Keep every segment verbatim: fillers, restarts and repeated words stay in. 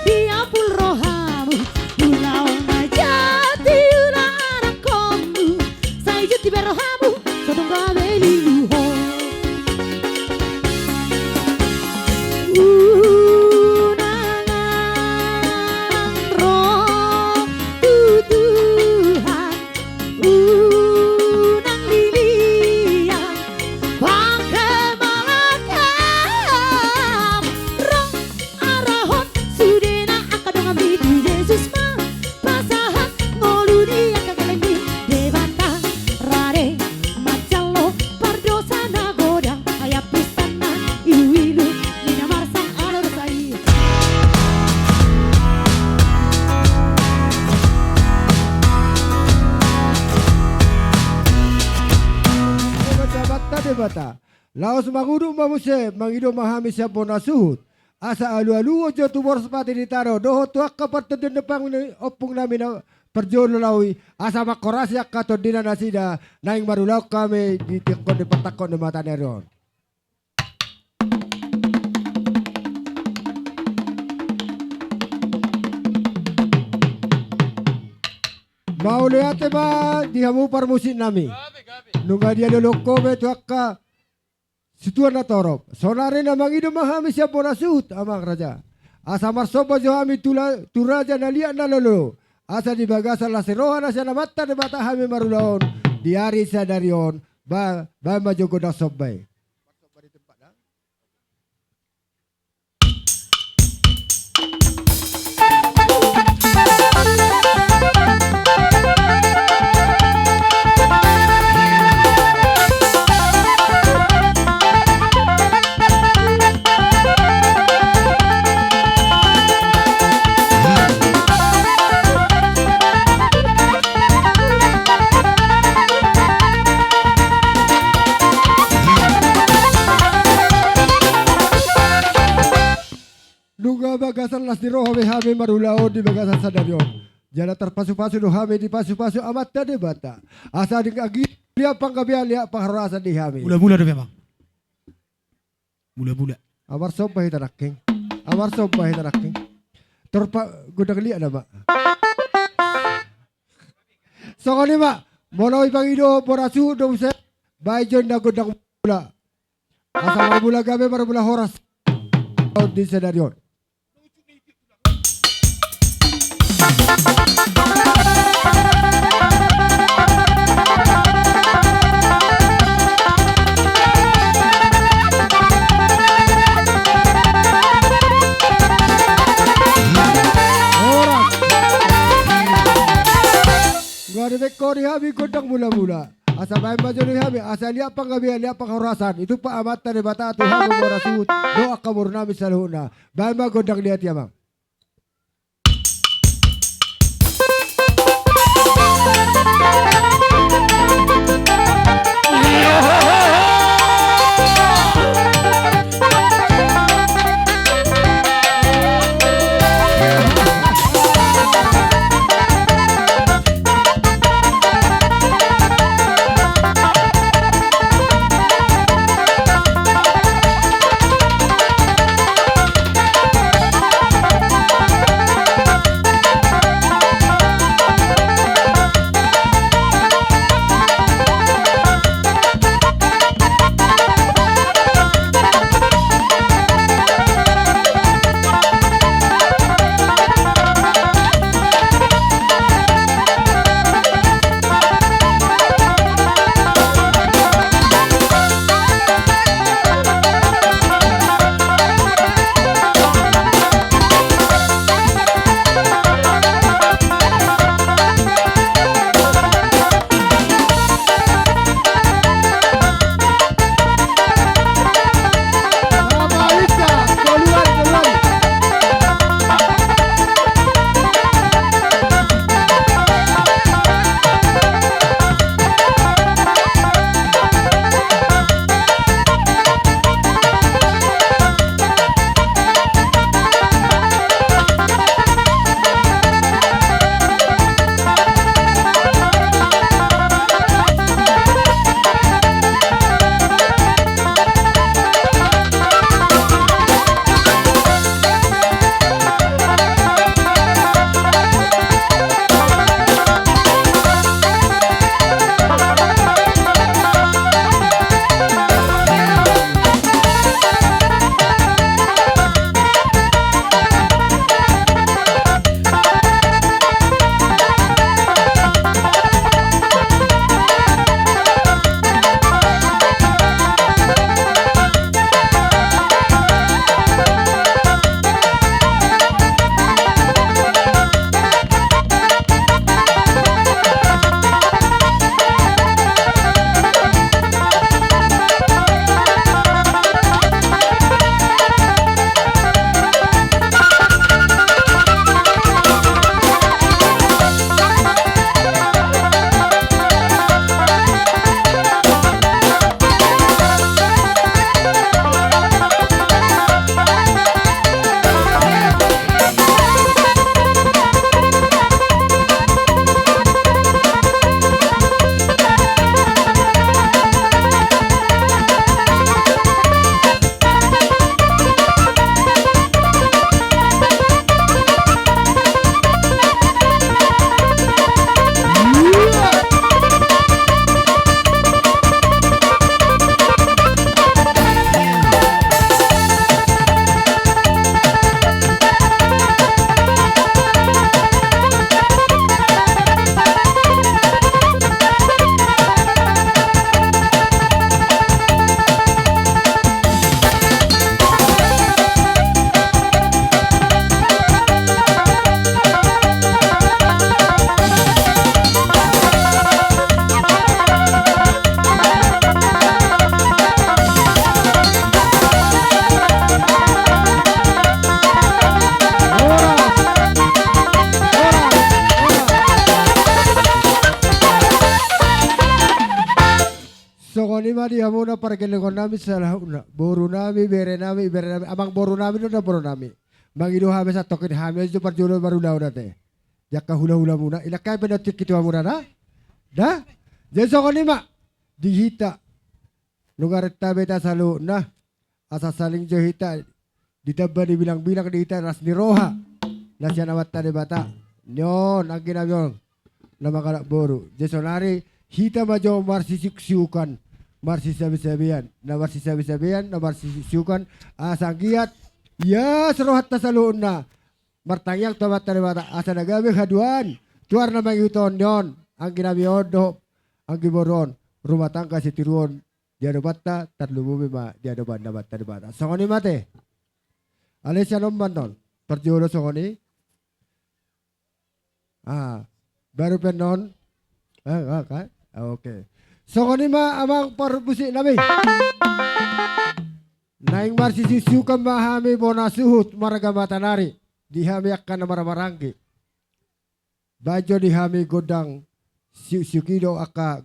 Diapul rohamu, ulaon na jat diula anakhonmu, sai jut dibahen rohamu, so tung gabe lilu ho. Unang ro tu Tuhan, unang liliang pangkemalakam ro. Arahon sudena angka donganmi tu Jesus ma, pasahat ngolu ni angka geleng ni Debata, rade manjalo pardosa na godang, hayapusanna iluilu ni na marsang ala dosa i. Debata, Debata. Laos mangudut ma muse, mangido ma hami sian bona suhut. Asa alualuhon jo tu boras pati ni tano, dohot tu angka partondion ni ompung nami na parjolo laho i, asa manghorasi angka tondina nasida, naeng marulaon hami di tingki on di partangkok ni mata ni ari on. Mauliate ma di hamu parmusik nami. Nunga dialoloan ho be tu angka situan na torop. Saonari na mangido ma hami sian bona suhut, amang raja. Asa marsomba jo hami tu la-, tu raja na liat na lolo. Asa di bagasan las ni roha na sian Amanta Debata hami marulaon di ari sadari on, ba-, baen ma jo gondang somba i. Nunga bagasan las ni roha be hami marulaon di bagasan sadari on. Jala tarpasupasu do hami dipasupasu Amanta Debata. Asa di agi liat panggabean, liat parhorasan di hami. Mulak-mulak do memang. Mulak-mulak. Amar somba hita nangkin. Amar somba hita nangkin. Torpa gondang liat nama. Songon i ma, molo i pangido bona suhut do muse, baen jo inna gondang mula. Asa marmula gabe, marmula horas. Di sadari on. Horas. Nga dibaen ho di hami gondang mula-mula. Asa baen ma jo di hami, asa liat panggabean, liat parhorasan. Ditumpak Amanta Debata tu hamu bona suhut dohot angka boru nami saluhutna. Baen ma gondang liat i, amang. pargellengon nami saluhutna, boru nami, bere nami, ibere nami, amang boru nami do na boru nami. Mangido hami satongkin hami aja parjolo marulaon ate. Jangka hula-hula muna, ilangkai pe na tingki tua muna na. Da? Jadi songon i ma di hita. Nunga renta be hita saluhutna. Asa saling jo hita ditamba dibilang-bilang di hita las ni roha na sian Amanta Debata. Nion anggi nami on na mangalap boru. Jadi sonari hita ma jo marsisiuk-siukan, marsisabe-sabean, na marsisabe-sabean, na marsisiuk-siukan, asa anggiat ias rohanta saluhutna martangiang tu Amanta Debata asa na gabe haduan tu ari na mangihut on. Nion anggi nami on dohot anggi boru on, rumah tangga sitiruon di adopanta, tarlumobi ma di adopan Amanta Debata. Songon i ma ate. Alai sian on ma annon. Parjolo songon i. Ah, baru pe annon. Ah, ah, kan? Ah, oke. Songon i ma amang parmusik nami. Naeng marsisiuk-siukan ma hami bona suhut marga Matanari di hami angka na marhahamaranggi. Baen jo di hami gondang siuk-siuk i do angka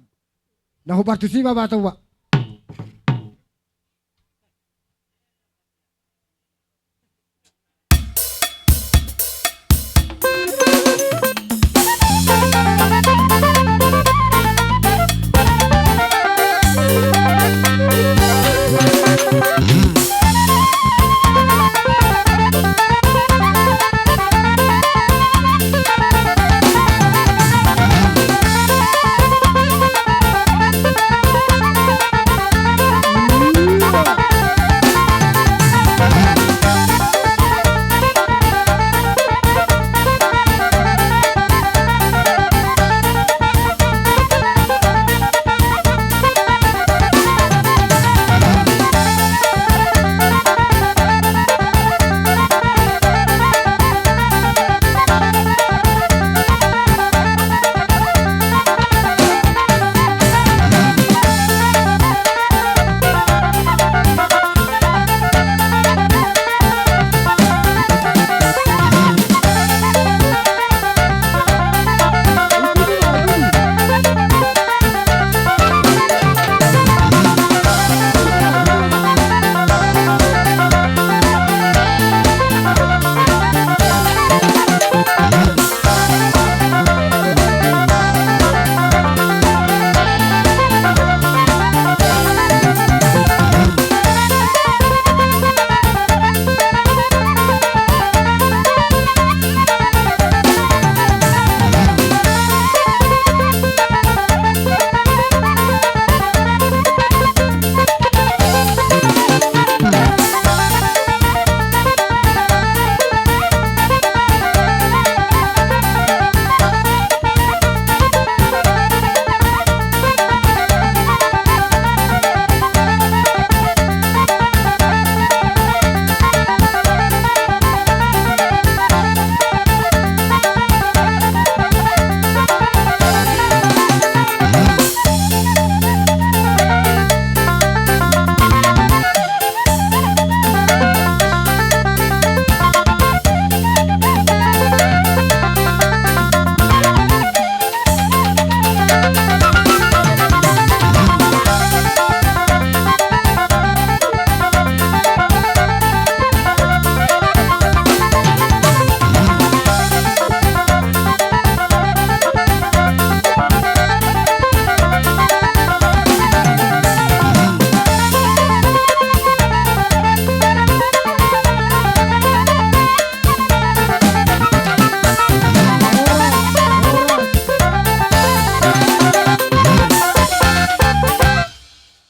na hupartusi ma batu ba.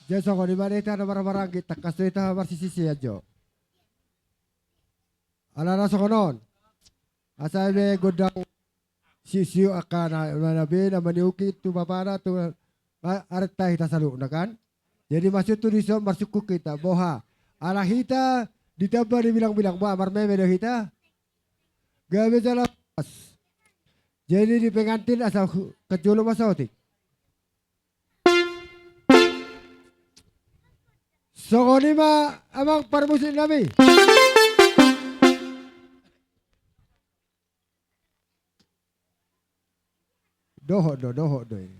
Jadi songon i ma di hita na marhahamaranggi, tangkas do hita marsisisian jo. Alana songon on. Asa be gondang siuk-siuk angka na, na, na be na maniuki tu bapana tu a-, arta hita saluhutna kan. Jadi maksud tu dison marsungkun hita boha. Ala hita ditamba dibilang-bilang ba marmeme do hita. Gabe jala pas. Jadi di pengantin asa hu-, kajolo ma saotik. Songon i ma amang parmusik nami. Dohot do, dohot do i.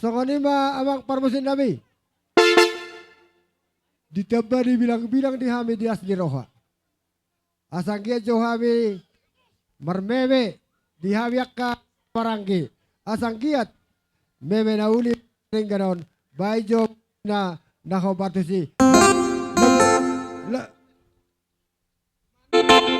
Songon i ma amang parmusik nami. ditamba ni bilang-bilang di hami di las ni roha. Asa anggiat jo hami marmeme di hami angka maranggi. Asa anggiat meme na uli denggan on, baen jo na, na hombar tusi. La, la, la,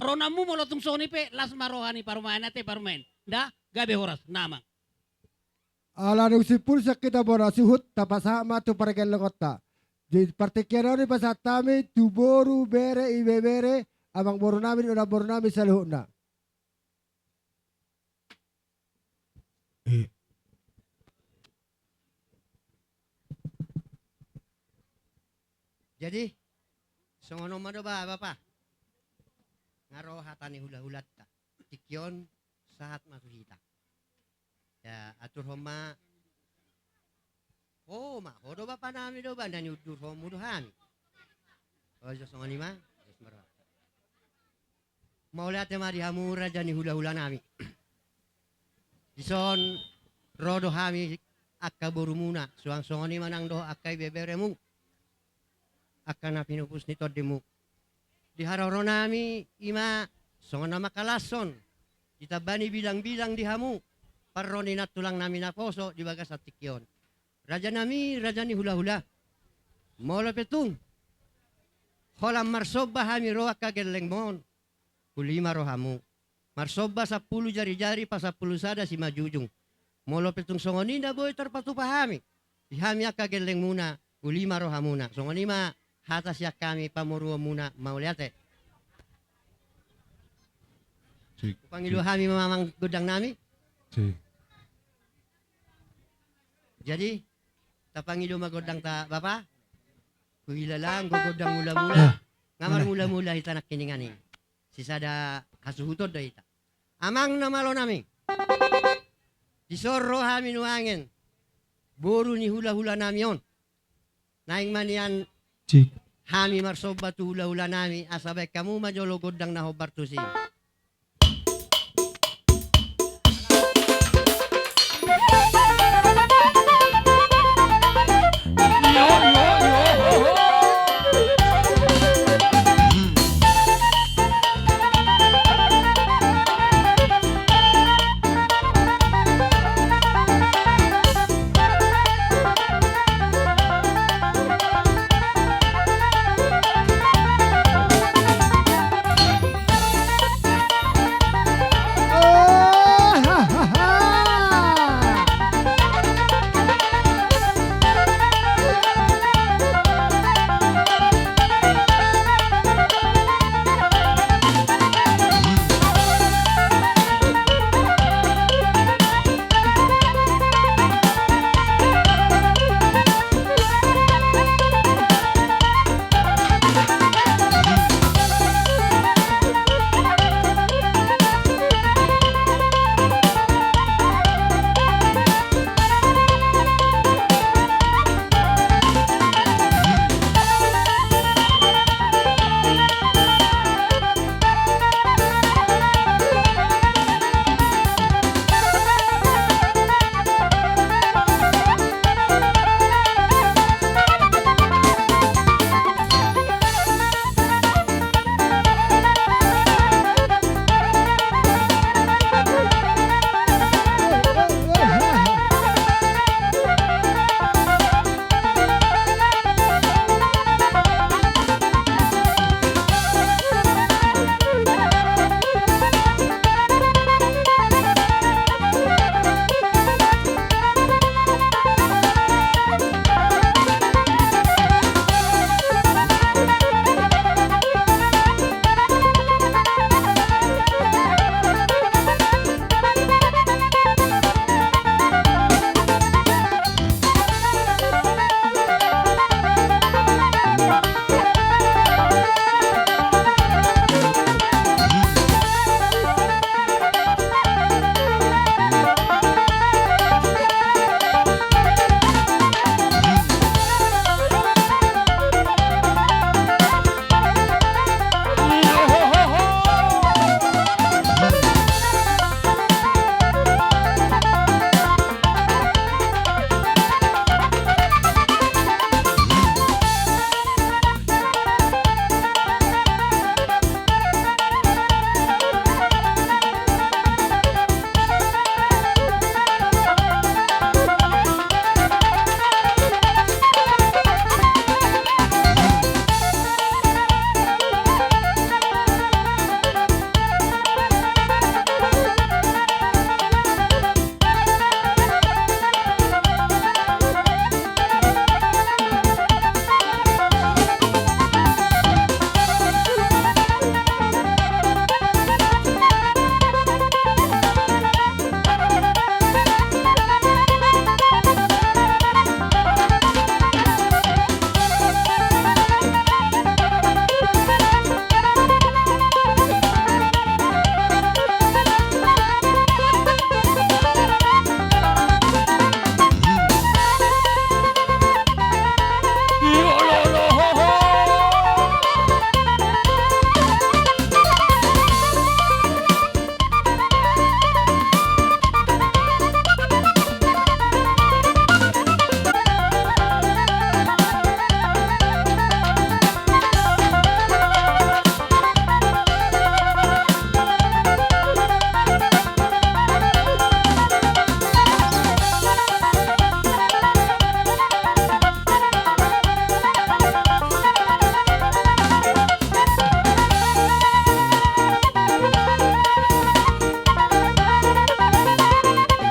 Ronammu molo tung songon i pe, las ma roha ni parumaen, ate parumaen. Nda, gabe horas, na amang. Ala dung simpul sian hita bona suhut, tapasahat ma tu pargellengonta. Di partingkian on dipasahat hami tu boru, bere, ibebere, amangboru nami, inang boru nami saluhutna. Eh. Jadi, songon on ma do ba, Bapa. Nga ro hata ni hulahulanta. Tingki on sahat ma tu hita. Ya, aturhon ma. Ho ma, ho do bapa nami do ba, na niundurhonmu do hami. Olo jo songon i ma. Mauliate ma di hamu raja ni hulahula nami. Dison ro do hami angka borumuna, suang songon i ma nang dohot angka ibeberemu. Angka na pinupus ni tondimu. Di haroro nami i ma songon na mangkalashon, ditamba ni bilangbilang di hamu, parro ni nantulang nami naposo di bagasan tingki on. Raja nami, raja ni hulahula. Molo pe tung holan marsomba hami ro angka gellengmon, uli ma rohamu. Marsomba sampulu jarijari, pasampulu sada simanjujung. Molo pe tung songon i na boi tarpatupa hami, di hami angka gellengmuna, uli ma rohamuna. Songon i ma hata sian hami pamoruonmuna, mauliate. Sik. Pangido hami ma amang gondang nami. Sik. Jadi, tapangido ma gondangta bapa. Huhilala anggo gondang mulamula. Ah, nga marmulamula hita nangkiningan i. Sisada hasuhuton do hita. Amang na malo nami. Dison ro hami nuaeng, boru ni hulahula nami on. Naeng ma nian. Cik. hami marsomba tu hulahulanami, asa baen hamu ma jolo gondang na hombar tusi.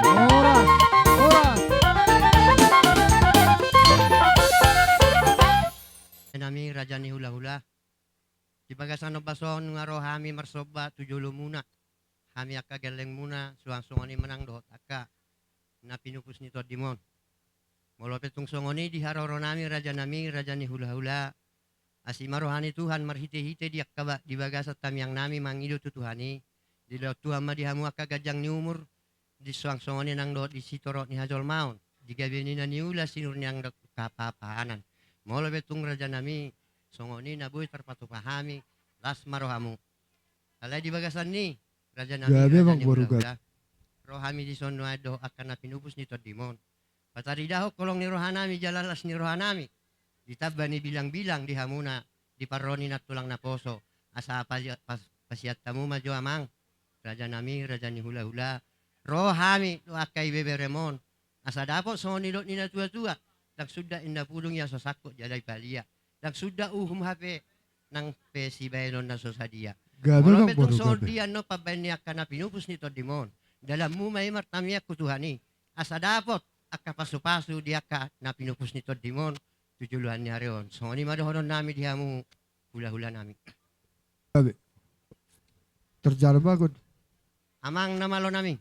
Horas, horas. Nami raja ni hulahula. Di bagasan ombas on nunga ro hami marsomba tu jolomuna. Hami angka gellengmuna, suang songon i ma nang dohot angka na pinupus ni tondim on. Molo pe tung songon i di haroronami, rajanami, raja ni hulahula, asi ma roha ni Tuhan marhitehite di angka ba-, di bagasan tangiangnami mangido tu Tuhan i, dilehon Tuhan ma di hamu angka ganjang ni umur, di suang songon i nang dohot di sitorop ni hajolmaon, di gabe ni na niula sinur ni angka hapahapahanan. Molo pe tung rajanami, songon i na boi tarpatupa hami, las ma rohamu. Alai di bagasan ni, raja nami, gabe, raja ni hula-hula, ro hami dison nuaeng dohot angka na pinupus ni tondimon. Pataridahon holong ni roha nami jala las ni roha nami, ditamba ni bilang-bilang di hamuna, di parro ni nantulang naposo, asa pali-, pas-, pasiat hamu ma jo amang, raja nami, raja ni hula-hula, ro hami dohot angka ibeberemon, asa dapot songon nidok ni natua-tua, ndang suda inna pudung ia so sangkot jala i palia, ndang suda uhum hape nang pe sibaenon na so sadia. Gabe, molo pe tung songon dia annon pambaen ni angka na pinupus ni tondimon, dalanmu ma i martangiang tu Tuhan i, asa dapot angka pasu-pasu di angka na pinupus ni tondimon tu joloan ni ari on. Songon i ma dohonon nami di hamu hula-hula nami. Gabe. Terjadi bagus. Amang na malo nami.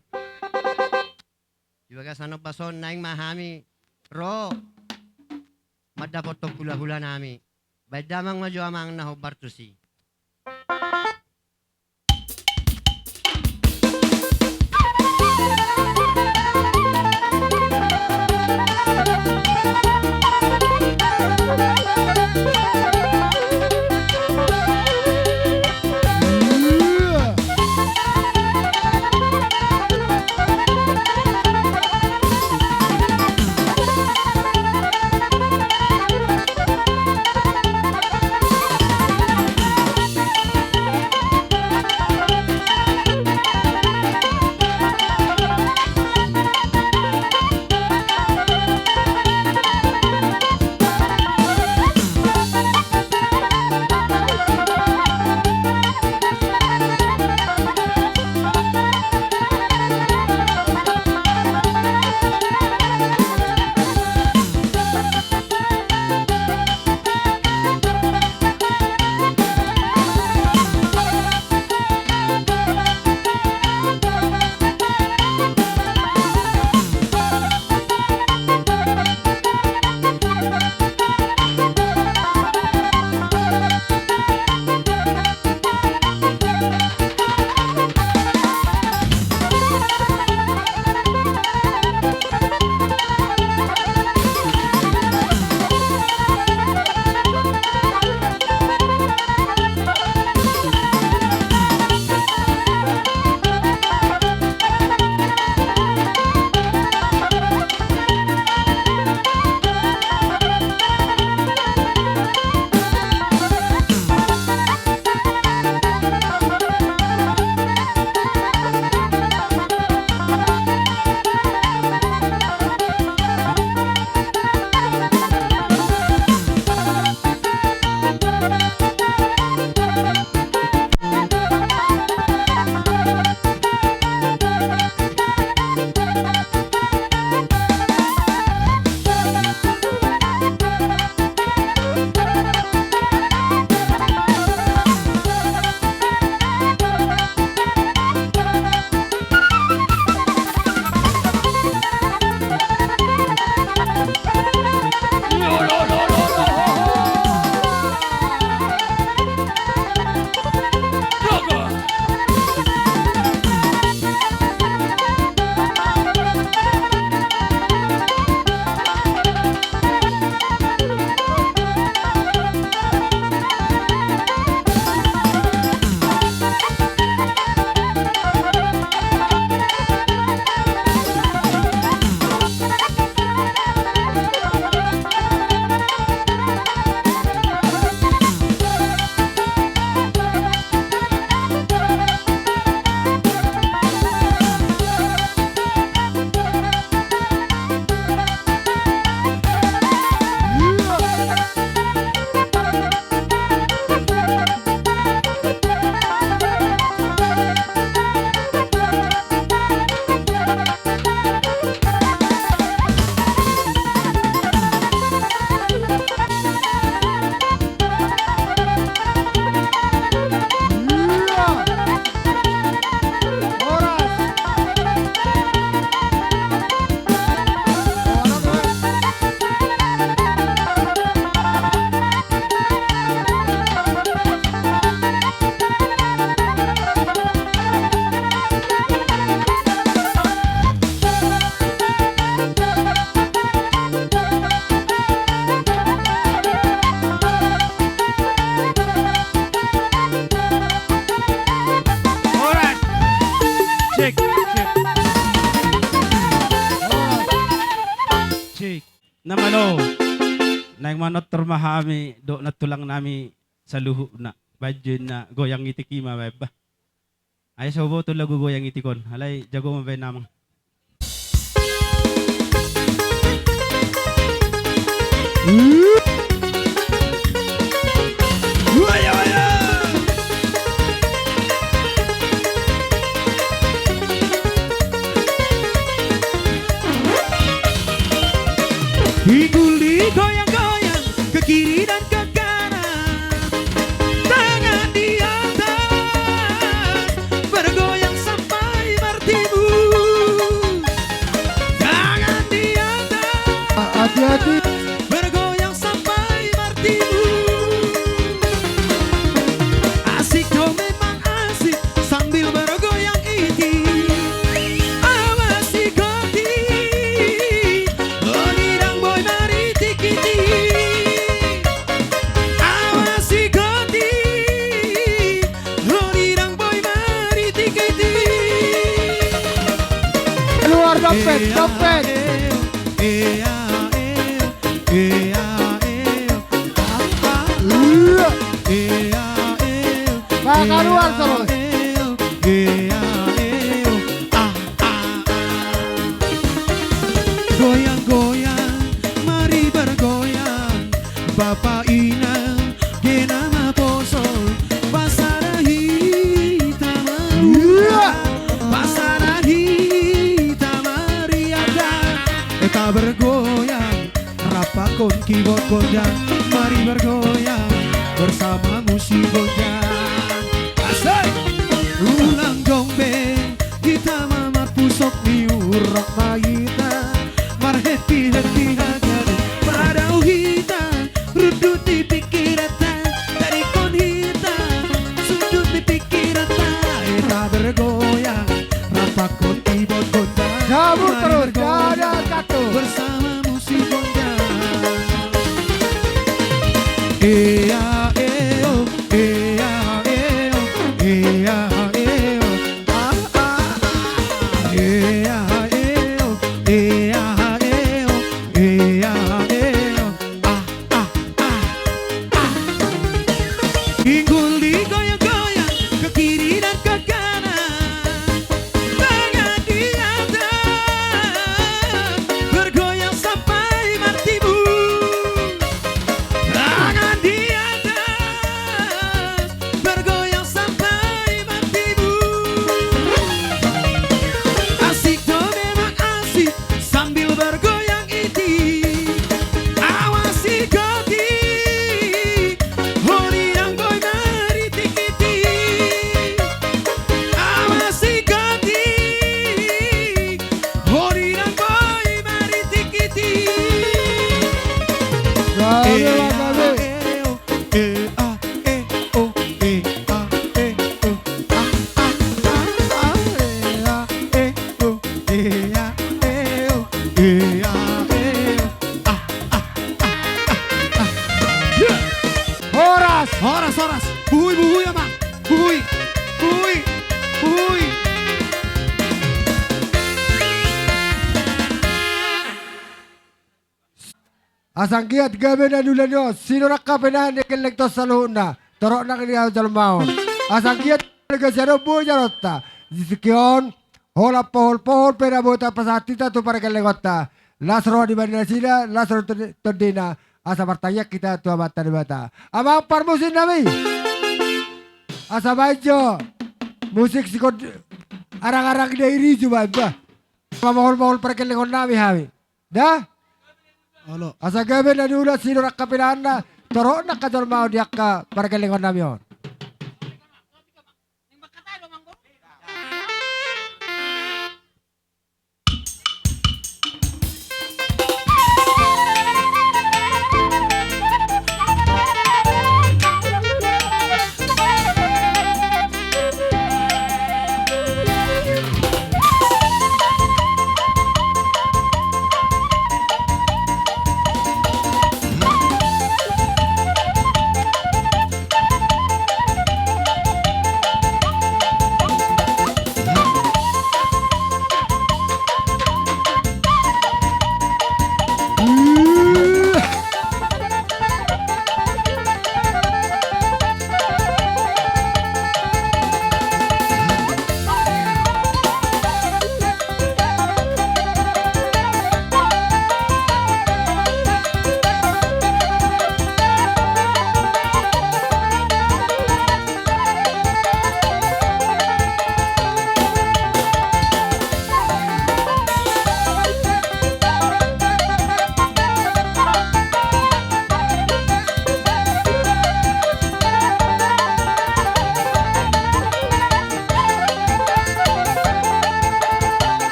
Di bagasan ombas on naeng ma hami ro mandapothon hula-hula nami. Baen damang ma jo amang na hombar tusi. Nontor ma hami dohot nantulang nami saluhutna. Baen jo inna goyang itik i ma baen bah. Ai so huboto lagu goyang itik on, alai jago ma baen amang. Inggul digoyang-goyang ke kiri dan ke kanan. Tangan di atas, bergoyang sampai bertimbun. Tangan di atas, hati-hati, bergoyang sampai bertimbun. Asik do memang asik sambil bergoyang iti. Awas sikoti, honi dang boi maritik iti. Awas sikoti, honi dang boi maritik iti. Keluar dompet, dompet. Ea, ea, ea, ea, ea. Iya. Ea, ea, Pak, keluar terus. Ea, ea, ah, ah, ah. Goyang-goyang, mari bergoyang. Bapa inang, gena ma poso. Pasada hita ma, iya, pasada hita ma riada. Eta bergoyang. Rap pakon kibot gondang, mari bergoyang bersama musik gondang. Asik! Ulang dong be, hita ma marpusok ni urak ma hita, marhappy-happy hagari ma dao hita, rundut ni pingkiranta, tadingkon hita, sundut ni pingkiranta, eta bergoyang, rap pakon kibot gondang, mari bergoyang bersama musik gondang. Ea, eo, ea, eo, ea, eo, ah, ah, ah. Ea, eo, ea, eo, ea, eo, ah, ah, ah, ah. Inggul digoyang-goyang ke kiri dan ke kanan. Tangan di atas, bergoyang sampai martimbun. Tangan di atas, bergoyang sampai martimbun. Asik do memang asik sambil bergoyang iti. Awas sikoti, honi dang boi maritik iti. Awas sikoti, honi dang boi maritik iti. Gabe, ea, gabe. Eo, ea, eo, ea, eo, ah, ah, ah, ah, ea, eo, ea, eo, ea, eo, ah, ah, ah, ah, ah. Horas! Horas, horas. Buhui, buhui, amang. Buhui, buhui, buhui. Asa anggiat gabe na niula ni on, sinur angka pinahan ni gellengta on saluhutna, torop nang ni hau jolma on. Asa anggiat gabe sian on boi jaloonta. Di tingki on, holan pohol-pohol pe na boi tapasahat hita tu pargellengonta. Las roha di bani nasida, las roha di tondina, asa martangiang hita tu Amanta Debata. Amang parmusik nami. Asa baen jo musik sikon arang-arang ni Irijo baen bah. Pamohol-mohol pargellengon nami hami. Da? Olo. Asa gabe na niula sinur angka pinahanna, torop nang angka jolma on di angka pargellengon nami on.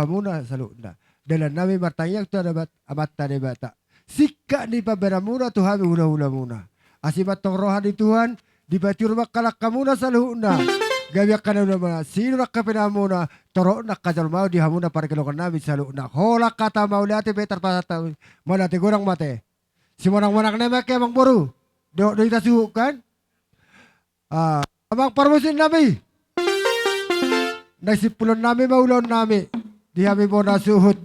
hamuna saluhutna. Dalan nami martangiang tu Amanta Debata, singkat ni pambahenanmuna tu hami hulahulamuna. Asi ma antong roha ni Tuhan, dipature ma angka langkamuna saluhutna. Gabe angka na ulaonmuna, sinur angka pinahanmuna, torop na angka jolma on di hamuna pargelongan nami saluhutna. Holan hata mauliate pe tarpasahat hami. Mauliate godang ma te. Simonangmonang nami angka amangboru. Dohot do hita suhut kan? Ah, amang parmusik nami. Nai simpulon nami ma ulaon nami. Di hami bona suhut.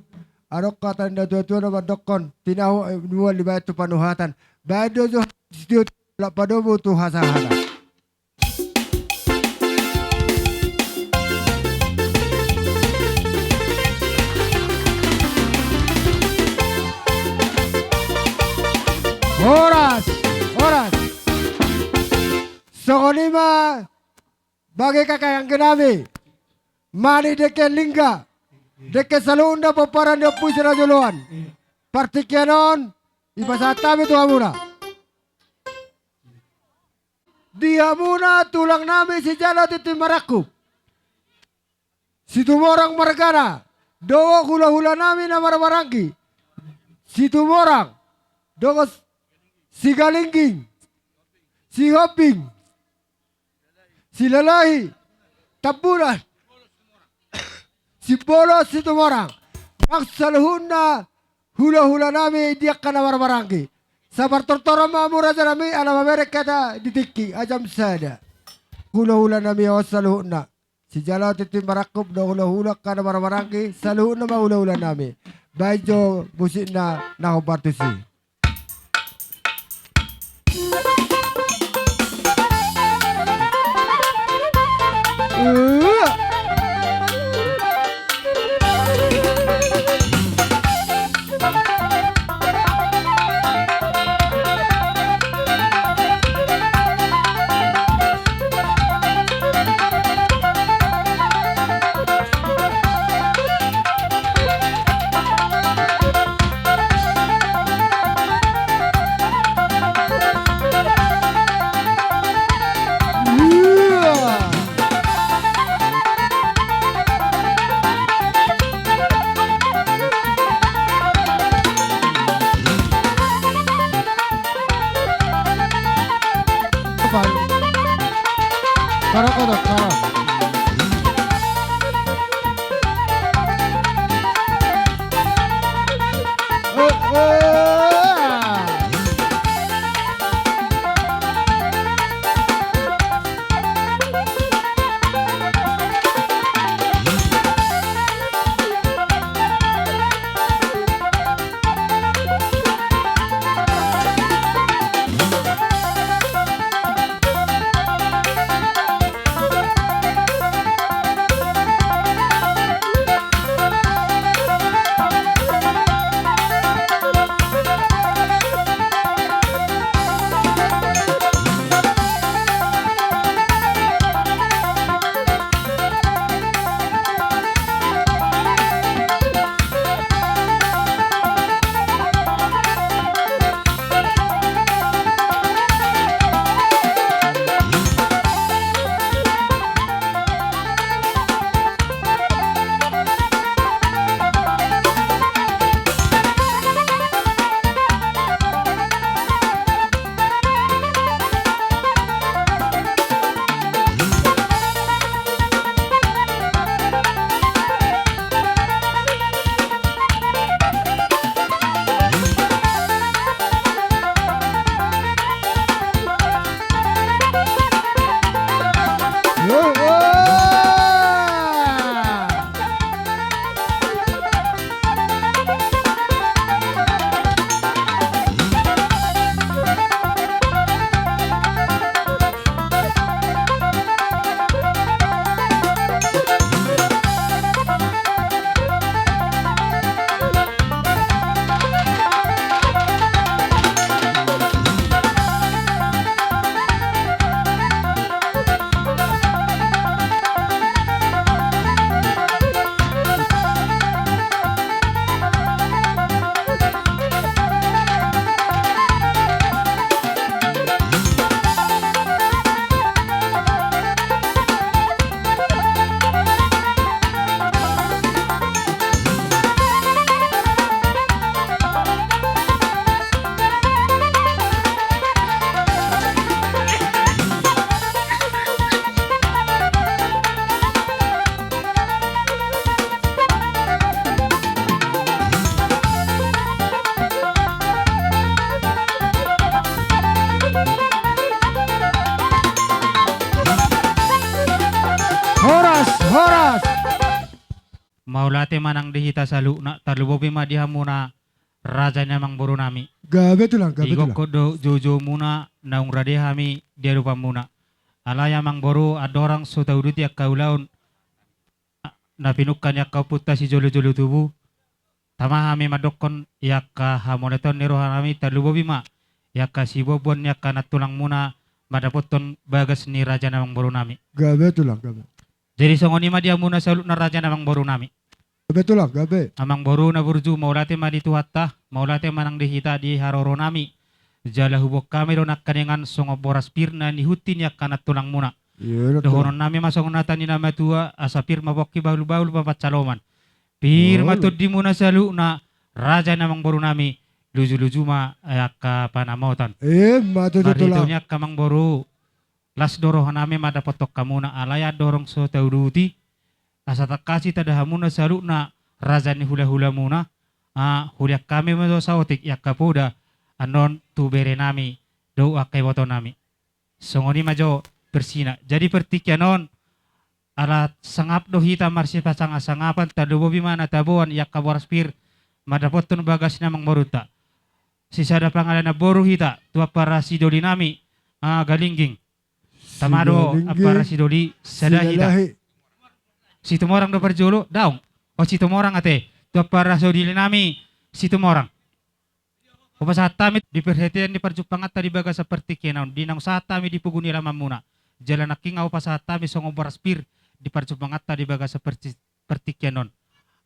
Adong hata ni natuatua na mandokkon, tinahu, eh, mual dibahen tu panuhatan. Bahen do jo sitiotio, lak padomu tu hasahatan. Horas, horas. Songon i ma, bage kakang anggi nami, Manik Dengke Lingga, dengke saluhutna pomparan ni Ompu Sirajoloan. Partingkian on, dipasahat hami tu hamuna. Di hamuna tulang nami sijalo tintin marangkup, Situmorang margana, dohot hulahula nami na marhahamaranggi, Situmorang, dohot Sigalingging, Sihombing, Silalahi, Tambunan, Simbolon Situmorang, nang saluhutna hulahula nami di angka na marhahamaranggi. Sapartortoron ma hamu raja nami, ala mamereng hata di tingki, ajam sada. Hulahula nami on saluhutna. Sijalo tintin marangkup dohot hulahula angka na marhahamaranggi, saluhutna ma hulahula nami. Bahen jo musikna na hombar tusi. Mauliate ma nang di hita saluhutna, tarlumobi ma di hamuna raja ni amangboru nami. Gabe tulang, gabe tulang. Digokhon do joujoumuna naung rade hami di adopanmuna. Alai amangboru, andorang so tauduti angka ulaon na pinungka ni angka ompunta sijolojolo tubu, tama hami mandokhon i angka hamoleton ni roha nami, tarlumobi ma i angka sibuanbuan ni angka nantulangmuna mandapothon bagas ni raja ni amangboru nami. Gabe tulang, gabe. Jadi songon i ma di hamuna saluhutna raja ni amangboru nami. Gabe tulang, gabe. Amangboru na burju, mauliate ma di Tuhanta, mauliate ma nang di hita di haroro nami. Jala huboan hami do nangkaningan songon boras pir na nihunti ni angka nantulangmuna. Iya, tulang. Dohonon nami ma songon hata ni na matua, asa pir ma pongki, bahulbahul ma pansalongan. Pir ma tondimuna saluhutna, raja ni amangboru nami, lujuluju ma, eh, angka panamotan. Emma tutu, tulang. Marhite ni i angka amangboru, las do roha nami mandapothon hamuna, alai andorang so tauduti, asa tangkas i tada hamuna saluhutna raja ni hulahulamuna, ah, hulean hami ma jo saotik i angka poda annon tu bere nami dohot angka iboto nami. Songon i ma jo persina. Jadi partingkian on, ala sangap do hita marsipasangapangapan, tarlumobi ma na taboan i angka boras pir mandapothon bagas ni amangborunta. Sisada pangalaho na boru hita tu ampara sidoli nami, ah, Galingging. Tama do, Sigalingging, ampara sidoli, sada hita. Silalahi. Situmorang do parjolo, daong. O, Situmorang ate. Tu ampara sidoli nami, Situmorang. Hupasahat hami di parhitean ni parjumpanganta di bagasan partingkian on, di naung sahat hami di pogu ni alamanmuna. Jala nangkin hupasahat hami songon boras pir di parjumpanganta di bagasan parti-, partingkian on.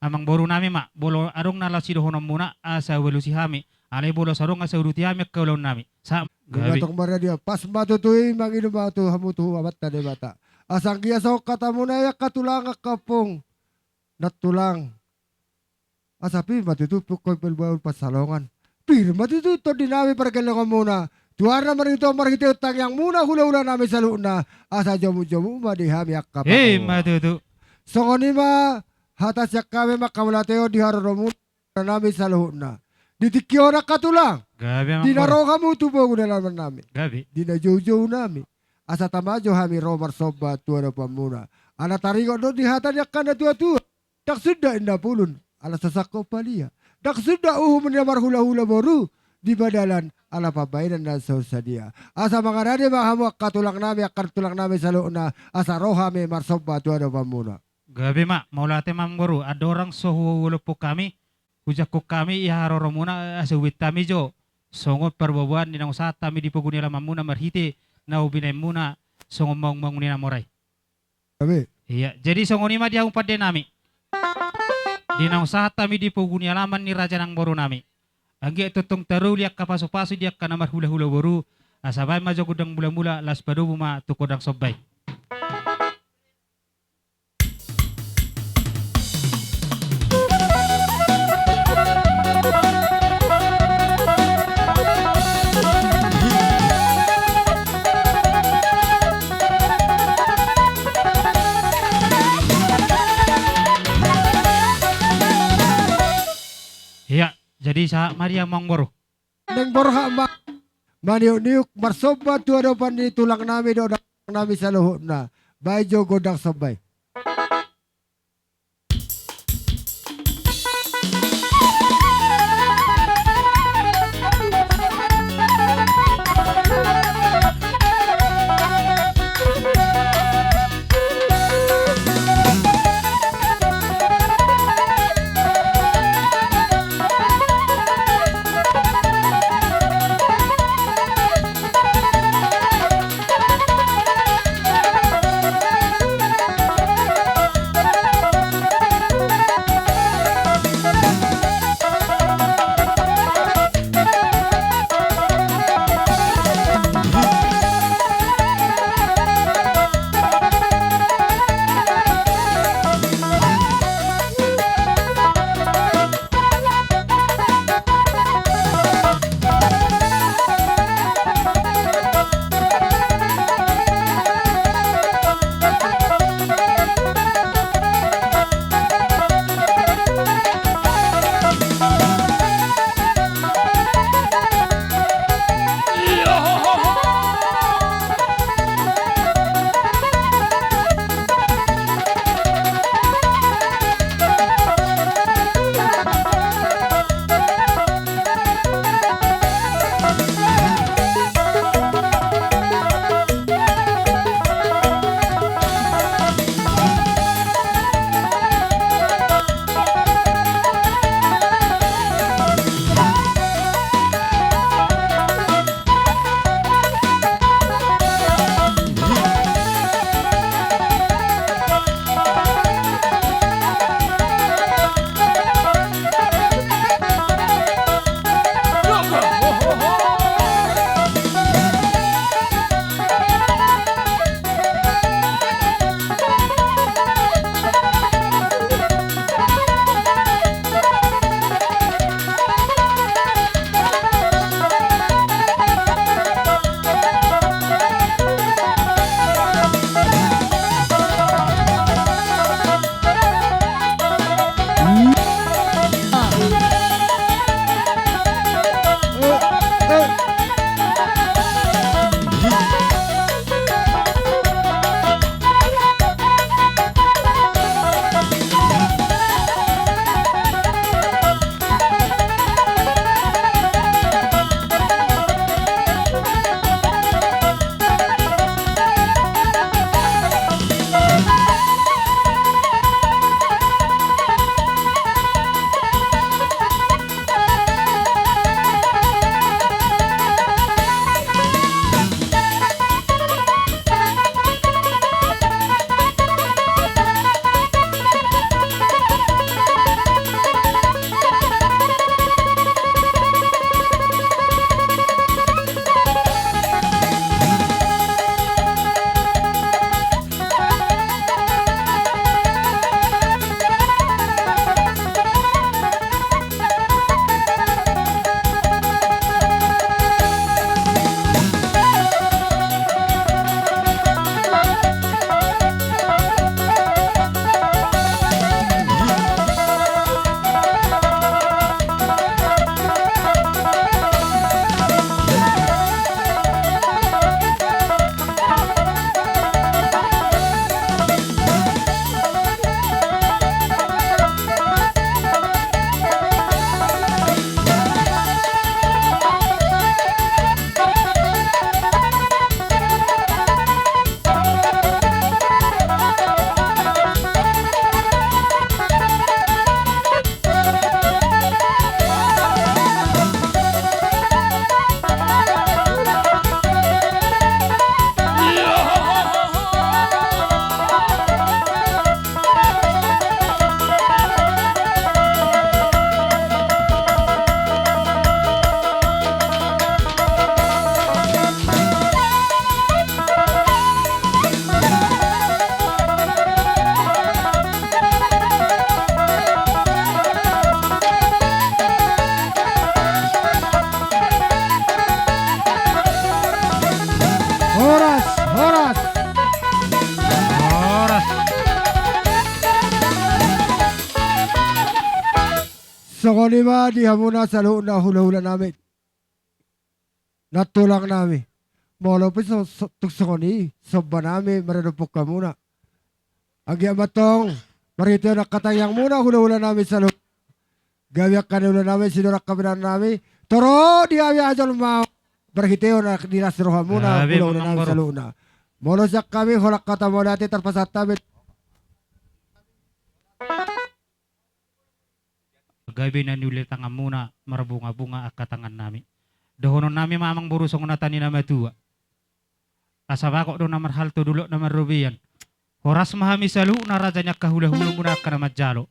Amangboru nami ma, molo adong na laho sidohononmuna, asa hualusi hami. Alai molo so adong, asa huuduti hami angka ulaon nami. Sa-, gabe. Tong marradia, pas ma tutu i, mangido ma tu hamu tu Amanta Debata. Asa anggiat songon hatamuna i angka tulang, angka ompung, nantulang. Asa pir ma tutu pongki, bahulbahul pansalongan. Pir ma tutu tondi nami pargellengmuna. Tuarna marhite, marhitehon tangiangmuna hulahula nami saluhutna. Asa jomukjomuk ma di hami angka pamoruon. Emma tutu. Songon i ma hata sian hami manghamauliateon di haroromuna nami saluhutna. Di tingki on angka tulang. Gabe, amangboru. Di na ro hamu tu pogu ni alaman nami. Gabe. Di na joujou nami. Asa tama jo hami ro marsomba tu adopanmuna. Ala taringot do di hata ni angka natuatua. Ndang suda inna pulun, ala so sangkop palia. Ndang suda uhum ni na marhulahula boru, di badalan ala pambahenan na so sadia. Asa mangarade ma hamu angka tulang nami, angka tulang nami saluhutna, asa ro hami marsomba tu adopanmuna. Gabe ma, mauliate ma amangboru, andorang so hulompung hami, hujangkon hami i haroromuna, asa hubaen hami jo songon parboaboan ni naung sahat hami di pogu ni alamanmuna marhite na binaenmuna songon maungmaung ni na mora i. Gabe. Iya, jadi songon i ma di hamu pande nami. Di naung sahat hami di pogu ni alaman ni raja nang boru nami. Anggiat tongtong taruli angka pasupasu di angka na marhulahula boru, asa baen ma jo gondang mulamula, laos padomu ma tu gondang somba i. Iya, jadi sahat ma di hamu amangboru. Naeng borhat ma maniukniuk marsomba tu adopan ni tulang nami dohot inang nami saluhutna. Baen jo gondang somba i. Songon i ma di hamuna saluhutna hula-hula nami, nantulang nami. Molo pe so, so, tung songon i somba nami maradophon hamuna. Anggiat ma antong marhitehon angka tangiang muna hula-hula nami saluhut. Gabe angka ni hula nami, sidor angka beran nami. Torop di hami ajal ma marhitehon di las ni roha muna hula-hula nami saluhutna. Molo sian hami holan hata mauliate tarpasahat hami. Gabe na niula tangan muna marbunga-bunga angka tangan nami. Dohonon nami ma amang boru songon hata ni na matua. Asa bagot do na marhalto, dolok na marrobean. Horas ma hami saluhutna raja ni angka hula-hula muna angka na manjalo.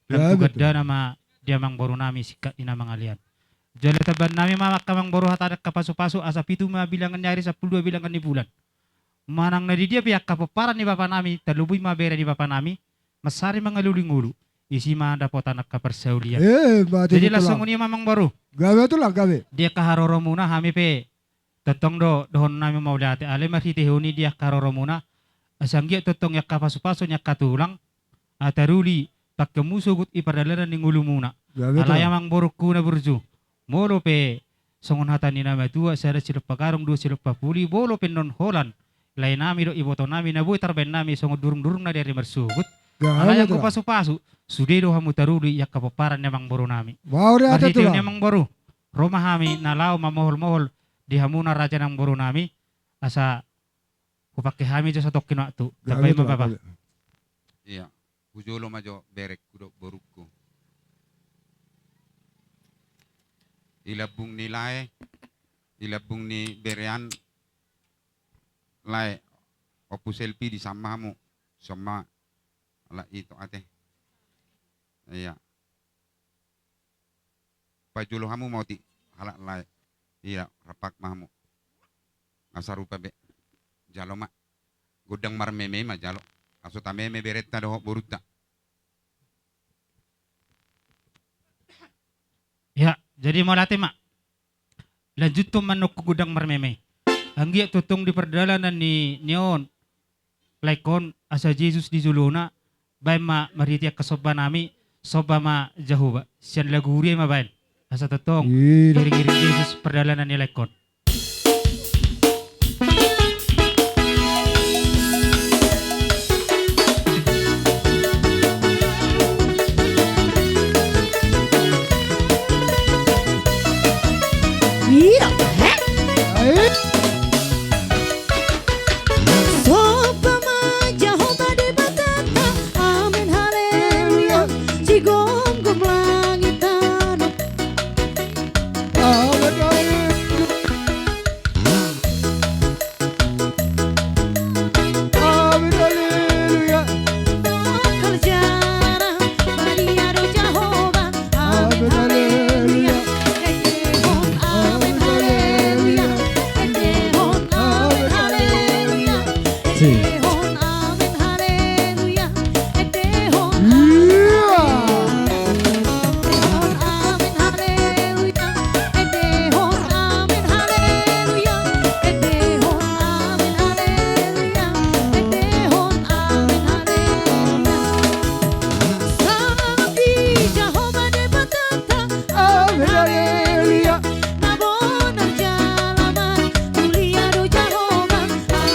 Lam tu gandana ma di amang boru nami singkat ni na mangalean. Jala tambahan nami ma angka amang boru hata ni angka pasu-pasu asa pitu ma bilangan ni ari sampulu dua bilangan ni bulan. Manang na di dia pe angka pomparan ni bapa nami, tarlumobi ma bere ni bapa nami, mansari mangalului ngolu. Isi ma dapotan angka parsaulian. Jadi laos songon i ma amang boru. Gabe tulang gabe. Di angka haroro muna hami pe tongtong do dohonon nami mauliate alai marhitehon i di angka haroro muna. Asa anggiat tongtong i angka pasu-pasu ni angka tulang. Asa taruli pangkeonmu sogot i pardalanan ni ngolu muna. Alai amang borungku na burju, molo pe songon hata ni na matua, sada silompa garung dua silompa puli, molo pe non holan lae nami dohot iboto nami na boi tarbaen nami songon durung-durung na di ari marsogot. Alai anggo pasu-pasu sude do hamu taruli i angka pomparan ni amang boru nami. Marhite on i amang boru, ro ma hami na laho mamohol-mohol di hamuna raja ni amang boru nami. Asa hupangke hami jo satongkin waktu. Tambai ma bapa. Ia. Hujolo ma jo berengku dohot borungku. I lambung ni lae, i lambung ni berean lae. Ompu Selpi, dison ma hamu. Dison ma. Ala ito ate. Ia. Pajolo hamu ma otik halak lae. Ia, rampak ma hamu. Nga sarupa be. Jalo ma. Gondang marmeme ma jalo. Asa tameme berenta dohot borunta. Ia, jadi mauliate ma. Lanjuthon ma annon gondang marmeme. Anggiat tongtong di pardalanan ni, ni on laengkon asa Jesus di jolona, baen ma marhite angka somba nami, somba ma Jahowa, sian lagu huria i ma baen. Asa tongtong iring-iring Jesus pardalanan ni laengkon. Ia, eh? Somba ma Jahowa Debatanta. Amen haleluya. Sigomgom langit tano. Amen haleluya. Amen haleluya. Amen haleluya. Amen haleluya.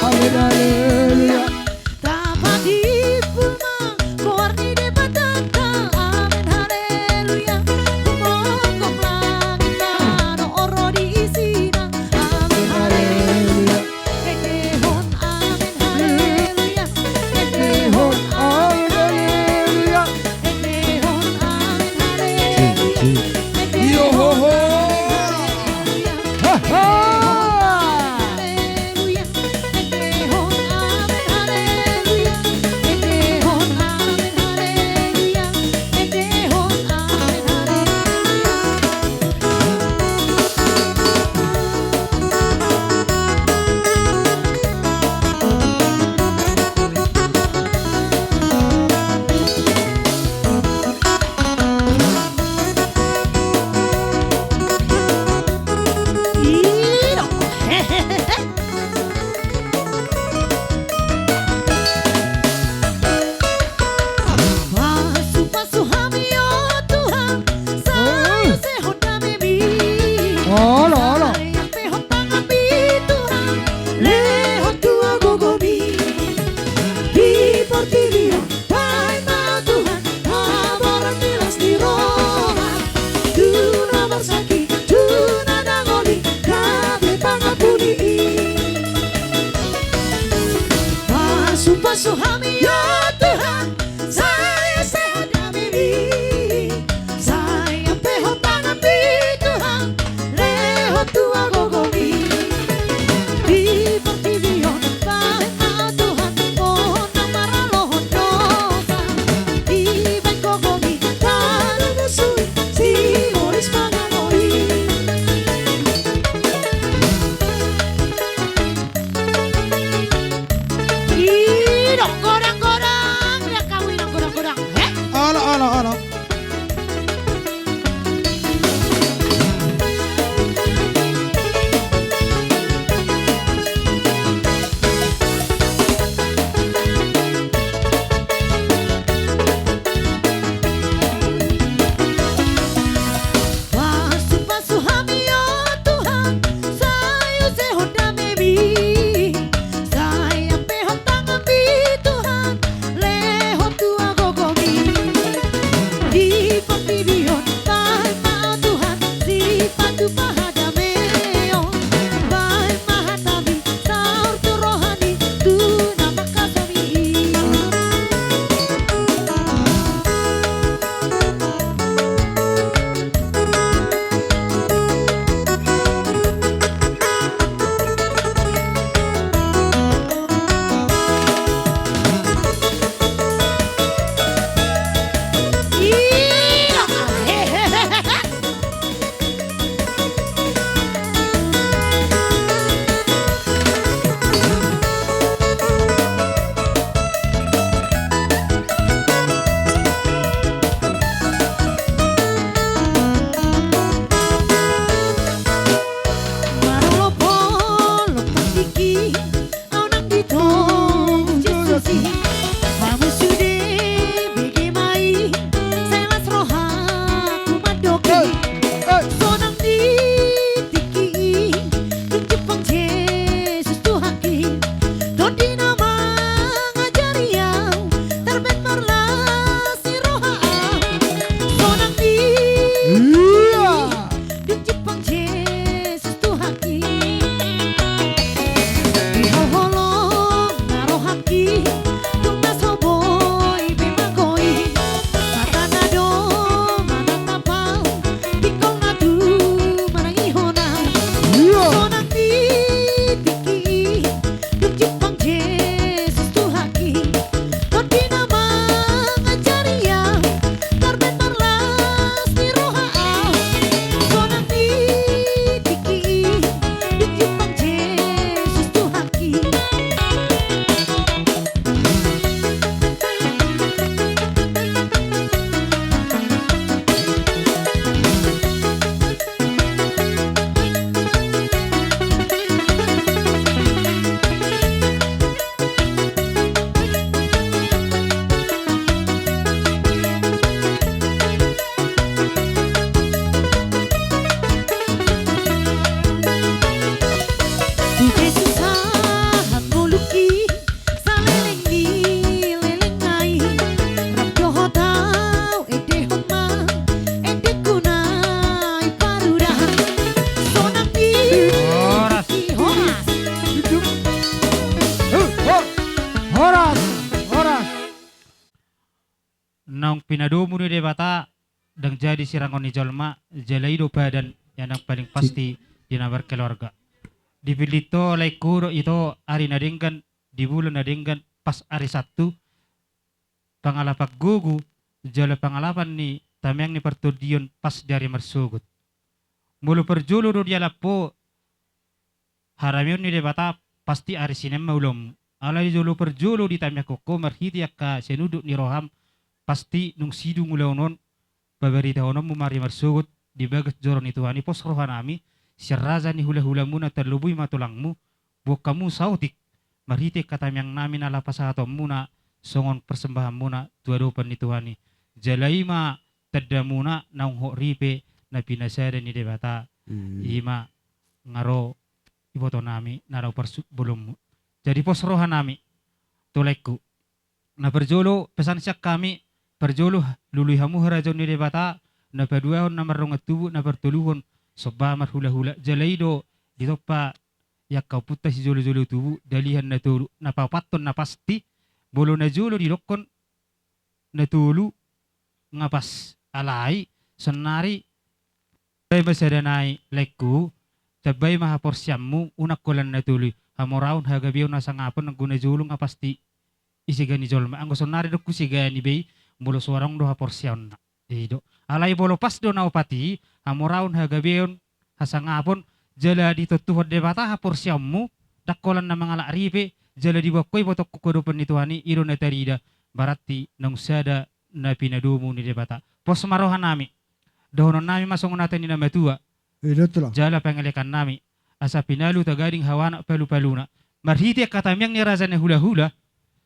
Amen haleluya. Pasuhami, ya Tuhan, sai sehat damemi, sai ampehon tanganmi, Tuhan, lehon tua gogomi. Di portibi on baen ma Tuhan, on na maralohon dosa, dibaen gogomi, tano busui, sibolis pangaloi. Inong godang-godang, ya kau inong godang-godang, he? Olo, olo, olo. Pasu-pasu hami, o Tuhan, sai usehon damemi, sai ampehon tanganmi, Tuhan, lehon tua gogomi. Di portibi on baen ma, o Tuhan, sipatu pahadameon, baen ma hatami, saur tu rohami, tu na mangkasami. Marolopolop tingki, ahu nang ditonggi Jesus i, hamu sude bege ma i, sai las rohaku mandok i. Sonang di tingki i, dung jumpang Jesus Tuhanki, Tondi na mangajari ahu, tarbaen marlas ni roha ahu. Sonang di tingki i, dung jumpang Jesus Tuhanki. Di holong na rohangki, dung na so boi be manggohi, Satana do manatap ahu, pinggol na tumanangihon ahu. Sonang di tingki i, dung jumpang Jesus Tuhanki, Tondi na mangajari ahu, tarbaen marlas ni roha ahu. Sonang di tingki i, dung jumpang Jesus Tuhanki. Sude susahan ngolungki, saleleng ni lelengna i, rap dohot ahu endehon ma, endengku na i parudahan. Sonang di tingki i, horas. Horas. Horas. Horas. Naung pinadomu ni Debata, ndang jadi sirangon ni jolma, jala i do padan, ia ndang paling pasti di na markeluarga. Dipillit ho laengku dohot ito ari na denggan, di bulan na denggan, pas ari Sabtu, pangalapan gogo, jala pangalapan ni tamiang ni partondion pas di ari marsogot. Molo parjolo do dialap ho, harameon ni Debata, pasti ari Sinen ma ulaonmu. Alai jolo parjolo ditamiangkon ho marhite angka sinunduk ni roham, pasti dung sidung ulaon on, pabaritahononmu ma ari marsogot, di bagas joro ni Tuhan i pos rohanami, sian raja ni hulahulamuna tarlumobi ma tulangmu, boan hamu saotik, marhite angka tamiangnami na laho pasahatonmuna, songon parsembahanmuna, tu adopan ni Tuhan i. Jala i ma tandamuna naung hot ripe na pinasada ni Debata, hmm, i ma nga ro ibotonami na laho parsu-, bolonmu. Jadi pos rohanami, tu laengku. Na parjolo, pesan sian hami, parjolo, lului hamu harajaon ni Debata, na paduahon na mardongan tubu, na partoluhon, somba marhulahula, jala i do, ditompa, i angka ompunta sijolojolo tubu, dalihan na tolu, na paopathon na pasti, Molo najolo didokkon na tolu nga pas, alai saonnari. Baen ma sada nai laengku, tambai ma haporseaonmu, unang holan na tolu i. Hamoraon, hagabeon, hasangapon, anggo najolo nga pasti i siganup ni jolma. Anggo saonnari dok husigani be i, molo so adong do haporseaonna. I do. Alai molo pas do na opat i, hamoraon, hagabeon, hasangapon, jala ditontuhon Debata haporseaonmu, ndang holan na mangalap ripe, jala diboan ho ibotongku tu adopan ni Tuhan i, i do na tarida, berarti naung sada na pinadomu ni Debata. Pos ma rohanami. Dohononnami ma songon hata ni na matua. I do, Tulang. Jala pangelekannami, asa pinalu tagading hawana palupaluna. Marhite angka tamiang ni raja na hulahula,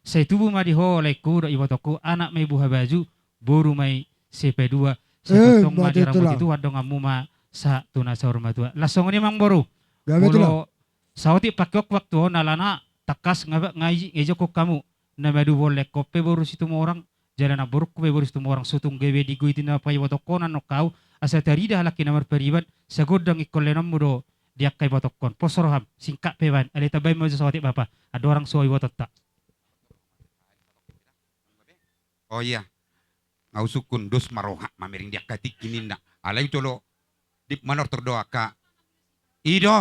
sai tubu ma di ho laengku dohot ibotongku, anak ma i buhabaju, boru ma i sipadua, sai tongtong ma diramoti Tuhan donganmu ma sahat tu na saur matua. Laos songon i, Amangboru. Gabe, Tulang. Molo saotik pangkeonku waktu on, alana tangkas nga, nga, nga ijokkon hamu na maduma on, laengkon pe boru Situmorang, jala namborungku pe boru Situmorang, so tung gabe digoiti na paibotongkon annon hau, asa tarida halak i na marpariban, sagondang ingkon leanonmu do di angka ibotongkon. Pos roham, singkat pe baen, alai tambai ma jo saotik, Bapa, andorang so ibotonta. O iya. Nga husungkun, dos ma roha, mamereng di angka tingki ninna. Alai jolo di manortor do angka. I do.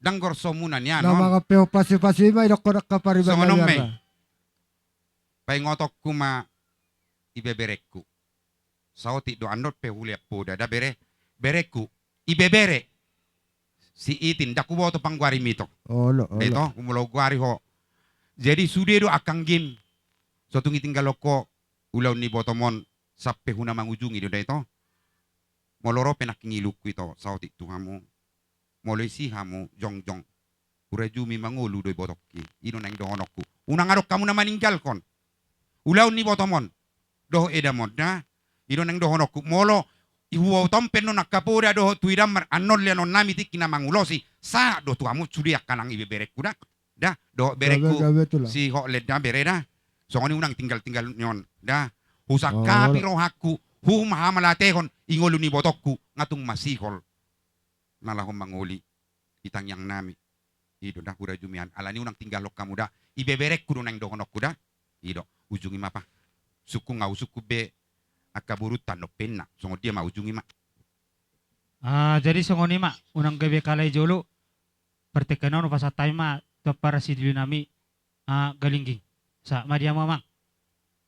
Ndang gorsomuna nian on. Na mangan pe ho pasipasi ma idokkon angka pariban. Songon on ma i. Paingotonku ma ibeberengku. Saotik do annon pe hulean poda da, bere, berengku. Ibebere. Si itin, ndang huboto panggoarimi to. Olo, olo. Ito, molo hugoari ho. Jadi sude do angka game. So tung ditinggalhon ho ulaon ni ibotom on sampe hu na mangujungi do da ito. Molo ro pe nangkin ilungku ito, saotik tu hamu. Molo isi hamu jongjong, hurajumi mangolu do ibotongki. I do naeng dohononku. Unang adong hamu na maninggalhon ulaon ni ibotom on dohot edam on da. I do naeng dohononku. Molo hubotom pe annon angka poda dohot tu idam, annon leanonnami tingki na mangulosi, sahat do tu hamu sude angka nang ibeberengku da. Da, dohot berengku. Gabe, gabe, Tulang. Si Hotlen da, bere da. Songon i, unang tinggal-tinggal ni on da. Husangkapi rohangku, huhamalehon i ngolu ni ibotongku, nga tung masihol na laho mangoli di tangiangnami. I do da, hurajumi an. Alani unang tinggalhon hamu da. Ibeberengku do naeng dohononku da. I do, ujungi ma, Pa. Sungkun, nga husungkun be angka borunta annon pe ninna. Songon dia ma, ujungi ma. Ah, jadi songon i ma, unang gabe kalai jolo. Partingkian on hupasahat hami ma tu ampara sidulinami, ah, Galingging. Sahat ma di hamu, Amang.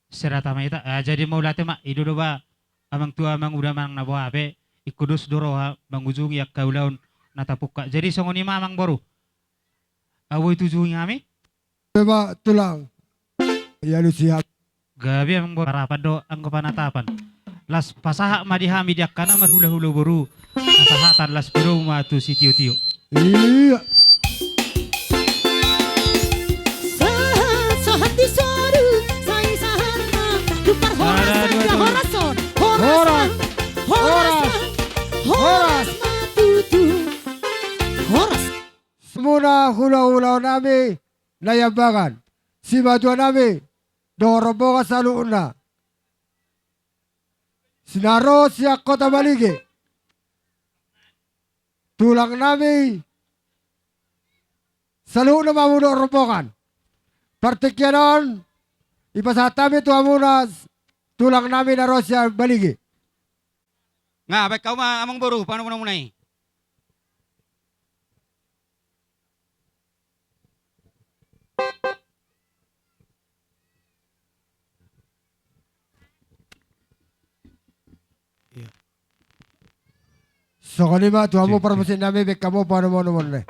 Serata ma hita. Ah, jadi mauliate ma, i do do ba, Amang Tua, Amang Uda manang na boha pe, ingkon dos do roha mangujungi angka ulaon na tapungka. Jadi songon i ma, Amangboru. Ahu boi tu ujung hami. Gabe ma, Tulang. Ia lu siap. Gabe, Amangboru. Parapat do anggo panatapan. Laos pasahat ma di hami di angka na marhulahula boru. Pasahaton laos padomu ma tu sitiotio. Iya. Sahat, sahat di soru, sai sahat ma. Dumpar horas, sada, dua, tiga. Horas on. Horas, horas, horas, horas ma tutu. Horas. Hamuna hulahulaonnami Naiambangan, simatuanami dohot rombongan saluhutna, si na ro sian Kota Balige, tulangnami saluhutna ma hamu dohot rombongan. Partingkian on, ipasahat hami tu hamuna tulangnami na ro sian Balige. Nga, baen hamu ma, Amangboru, panomunomuna i. Iya. Songon i ma tu hamu, cek, cek, parmusiknami, baen hamu panomunomuna i.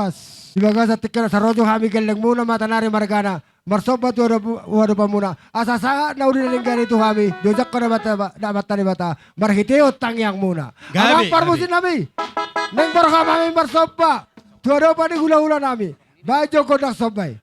Di bagasan tingki na saroja hami gellengmuna Matanari margana, marsomba tu adopanmuna, asa sahat na uli na denggan i tu hami diojakhon Amanta Debata marhitehon tangiangmuna. Amang parmusiknami, naeng ro hami marsomba tu adopan ni hulahulanami. Baen jo gondang somba i.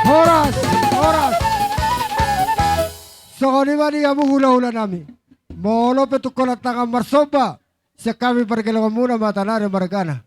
Horas, horas. Songon i ma di hamu hulahulanami. Molo pe tung holan tangan marsomba sian hami pargellengonmuna Matanari margana,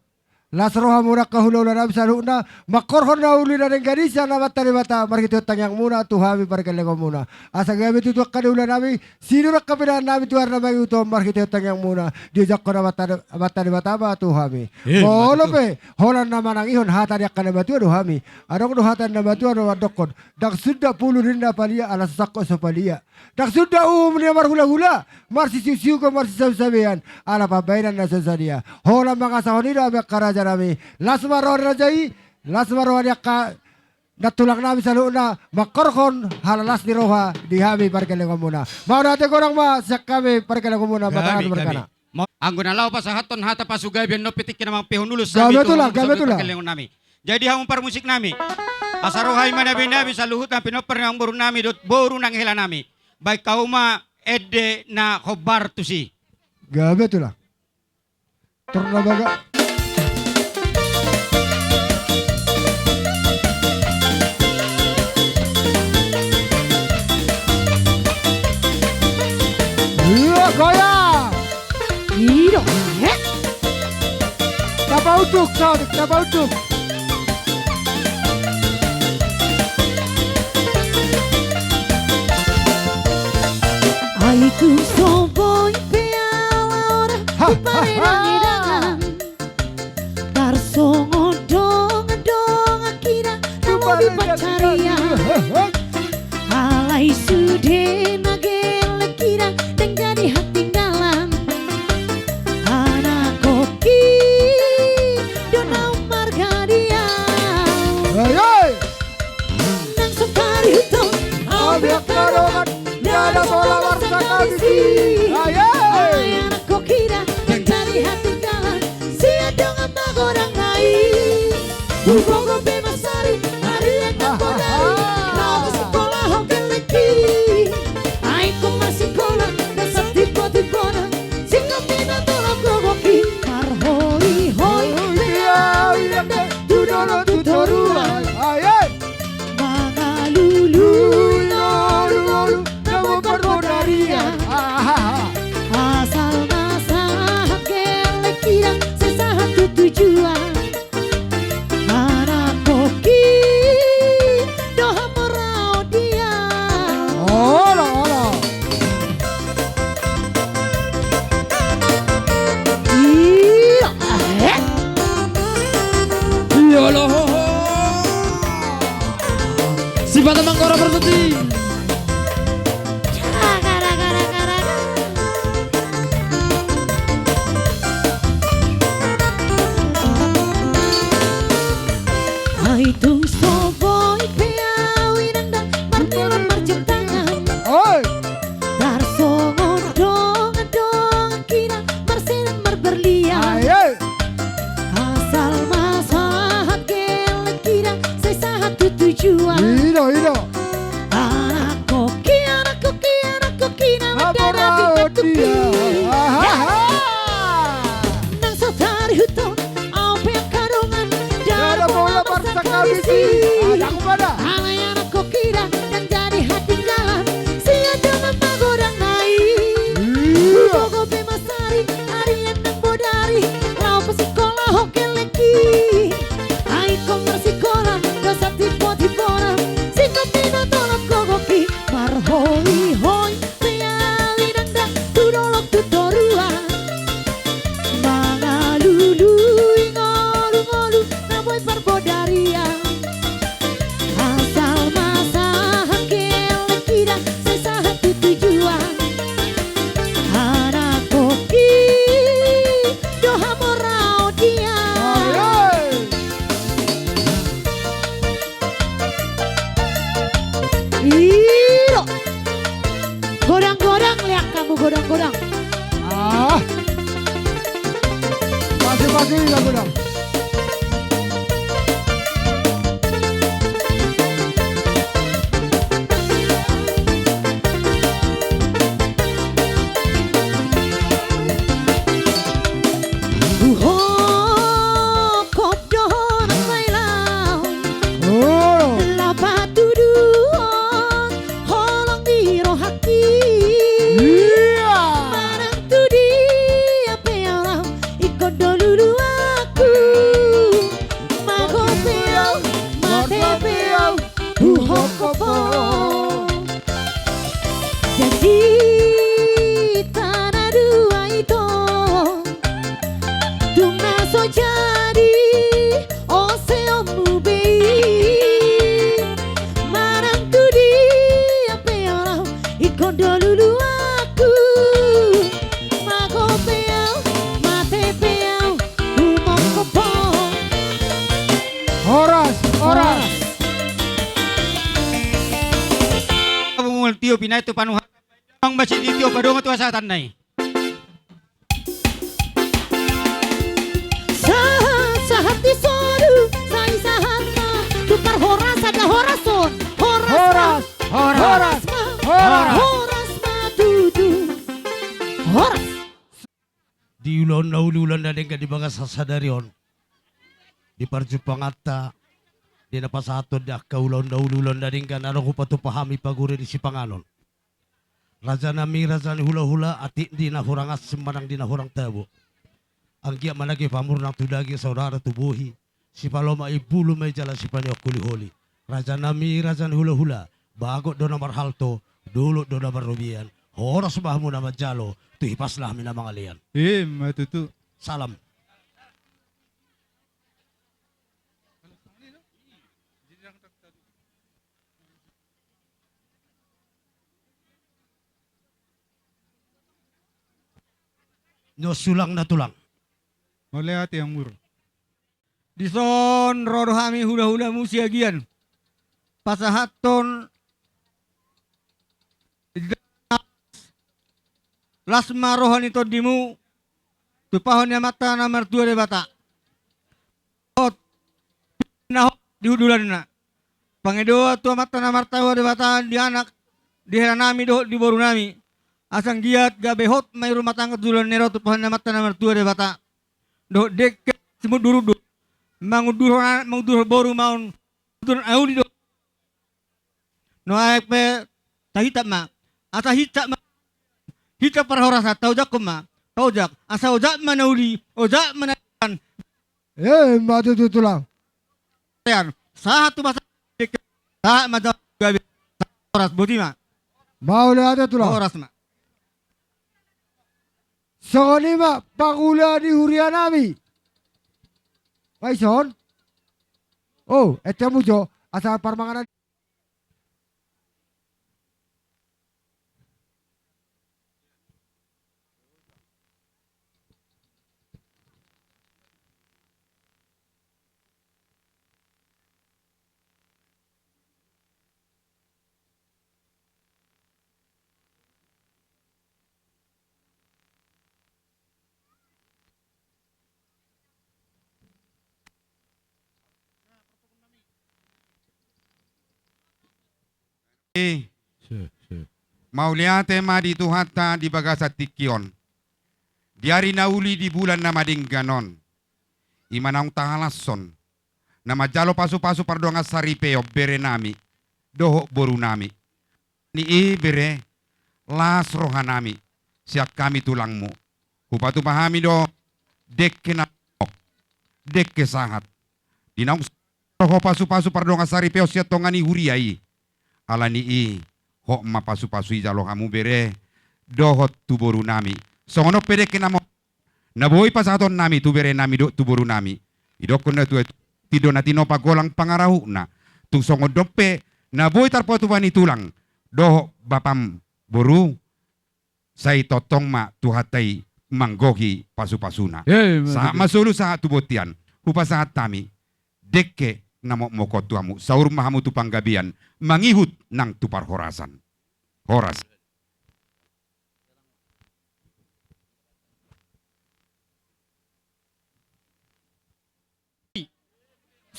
las rohamuna angka hulahulanami saluhutna mangkorhon na uli na denggan i sian Amanta Debata marhitehon tangiangmuna tu hami pargellengonmuna. Asa gabe tutu angka ni hulanami, sinur angka pinahanami tu ari na mangihut on marhitehon tangiangmuna diojakhon Amanta De-, Amanta Debata ma tu hami. Molo pe holan na manangihon hata ni angka na matua do hami. Adong do hata ni na matua na mandokhon, ndang sundat pulu ninna palia ala so sangkot so palia. Ndang sundat uhum ni na marhulahula, marsisiusiuhon marsisabesabeian ala pambahenan na so sadia. Holan mangasahon i do hami angka rajanami. Las ma roha ni raja i, las ma roha ni angka nantulangnami saluhutna mangkorhon halalas ni roha di hami pargellengonmuna. Mauliate godang ma sian hami pargellengonmuna Matanari margana. Anggo na laho pasahathon hata pasugabian on pe tingki na mangpehon ulos hami tu hamu pargellengon nami. Jadi hamu parmusik nami, asa ro hami ma nabinabi saluhutna pinompar ni amangboru nami dohot boru nang hela nami. Baen hamu ma ende na hombar tusi. Gabe tulang. Torna baga. Iya, goyang. Iya, eh? Tapa uduk, Sodik, tapa uduk. Ai tung so boi pe ala orang tu paredangedangan. Tarsongon dongandongan hita na lobi pansarian. Alai sude na gelleng hita ndang jadi hatinggalan. Huboto be masari, ari enda bodari, laho sikola ho gellengki. Ai ingkon marsikola, dohot satimpotipona, singkop ni na tolap gogoki. Marhorihori pe au inang da, tu dolok tu toruan. Ai, ai. Mangalului ngolungolu na boi parbodarian. Aha. Asal ma sahat gellengki da, sai sahat tu tujuan. Anakkongki do hamu raot dia. Olo, olo. Iya, eh. Iya, lo, ho, ho. Sipata manggora bersedih. Ai tung so boi pe au inang da marmilon marjemtangan. Oi. Tarsongon dongan-donganki da marsenan marberlian. Ai, ai. Asal ma sahat gellengki da, sai sahat tu tujuan. Ido, ido. Anakkongki, anakkongki, anakkongki na mandarapi patupi. Aha. Nang so tarihuthon au pe angka dongan, ndada pola parsangkabisi. Alai anakkongki da, ndang jadi hatinggalan sian dongan magodang nai. Iya. Huboto be masari, ari enda bodari, laho pasikola ho gellengki. Ai ingkon marsikola, dohot satimpotipona, singkop ni na tolap gogoki. Marhorihori pe au inang da, tu dolok tu toruan. Mangalului ngolungolu na boi parbodarian. Asal ma sahat gellengki da, sai sahat tu tujuan. Anakkongki do hamu raot dia. Ai, ai. Ido. Godang-godang, leak hamu godang-godang. Ah. Pasi-pasi, godang-godang. Huhophop do ho nang sai laho. Oh. Laho patuduhon holong di rohangki. Iya. Manang tu dia pe au laho, ingkon do luluanku. Mago pe au, mate pe au, huhophop ho. Janjita na dua i do, tung na so jadi, ose ommu be i. Manang tu dia pe au laho, ingkon do luluanku. Mago pe au, mate pe au, huhophop ho. Horas, horas. Horas. Abu mul tio pinai tu panuha. Ang masih di tio padongo tu asatanna i. Sahat, sahat di solu, sai sahat ma tu parhorasan, da horas on. Horas, horas, horas, horas ma, horas, horas ma tutu. Horas. Di ulaon na uli, ulaon na denggan di bagasan sadari on, di parjumpanganta, di na pasahathon di angka ulaon na uli, ulaon na denggan, adong hupatupa hami pagure ni sipanganon. Rajanami, raja ni hulahula, atik di na hurang asing manang di na hurang tabo. Anggiat ma na gabe pamurnang tu daging, saudara tu bohi, sipalomak imbulu ma i jala sipaneang holiholi. Rajanami, raja ni hulahula, bagot do na marhalto, dolok do na marrobean, horas ma hamu na manjalo, tu hipas na hami na mangalean. Ima tutu. Salam. Nyo sulang na tulang. Mauliate, Amangboru. Dison ro do hami hulahulamu Siagian pasahathon las ma roha ni tondimu, tupahon ni Amanta na martua Debata. Ot. na hot di hundulanna. Pangidoan tu Amanta na martua Debata di anak, di helanami dohot di borunami. Asa anggiat gabe hot ma i rumah tangga tu joloan ni ari on tu pahan ni Amanta na martua Debata. Dohot dengke simundur-undur. Mangundurhon anak, mangundurhon boru ma on. Tutur na uli do. Nuaeng pe tahinsat ma. Asa hinsat ma. Hinsat parhorasan, taojakhon ma. Taojak. Asa ojak ma na uli, ojak ma na denggan. Eh, ima tutu tulang. Sahat tu masa, sahat ma jam gabe. Horas, boti ma. Mauliate tulang. Horas ma. Songon i ma pangula ni hurianami. Ai son. Oh, ete mujo asa parmanganan. Eh, mauliate ma di Tuhanta di bagasan tingki on. Di ari na uli di bulan na madenggan on. Ima naung tahalashon. Na manjalo pasu-pasu pardongan saripeon berenami. Dohot borunami. Ni i bere, las rohanami, sian hami tulangmu. Hupatupa hami do, dengke na, dengke sahat. Di naung ro ho pasu-pasu pardongan saripeon sian tonga ni huria i. Ala ni i, hot ma pasu-pasu i jalo hamu bere, dohot tu borunami. Songon on pe dengke na mo- Na boi pasahatonnami tu berenami dohot tu borunami. Didokkon na tua, tindo na tinopa golang pangarahutna. Tung songon dope na boi tarpatupa ni tulang dohot bapam boru, sai tongtong ma Tuhanta i manggohi pasu-pasuna. Sahat ma solu sahat tu bontean. Hupasahat hami dengke na mokmok on tu hamu. Saur ma hamu tu panggabean mangihut nang tu parhorasan. Horas.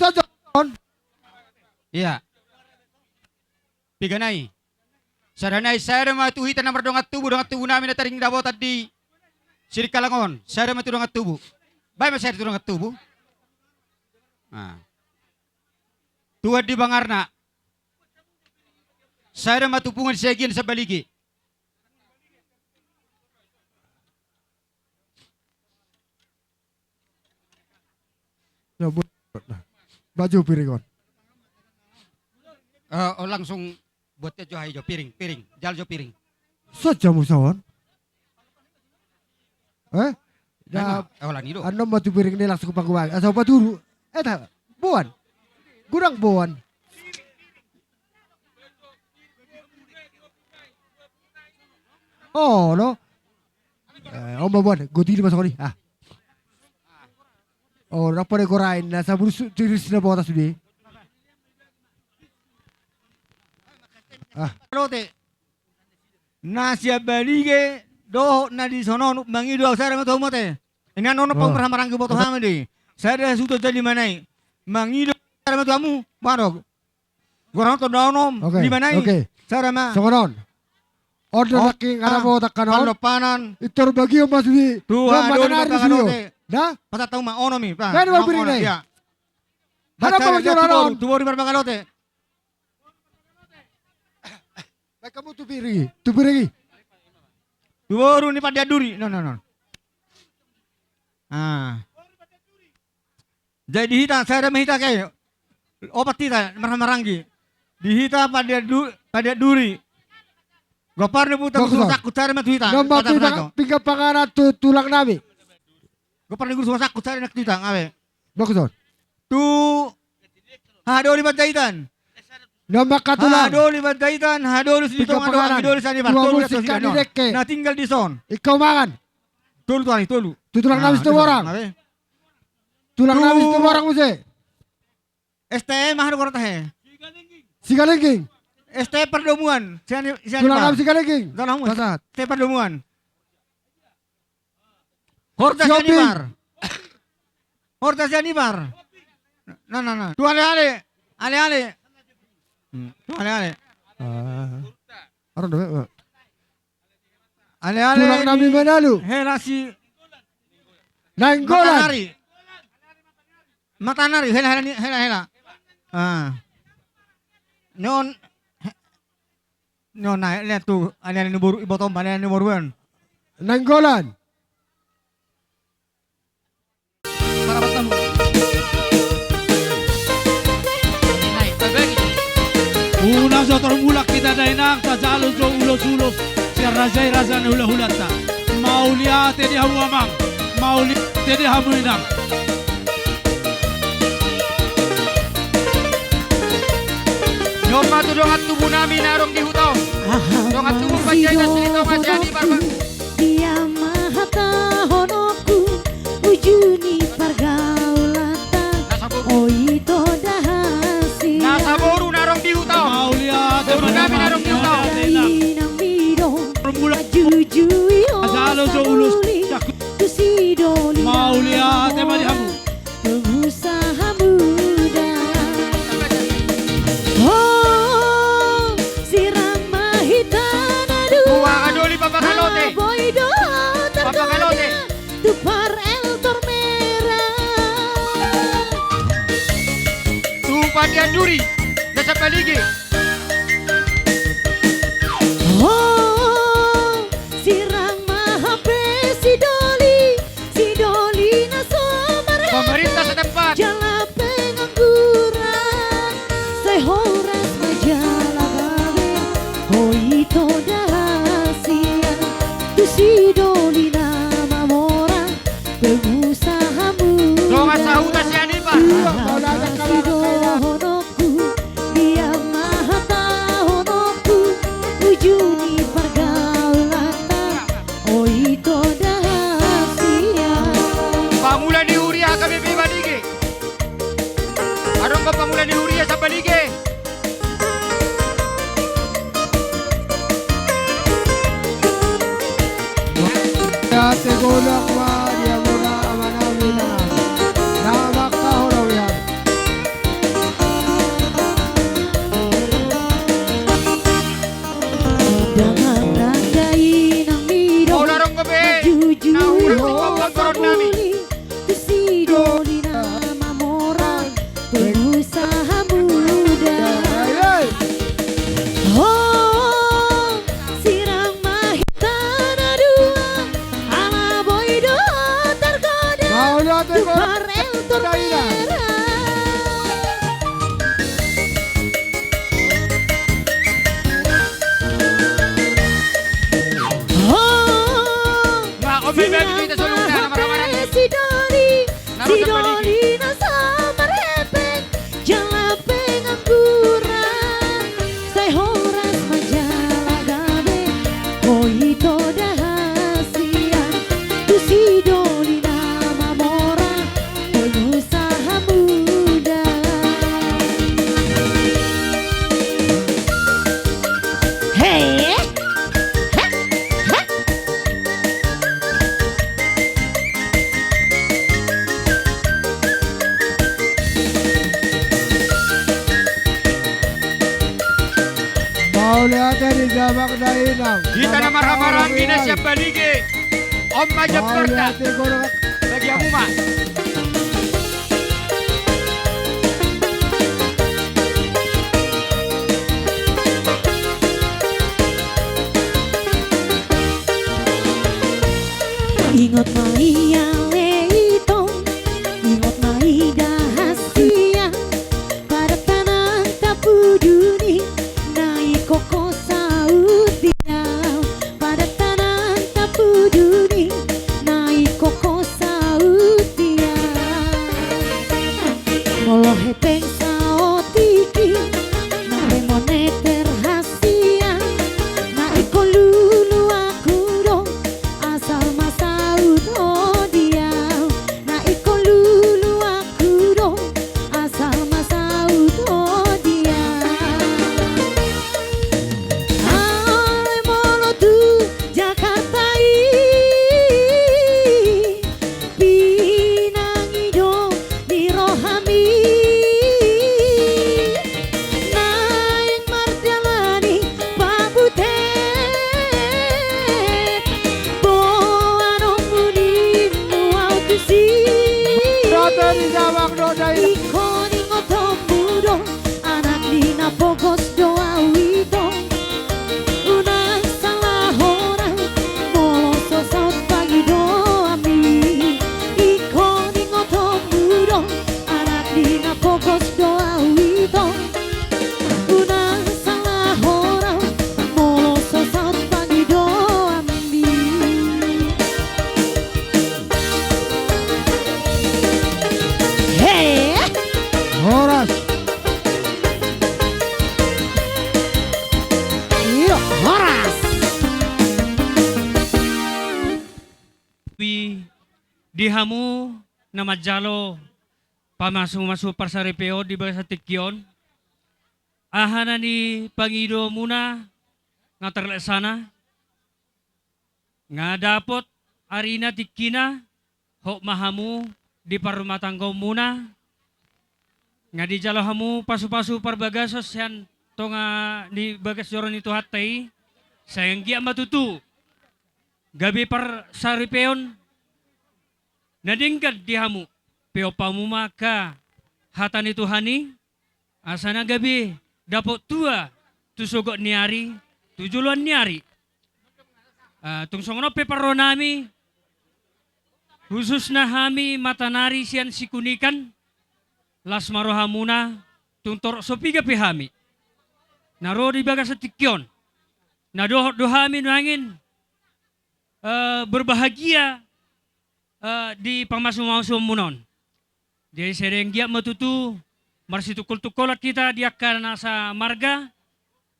Saja on. Ia. Piga nai. Sada nai, sada ma tu hita na mardongan tubu, dongan tubunami na taring dapotan di Sidikalang on. Sada ma tu dongan tubu. Baen ma sada tu dongan tubu. Tuan di Bangarna. Sada ma tu punguan Siagian Sambaligi. Baju piring on. Eh, oh, langsung buat jo, ayo jo piring, piring, jal jo piring. Saja musaon. Eh? Anu ma tu piring ni langsung panggubangi. Asa upa turu. Eh, ta, boan. Gudang boan. Oh, no. Eh, on ma boan, gotili ma songon i. Ah. Oh, rap pade gorain na saburus tiris na botas be. Ah. Lote. Na sian Balige dohot na di sonon mangido au sada ma tu hamu mate. Inna on pau marhamaranggi boto hami di. Sada suto jadi manai. Mangido sada ma tu hamu. Barok. Gorang tonda onom, oke, lima nai. Oke. Sada ma. Songon on. On do nangkin, ada botak kan on. Palompanan. Itor bagi om masuk di. Tuhan, doli ma tangalote. Da? Pasahat hamu ma onom i. Ba, dua piring nai. Ia. Hata ma tu boru, tu boru marmangalote. Baik hamu tu piring i. Tu piring i. Tu boru ni Pandean Duri. Non, non, non. Ah. Jadi hita, sada ma hita ke. Opat hita, marhamaranggi. Di hita Pandean Du-, Pandean Duri. Gompar ni Puta Guru Sumasakut, sada ma tu hita. Nomor pinggan panganan tu tulang nami. Gompar ni Guru Sumasakut, sada ma tu hita, ngabe. Bagus on. Tu Hahadoli Panjaitan. Nomor ka tulang. Hahadoli Panjaitan, Hahadoli Sitonga, Hahadoli Sanibar. Tolu musik ka di dengke. Na tinggal di son. Iko mangan. Tolu tu ari, tolu. Tu tulang nami Situmorang. Tulang nami Situmorang muse. S T M aha do goranta he? Sigalingging. S T M Pardomuan. Tulang nami Sigalingging. Pasahat. S T M Pardomuan. Horta Sianibar. Horta Sianibar. Na, na, na. Tu ale-ale. Ale-ale. Hmm, tu ale-ale. Ah. Aro do, eh. Ale-ale tulang nami ni Manalu. Hela si Nainggolan. Matanari. Matanari, hela, hela, ni, hela, hela. Ah. Nion, he-, nion na, ale-ale tu, ale-ale ni boru, ibotom, ale-ale ni boru an. Nainggolan. Unang jo tarmulak hita dainang, tajalo jo ulos-ulos sian raja i, raja ni hula-hulanta. Mauliate di hamu amang, mauliate di hamu inang. Jomma tu dongan tubu nami na adong di huta on. Dongan tubu Panjaitan Silitonga, sian i parba- Dia ma hatahononku, uju ni pargaulanta, oi to da hasian. Na saboru na adong di huta on. Mauliate. Boru nami na adong di huta on. Inang midong, jujui ho sauli, tu si doli. Mauliate ma di hamu. Pengusaha muda. Oh, sirang ma hita na dua. Tua Kadoli, Papa Kalote. Ala boi do targoda. Papa Kalote. Tu par el tor merah. Tu Padian Duri. Na Sabalige. Oh, sirang ma hape si doli. Si doli na so marhepeng, pemerintah setempat, jala pengangguran. Sai horas ma jala gabe, oi to da hasian. Tu si doli na mamora, pengusaha muda. Dongan sahuta sian i, Pak. Aha si dohononku, dia ma hatahononku, uju ni pargaulanta. Oi to da hasian. Pangula ni huria H K B P Balige. Adong do pangula ni huria Sabalige. Ate godang ma dia muna amanami na. Na mangkahorong ia. Damang nang dainang midong. Molo adong dope na hurang di panggoron nami. Tu si doli na mamora, pengusaha muda. Oh, sirang ma hita na dua. Ala boi do targoda. Mauliate. Tu par el tor merah. Oh, sirang ma hape si doli, si doli na so marhepeng, jala pengangguran. Sai horas ma jala gabe, oi to da hasian. Tu si doli na mamora, pengusaha muda. He, he, he. Mauliate di damang dainang. Hita na marhahamaranggi na sian Balige. On ma jambarta. Mauliate godang. Bagi hamu ma. Ingot ma i ale itong, ingot ma i da hasian. Padantanan tapuduni, na i koko saut dia. Padantanan tapuduni, na i koko saut dia. Molo hepeng saotik i, na pe moneter hasian, na ingkon lulu ahu do, asal ma saut ho dia. Di damang do dainang. Ingkon ingotonmu do, anak ni na pogos do au ito. Unang salahon au, molo so saut pangidoanmi. Ingkon ingotonmu do, anak ni na pogos do au ito. Unang salahon au, molo so saut pangidoanmi. He! Horas. Iyo, horas. Di hamu na manjalo pamasu-masu parsaripeon di bagasan tingki on. Aha na nipangidomuna nga terlaksana, nga dapot arina tingkina, hot ma hamu di parrumatanggaonmuna, nga dijalo hamu pasu-pasu parbagason sian tonga ni bagas joro ni Tuhanta i, sai anggiat ma tutu gabe parsaripeon na denggan di hamu, peop hamu ma angka hata ni Tuhan i, asa na gabe dapot tua tu sogot ni ari, tu joloan ni ari. Ah, tung songon on pe parrohanami, khususna hami matanari sian Sikunikan, las ma rohamuna, tung torop so piga pe hami na ro di bagasan tingki on, na dohot do hami nuaeng, eh, berbahagia, eh, di pamasu-masuonmuna on. Jadi sai anggiat ma tutu marsitungkol-tungkolan hita di angka na samarga,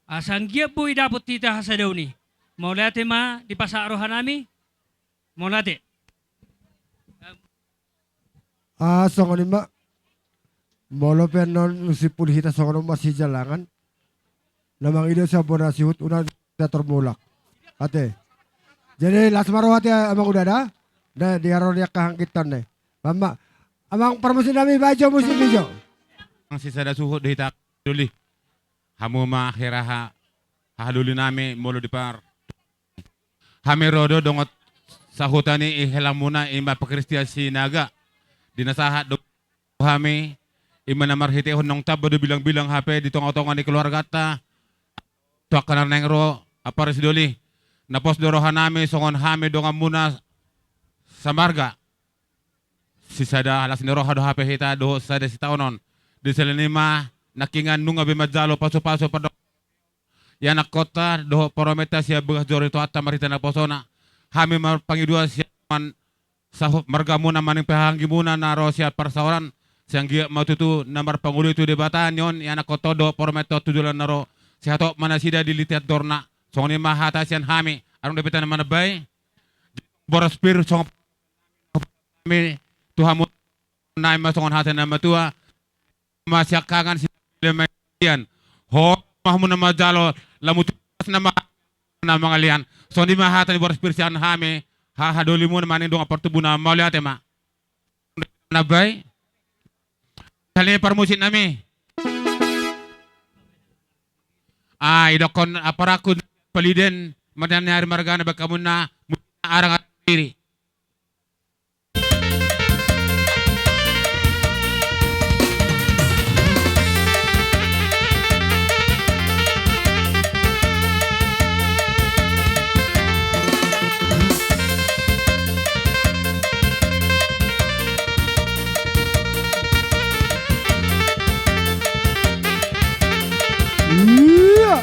asa anggiat boi dapot hita hasadaon i. Mauliate ma dipasahat rohanami. Mauliate. Ah, songon i ma. Molo pe annon simpul hita songon on ma sijalangan. Na mangido sian bona sihut unang teater mulak. Ate. Jadi las ma roha ate amang uda da. Da di haro ni angka hangkittan ne. Bamma. Amang parmusiknami baen jo musik i jo. Nang sisada suhut do hita doli. Hamu ma hera ha, hahadolinami molo di par. Hami ro do dohot sahuta ni i helamuna i ma Pak Kristian Sinaga. Di na sahat do hami, i ma na marhitehon naung tamba do bilang-bilang hape di tonga-tonga ni keluarganta. Tu angka na naeng ro, apara sidoli. Na pos do rohanami songon hami donganmuna samarga. Sisada las ni roha do hape hita dohot sada sitaonon. Di sela ni i ma nangkiningan nunga be manjalo pasu-pasu pardongan ianakkonta dohot parumaenta sian bagas joro ni Tuhanta marhite naposona. Hami marpangidoan sian sahuta margamuna manang pe hahaanggimuna na ro sian parsaoran, sai anggiat ma tutu na marpangoli tu Debata ni on ianakkonta on dohot parumaenta on tu joloan na ro. Sai hatop ma nasida di litian dorna. Songon i ma hata sian hami. Adong dope hita na manambai? Boras pir songon hami tu hamu na i ma songon hata ni na matua. Masiangkangan si Lemaian. Ho, ma hamu na manjalo, lamu tugas na ma-, na mangalean. Songon i ma hata ni boras pir sian hami, ha, hahadolimuna manang dongan partubuan, mauliate ma. Manambai. Sale parmusiknami. Ah, idokkon aparakku paliden, mardian ni ari margana baen hamuna, arang diri. Iya.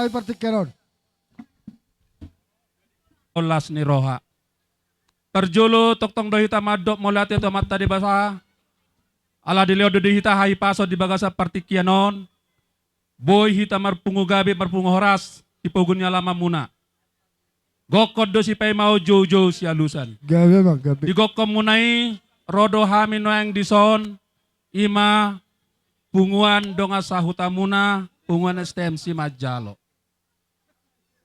partingkian on. Las ni roha. Parjolo tongtong do hita mandok mauliate tu Amanta Debata. Ala dilehon do di hita hahipason di bagasan partingkian on. Boi hita marpungu gabe marpungu horas di pogu ni alamanmuna. Gokhon do sipaimaon, joujou sialusan. Gabe ma gabe. Di gokhonmuna i ro do hami nuaeng dison, i ma punguan dongan sahutamuna, punguan S T M Simanjalo.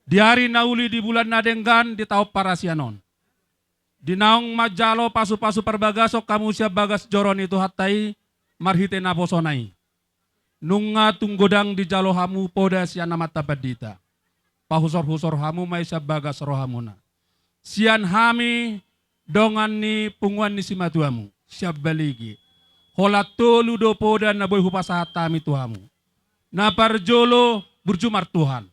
Di ari na uli, di bulan na denggan, di taon parasian on, di naung manjalo pasupasu parbagason hamu sian bagas joro ni Tuhanta i, marhite naposona i. Nunga tung godang dijalo hamu poda sian Amanta Pandita. Pahusorhusor hamu ma i sian bagas rohamuna. Sian hami dongan ni punguan ni simatuamu, Siambalige, holan tolu do poda na boi hupasahat hami tu hamu. Na parjolo, burju martuhan.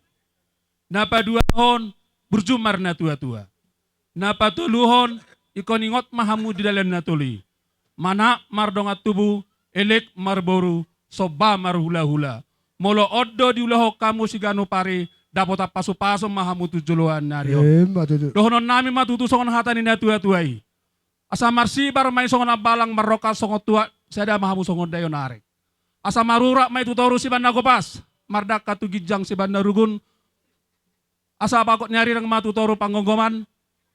Na paduahon, burju marnatuatua. Na patoluhon, ingkon ingot ma hamu di dalan na tolu i. Manat mardongan tubu, elek marboru, somba marhulahula. Molo on do diulahon hamu siganup ari, dapotan pasupasu ma hamu tu joloan ni ari on. Emma tutu. Dohononnami ma tutu songon hata ni natuatua i. Asa marsibar ma i songon ambalang, marrongkal songon tuak, sada ma hamu songon daion arek. Asa marurat ma i tu toru sibahen na gopas, mardangka tu ginjang sibahen na rugun. Asa bagot ni arirang ma tu toru panggomgoman,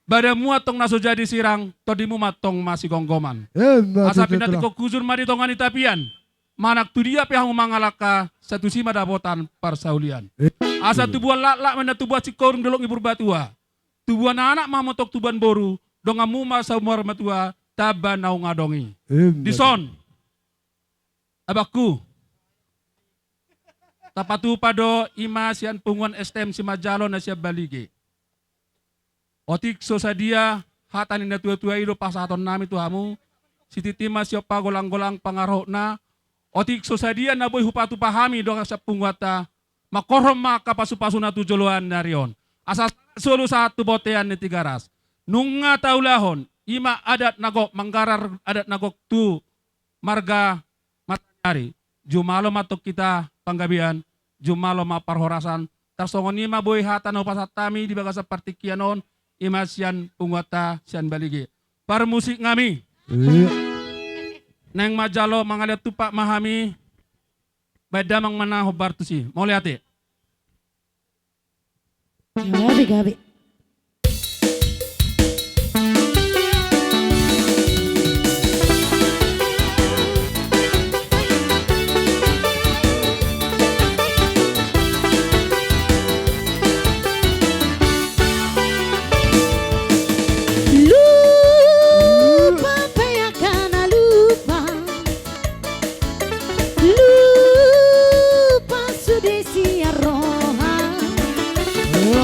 badanmu antong na so jadi sirang, tondimu ma antong masigomgoman. Emma tutu. Asa pinantikhon hujur ma di tonga ni tapian, manang tu dia pe hamu mangalangka, sai tusi ma dapotan parsaulian. Emma tutu. Asa tubuan laklak ma inna tubuan singkoru di Dolok ni Purbatua. Tubuan anak ma hamu antong tubuan boru, donganmu ma saur matua, tamba naung adong i. Emma tutu. Dison, abangku, tapatupa do i ma sian punguan S T M Simanjalo na Siambalige. Otik so sadia hata ni natuatua i do pasahatonnami tu hamu. Sititi ma siompa golanggolang pangarahutna. Otik so sadia na boi hupatupa hami dongan sian punguanta, mangkorhon ma angka pasupasuna tu joloan ni ari on. Asa solu sahat tu bontean ni Tigaras. Nunga taulahon i ma adat na gok, manggarar adat na gok tu marga Martanihari. Jumalo ma antong hita panggabean, jumalo ma parhorasan. Tarsongon i ma boi hata na hupasahat hami di bagasan partingkian on, i ma sian punguanta Siambalige. Parmusiknami. Iya. Naeng manjalo mangalean tumpak ma hami. Baen damang ma na hombar tusi. Mauliate. Gabe, gabe. Lupa pe angka na lupa. Lupa sude sian roha.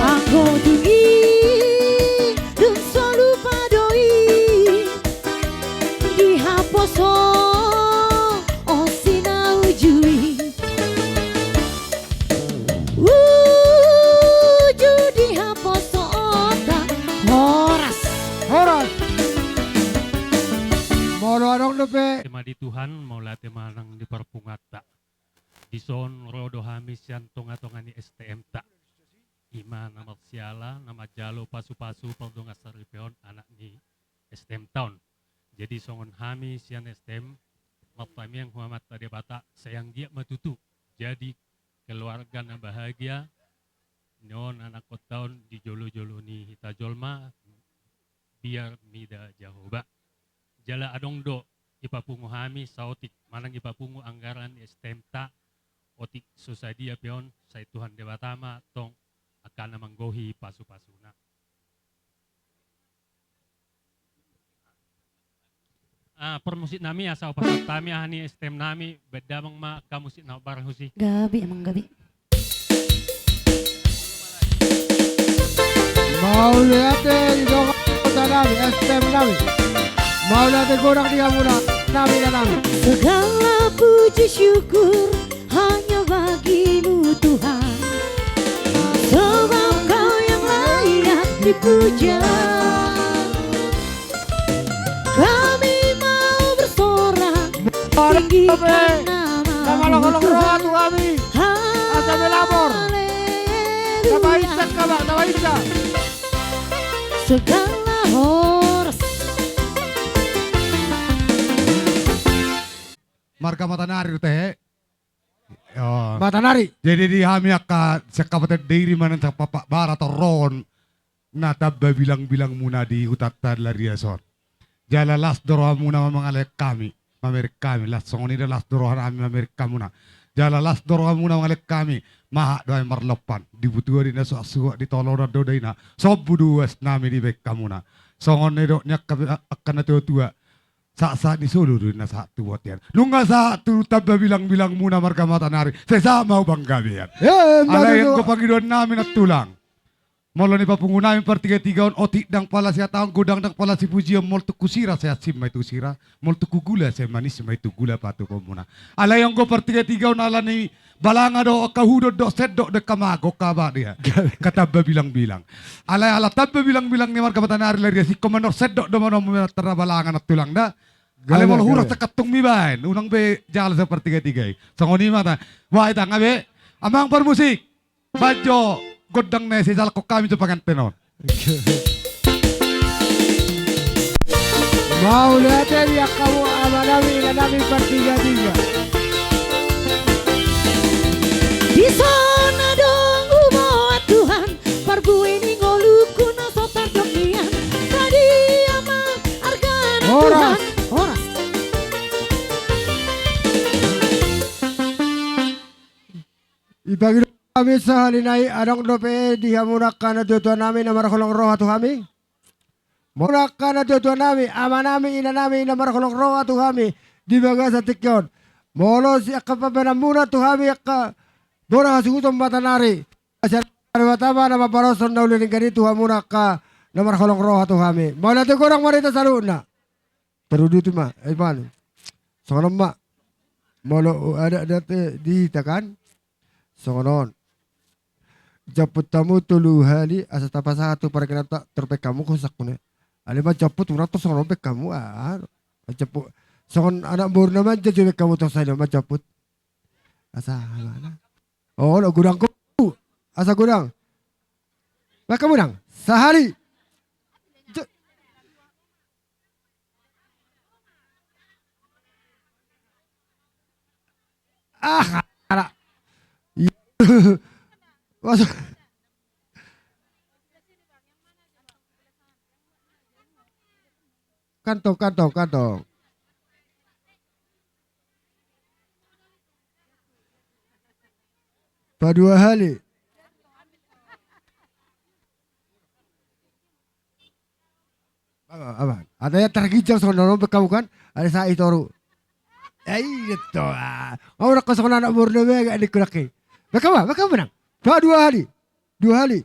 Anggo dung i dung so lupa do i. Dihaposo on si na uju i. Uju dihaposo on da. Horas. Horas. Molo adong dope. Ate ma di Tuhan, mauliate ma nang di parpunguanta. Dison ro do hami sian tongatonga ni S T M-ta. I ma na marsiala, na manjalo pasupasu pardongan saripeon anak ni S T M-ta on. Jadi songon hami sian S T M, martamiang tu Amanta Debata, sai anggiat ma tutu jadi keluarga na bahagia, ni on anakkonta on di jolojolo ni hita jolma, biar mida Jahowa. Jala adong do ipapungu hami saotik, manang ipapungu anggaran ni S T M-ta, otik so sadia pe on, sai Tuhan Debata ma tong angka na manggohi pasupasuna. Ah, parmusiknami, asa hupasahat hami aha ni S T M-nami, baen damang ma angka musik na hombar tusi. Gabe, amang gabe. Mauliate di dongan nami, S T M nami. Mauliate godang di hamuna, nami na nami. Segala puji syukur hanya bagi-Mu Tuhan, sebab Kau yang layak dipuja. Kami mau bersorak tinggikan nama-Mu Tuhan. Haleluya. Tabainsa, Abang, tabainsa. Segala horas. Marga Matanari do tahe. Matanari. Jadi di hami angka sian Kabupaten Dairi manang sian Pakpahan Barat on ro na tamba bilangbilangmuna di hutanta Larias on. Jala las do rohamuna mangalehon hami, mamereng hami, las songon i do las do rohanami mamereng hamuna. Jala las do rohamuna mangalehon hami, mahat do hami marlompan, di butua do i na suhatsuhat, di tolonan do daina, sombu do uasnami dibahen hamuna. Songon nidok ni angka, angka natuatua, sahatsahat ni solu do na sahat tu bontean. Nunga sahat tu tamba bilangbilangmuna marga Matanari, sai sahat ma hubanggabean. Eh, alai anggo pangidoannami nantulang, molo nipapungu nami partigatiga on, otik ndang pala sihatahon, godang ndang pala sipujion, molo tung husira sai hansit ma i tu husira, molo tung hugula sai manis ma i tu gula patupaonmuna. Alai anggo partigatiga on ala ni balanga do angka hudon do sendok do angka mago angka ba dia. Angka tamba bilangbilang. Alai ala tamba bilangbilang ni marga Matanari Larias, ingkon mandok sendok do manombo manang tarna balanga nantulang da. Alai molo huras angka tungmi baen, unang be jala sian partigatiga i. Songon i ma ta. Wah, i tangga be. Amang parmusik. Baen jo gondang na ese, jalakhon hami jo panganten on. Mauliate di angka hamu amanami inanami partigatiga. Dison adong huboan Tuhan, parbue ni ngolungku na so tardok nian. Sadia ma argana Tuhan. Horas. Ipangido hami sahali nai, adong dope di hamu angka natuatuanami na marholong roha tu hami? Molo angka natuatuanami, amanami, inanami na marholong roha tu hami di bagasan tingki on, molo sian angka pambahenanmuna tu hami angka bona hasuhuton Matanari, sian Debata ma na mambaroshon na uli denggan i tu hamu angka na marholong roha tu hami. Mauliate godang ma di hita saluhutna. Taruduti ma, eh, pan. Songon on ma. Molo adat-adat, eh, di hita kan. Songon on. Jamput hamu tolu hali asa tapasahat tu parginanta, torop hamu hosak kune. Alai manjamput unang tong songon on baen hamu, ah. Manjamput. Songon anak boru na manja jo baen hamu tong sai do manjamput. Asa mana? Oh, lo godang ko. Asa godang. Baen hamu nang. Sahali. Jo-, ah, anak. Masuk. Kantong, kantong, kantong. Padua hali. Apa, apa? Ada yang tergijang songon on baen hamu kan? Ada sai toru. Ya iya to. Ah. Mau nak kosong anak boru na baen hamu, baen hamu nang. Padua hali. Dua hali.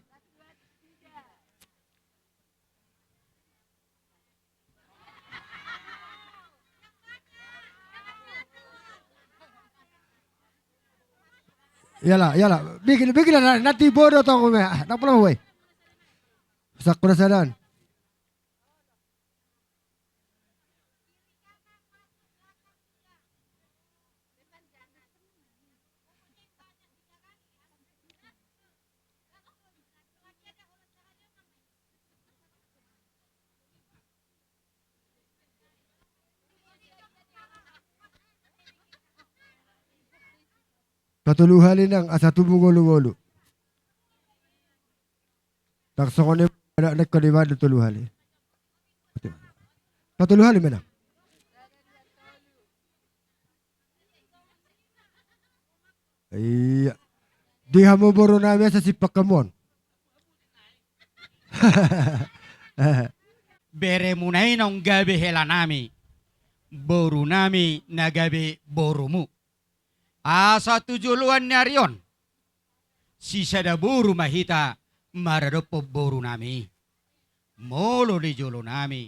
Iyalah, iyalah. Bikin, bikin lah, nanti bodoh tong me. Ah, tak perlu, weh. Sakura sadan. Patolu hali nang asa tubu ngolu-ngolu. Tang songon i, na ingkon dibaen do tolu hali. Patolu hali ma nang. Iya. Di hamu boru nami asa simpang hamu on. Beremuna i naung gabe hela nami, boru nami na gabe borumu. Asa tu joloan ni ari on, sisada boru ma hita maradophon boru nami. Molo di jolo nami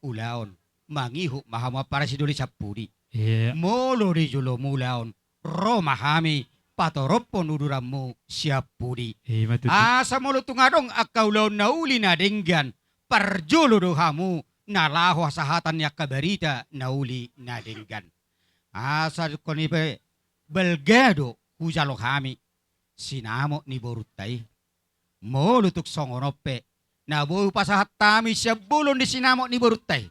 ulaon, mangihut ma hamu ampara sidoli sampudi. Iya. Molo di jolomu ulaon, ro ma hami patorophon uduranmu sian pudi. Ima tutu. Asa molo tung adong angka ulaon na uli na denggan, parjolo do hamu na laho hasahatan ni angka barita na uli na denggan. Asa dungkon i pe balga do hujalo hami sinamot ni borunta i. Molo tung songon on pe na boi hupasahat hami sian bolon ni sinamot ni borunta i,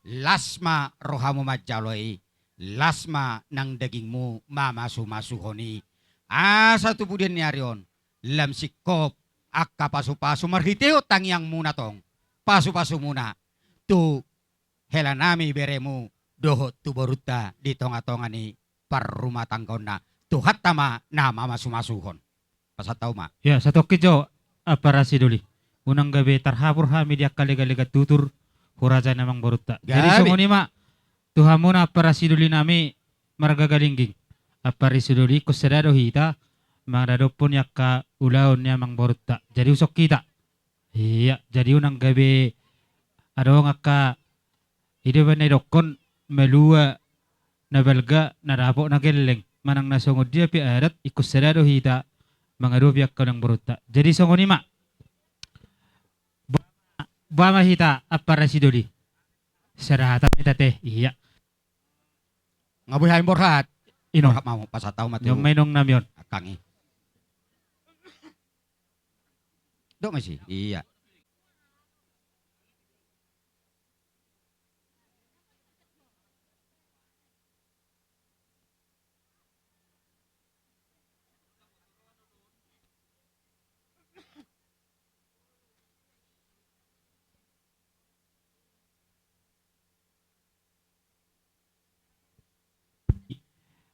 las ma rohamu manjalo i, las ma nang dagingmu mamasumasuhon i. Asa tu pudian ni ari on lam singkop angka pasupasu marhitehon tangiangmuna tong, pasupasumuna tu helanami beremu dohot tu borunta di tongatonga ni parrumatanggaonna. Tuhanta ma na mamasumasuhon. Pasahat hau ma. Ya, satongkin jo, ampara sidoli. Unang gabe tarhapur hami di angka leganlegan tutur hu raja ni amangborunta. Jadi gabe songon i ma tu hamuna ampara sidolinami marga Galingging. Ampara sidoli, ingkon sada do hita mangadophon angka ulaon ni amangborunta. Jadi husok hita. Iya, jadi unang gabe adong angka, i do umbahen na didokkon, malua na balga na dapot na gelleng. Manang na songon dia pe adat, ingkon sada do hita mangadopi angka amangborunta. Jadi songon i ma. Boha, boha ma hita ampara sidoli. Sada hata ma hita te, iya. Nga boi hami borhat. Ino. Borhat ma hamu, pasahat hau ma tu. Inong ma inongnami on. Angkang i. Dok ma si. Iya.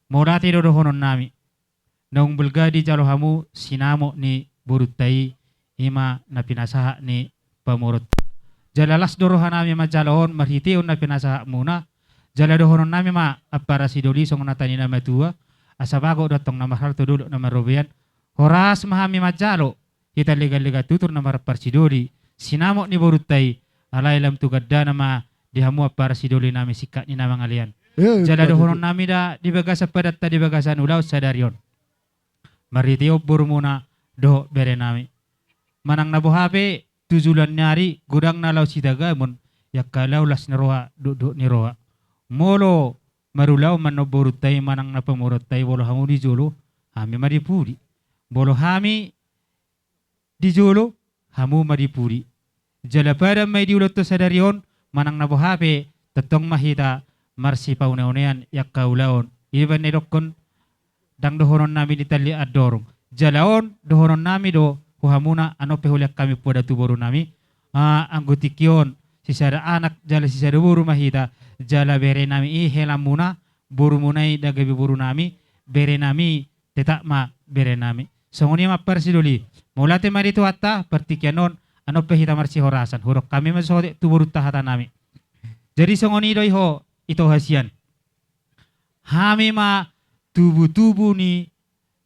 Mauliate do dohononnami. Naung balga dijalo hamu sinamot ni borunta i, i ma na pinasahat ni pamoruonta. Jala las do rohanami manjalo on marhitehon na pinasahatmuna. Jala dohononnami ma ampara sidoli songon hata ni na matua, asa bagot do antong na marhalto, dolok na marrobean. Horas ma hami manjalo hita leganlegan tutur na marampara sidoli sinamot ni borunta i, alai lam tu gandana ma di hamu ampara sidolinami singkat ni na mangalean. Eh, jala betul, dohononnami da di bagasan padanta di bagasan ulaon sadari on. Marhitehon borumuna dohot berenami. Manang na boha pe tu joloan ni ari godang na laho sitagamon, i angka laho las ni roha, dokdok ni roha. Molo marulaon ma annon borunta i manang na pamoruonta i, molo hamu di jolo, hami ma di pudi. Molo hami di jolo, hamu ma di pudi. Jala padan ma i di ulaonta sadari on, manang na boha pe tongtong ma hita marsipauneaunean i angka ulaon. I do umbahen na didokkon, ndang dohononnami ni tali andorung. Jala on dohononnami do hu hamuna, annon pe hulean hami poda tu borunami. Ah, anggo tingki on sisada anak jala sisada boru ma hita, jala berenami i helamuna, borumuna i ndang gabe borunami, berenami tetap ma berenami. Songon i ma ampara sidoli. Mauliate ma di Tuhanta, partingkian on annon pe hita marsihorasan. Hudok hami ma saotik tu borunta hatanami. Jadi songon i do i ho ito hasian. Hami ma tubutubu ni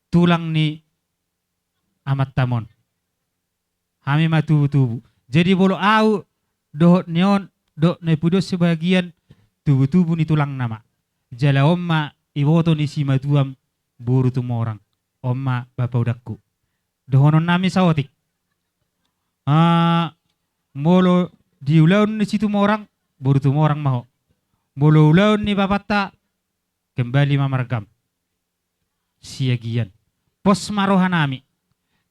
tulang ni amantam on. Hami ma tubutubu. Jadi molo ahu dohot ni on, dohot na i pudi on sebagian, tubutubu ni tulangna ma. Jala on ma iboto ni simatuam boru Tumorang. On ma bapa udangku. Dohononnami saotik. Ah, molo di ulaon ni si Tumorang, boru Tumorang ma ho. Molo ulaon ni bapanta, kembali ma margam. Siagian. Pos ma rohanami.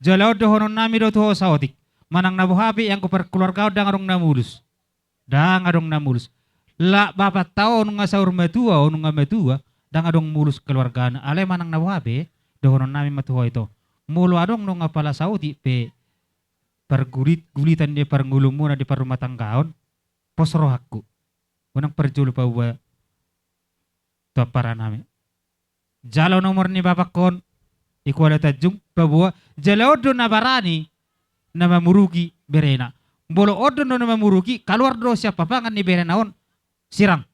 Jala on dohononnami do tu ho saotik. Manang na boha pe i anggo parkeluargaon ndang adong na mulus. Ndang adong na mulus. Lak bapanta on nunga saur matua, on nunga matua, ndang adong mulus keluargana. Alai manang na boha pe, dohononnami ma tu ho ito. Molo adong nunga pala saotik pe pargulit-gulitan di parngolumuna di parrumatanggaon, pos rohangku. Unang parjolo paboa tu amparanami. Jalo nomor ni bapangkon i Kuala Tanjung, paboa jala on do na barani na mamuruki berena. Molo on do na mamuruki, kaluar do sian papangan ni berena on sirang.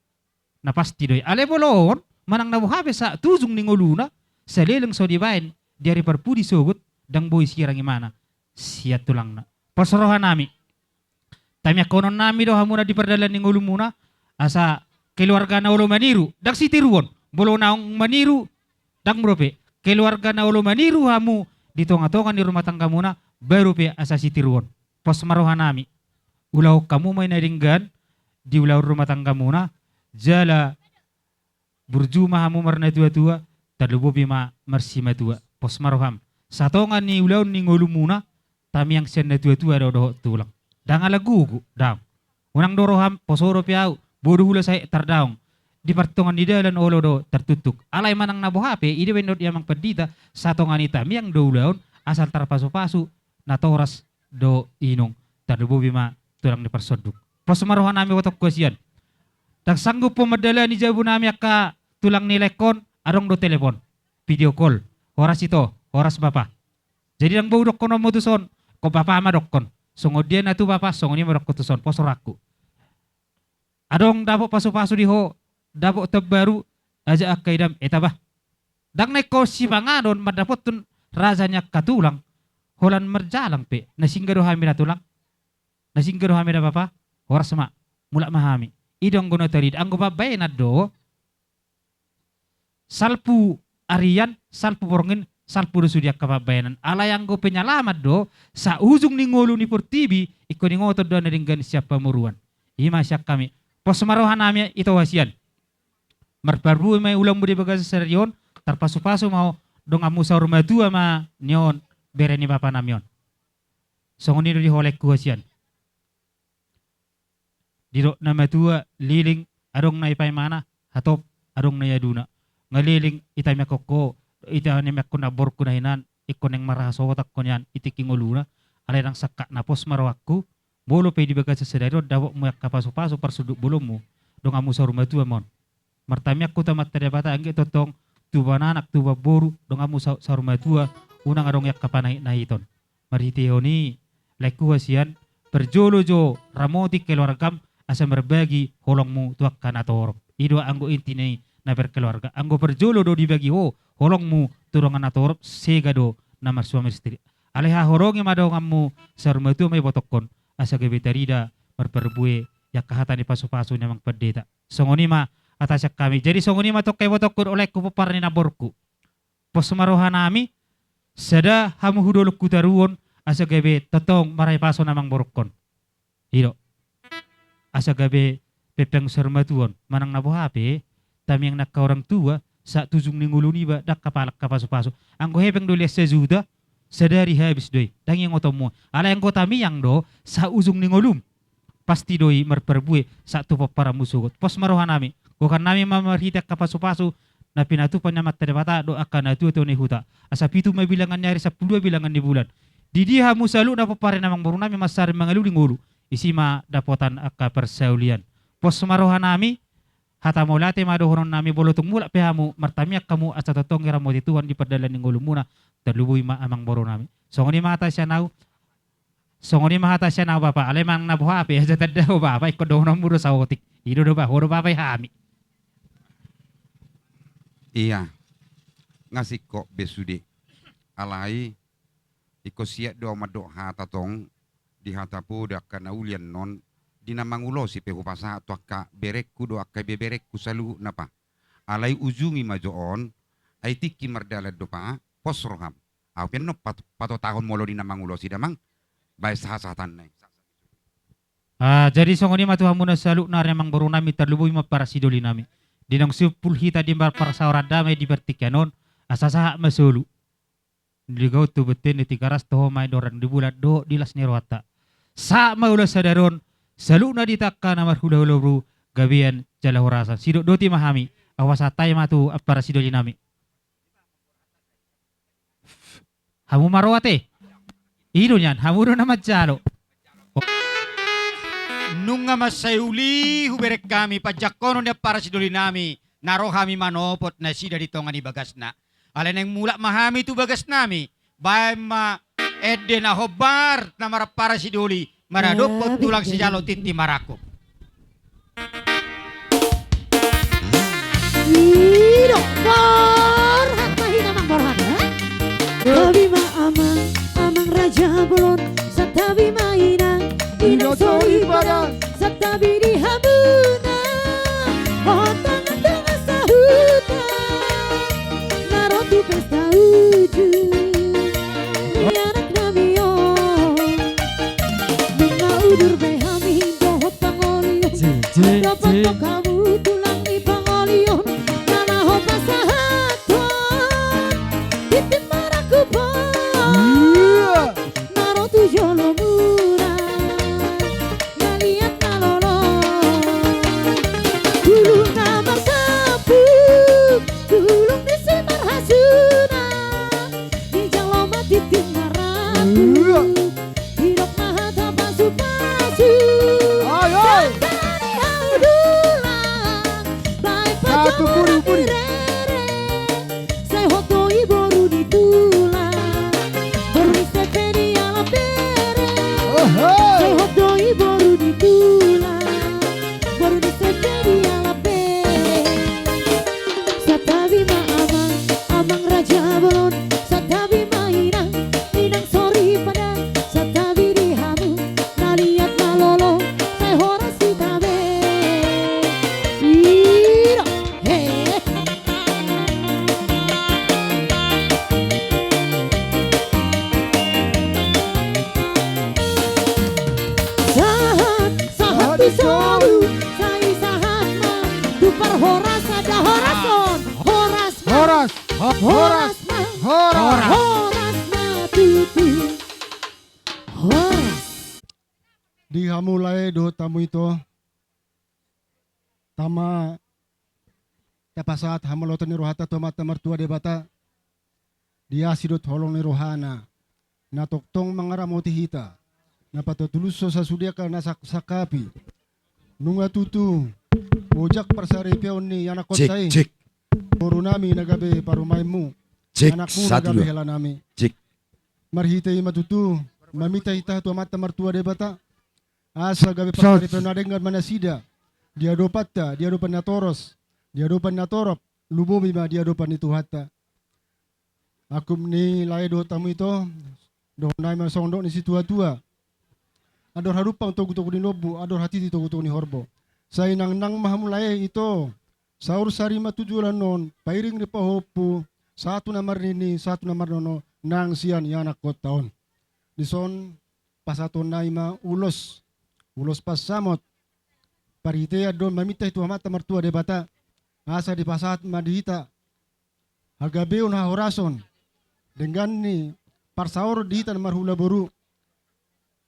Na pasti do i. Alai molo on, manang na boha pe sahat tu ujung ni ngoluna, saleleng so dibaen di ari parpudi sogot, ndang boi sirang imana sian tulangna. Pos rohanami. Tamiangkononnami do hamuna di pardalan ni ngolumuna, asa keluarga na olo maniru, ndang sitiruon. Molo naung maniru, ndang molo pe. Keluarga na olo maniru hamu di tongatonga ni rumah tanggamuna, baru pe asa sitiruon. Pos ma rohanami. Ulahon hamu ma i na denggan di ulaon rumah tanggamuna, jala burju ma hamu marnatuatua, tarlumobi ma marsimatua. Pos ma roham. Satonga ni ulaon ni ngolumuna, Tamiang sian natuatua do dohot tulang. Ndang ala gogo, daong. Unang do roham, poso dope ahu, boi do hula sae tardaong. Di partongaan ni dalan olo do tartuktuk. Alai manang na boha pe, i do baen dohot i amang pandita, satonga ni tamiang do ulaon, asal tarpasupasu, natoras do inung. Tarlumobi ma tulang ni parsonduk. Pos ma rohanami ibotongku hasian. Ndang sanggup ho mandalani jabunami angka tulang ni laengkon, adong do telepon, video call. Horas ito, horas bapa. Jadi ndang boi dohononmu tuson, ingkon bapa ma dohonon. Songon dia na tu bapa, songon i ma dohonon tuson, pos rohangku. Adong dapot pasupasu di ho, dapot tambaru, ajak angka idam, eta bah. Ndang na ingkon sipanganon mandapothon raja ni angka tulang, holan marjalang pe, na singa do hami da tulang. Na singa do hami da bapa, horas ma, mulak ma hami. I do anggo na tarida, anggo pambaenan do, salpu arian, salpu borngin, salpu do sude angka pambaenan. Alai anggo penyelamat do, saujung ni ngolu ni portibi, ingkon ingoton do na denggan sian pamoruon. I ma sian hami. Pos ma rohanami ito hasian. Marparbue ma ulaonmu di bagasan sadari on, tarpasupasu ma ho, donganmu saur matua ma nion, bere ni bapanami on. Songon i do di ho laengku hasian. Didok na matua, liling, adong na ipaimana, hatop, adong na iaduna. Nga liling, i tamiangkon ho, i tamiangkon namborungku na hinan, ingkon naeng marhasohotan ho nian, i tingki ngoluna, alai ndang sangkap na pos ma rohangku, molo pe di bagasan sadari on, dapotmu angka pasupasu, parsonduk bolonmu, donganmu saur matua ma on. Martamiang hita tu Amanta Debata, anggiat tongtong tubuan anak, tubuan boru, donganmu sa-, saur matua, unang adong angka panahitnahiton. Marhitehon i, laengku hasian, parjolo jo ramoti keluargam, asa marbagi holongmu tu angka na torop. I do anggo inti ni na berkeluarga. Anggo parjolo do dibagi ho holongmu tu dongan na torop, sega do na marsuami istri. Alai haholongi ma donganmu saur matua ma ibotongkon, asa gabe tarida marparbue i angka hata ni pasupasu ni amang pandita. Songon i ma hata sian hami. Jadi songon i ma tongka ibotongku, laengku, pomparan ni namborungku. Pos ma rohanami, sada hamu hu dolok hutaruon, asa gabe tongtong marhahipason amang borungkon. I do. Asa gabe pengpeng saur matuaon, manang na boha pe, tamiang ni angka orang tua, sahat tu ujung ni ngolu niba, ndang apala angka pasupasu. Anggo hepeng do liat sajuta, sadari habis do i, ndang ingotonmu. Alai anggo tamiang do, sahat ujung ni ngolum. Pasti do i marparbue, sahat tu pomparanmu sogot. Pos ma rohanami. Gokhonnami ma marhite angka pasupasu, na pinatupa ni Amanta Debata dohot angka natuatua ni huta. Asa pitu ma bilangan ni ari, sampulu dua bilangan ni bulan. Di dia hamu saluhutna pomparan ni amang borunami mansari mangalului ngolu. Disi ma dapotan angka parsaulian. Pos ma rohanami, hata mauliate ma dohononnami, molo tung mulak pe hamu, martamiang hamu asa tongtong diramoti Tuhan di pardalanan ni ngolumuna, tarlumobi ma amang borunami. Songon i ma hata sian ahu, Songon i ma hata sian ahu bapa, alai manang na boha pe, asa tanda ho bapa, ingkon dohononmu do saotik. I do do ba, ho do bapa i hami. Ia, nga singkop be sude. Alai, ingkon siat do ahu mandok hata tong, di hata poda angka na uli annon, di na mangulosi pe hupasahat tu angka berengku dohot angka ibeberengku saluhutna pa. Alai ujungi ma jo on, ai tingki mardalan do pa, pos roham. Ahu pe annon pat-, patotahon molo di na mangulosi damang. Baen sahasahatanna i. Ah, jadi songon i ma tu hamuna saluhutna ari amang borunami, tarlumobi ma parasidolinami. Di naung simpul hita di marparsaoran damai di partingkian on, asa sahat ma solu. Di gaut tu bontean ni Tigaras, toho ma i di horong ni bulan dohot di las ni rohanta. Sahat ma ulaon sadari on, saluhutna di angka na marhulahula boru, gabean jala horasan. Sidok doti ma hami, ahu pasahat hami ma tu ampara sidolinami. Hamu ma ro ate. I do nian, hamu do na manjalo. Nunga mansai uli hubereng hami panjangkonon ni ampara sidolinami, na ro hami manopot nasida di tonga ni bagasna. Alai naeng mulak ma hami tu bagasnami, baen ma ende na hombar na marampara sidoli, maradophon tulang sijalo tintin marangkup. Idok borhat ma hita amang borhat, eh? Tabi ma amang, amang raja bolon, santabi ma inang, inang soripada, santabi di hamuna. Hot tangan dongan sahuta, na ro tu pesta uju. Di anaknami on, nunga udur be hami dohot pangoli on. Dohot hamu tulang ni pangoli on, na laho pasahathon tintin marangkup on. Ia. Na ro tu Sai hot do i boru ni tulang, boru ni sende dialap be. Santabi ma amang, amang raja bolon, santabi ma inang, inang soripada, santabi di hamu na liat na lolo, sai horas hita be. Iro, he. Sahat, sahat tu solu, sai sahat ma tu parhorasan, da horas on, horas ma. Horas, ho-, horas, horas ma, horas. Horas ma tutu. Horas. Di hamu lae dohot hamu ito, tama tapasahat hamauliateon ni rohanta tu Amanta Martua Debata, di asi dohot holong ni rohana, na tongtong mangaramoti hita, na patulus do sasude angka na sak-, sangkapi. Nunga tutu ojak parsaripeon ni anakkonta i. Cek, cek. Boru nami na gabe parumaenmu. Cek, anakmu na satu, gabe dua. Hela nami. Cek. Marhite i ma tutu, maminta hita tu Amanta Martua Debata, asa gabe parsaripeon na denggan ma nasida, di adopanta, di adopan na toros, di adopan na torop, lumobi ma di adopan ni Tuhanta. Angkup ni lae dohot hamu ito, dohonon nami ma songon dok ni situatua. Andor hadumpang togutogu ni lombu, andor hatiti togutogu ni horbo. Sai nangnang ma hamu lae ito, saur sari ma tu joloan on, pairing ring pahompu, sahat tu na marnini, sahat tu na marnono, nang sian ianakkonta on. Dison pasahaton nami ma ulos, ulos pansamot. Parhitean do on maminta i tu Amanta Martua Debata, asa dipasahat ma di hita hagabeon, hahorason, denggan ni parsaoron di hita na marhula boru.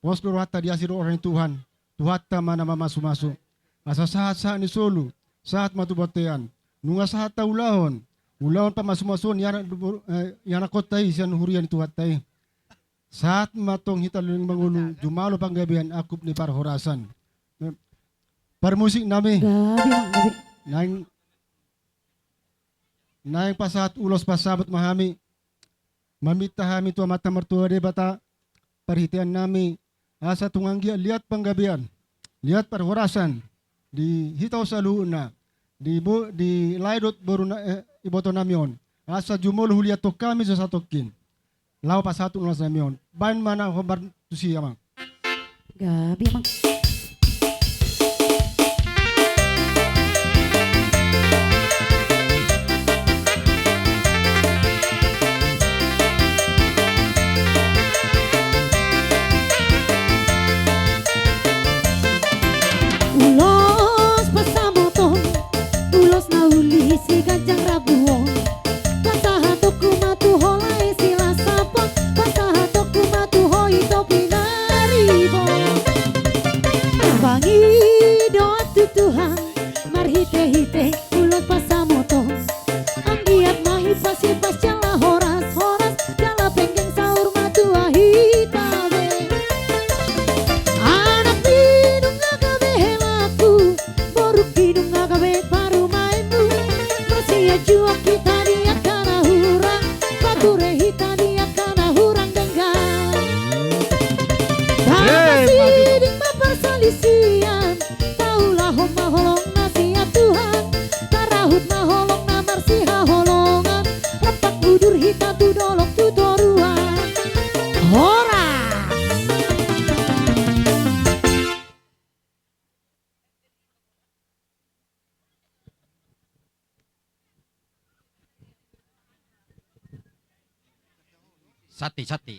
Pos do rohanta di asi dohot roha ni Tuhan, Tuhanta ma na mamasumasu. Asa sahat, sahat ni solu, sahat ma tu bontean. Nunga sahat taulahon, ulahon pamasumasuon i anak, eh, ianakkonta i sian huria ni Tuhanta i. Sahat ma tong hita leleng mangolu, jumalo panggabean, angkup ni parhorasan. Parmusik nami. Gabe, gabe. Naeng, naeng pasahat ulos pansamot ma hami. Maminta hami tu Amanta Martua Debata, parhitean nami, asa tung anggiat liat panggabean, liat parhorasan, di hita on saluhutna, di bo-, di lae dohot boru na, eh, iboto nami on. Asa jumolo huliathon hami so satongkin. Laho pasahat ulos nami on. Baen ma na hombar tusi, amang. Gabe, amang. Ulos pansamoton, ulos na uli si ganjang rambu on. Pasahatonku ma tu ho lae Silasapon, pasahatonku ma tu ho ito pinaribot. Pangidoan tu Tuhan marhitehite ulos pansamoton. Anggiat ma hipas-hipas jala horas-horas, jala penggeng saur matua hita be. Anakmi nunga gabe helaku, borungki nunga gabe parumaenmu. Marsianjuan hita di angka na hurang, pature hita di angka na hurang denggan. Tapasiding ma parsalisian, taulahon ma holong na sian Tuhan, tarahut ma holong na marsihaholongan, rampak udur hita tu dolok tu toruan. Horas. Santi, santi.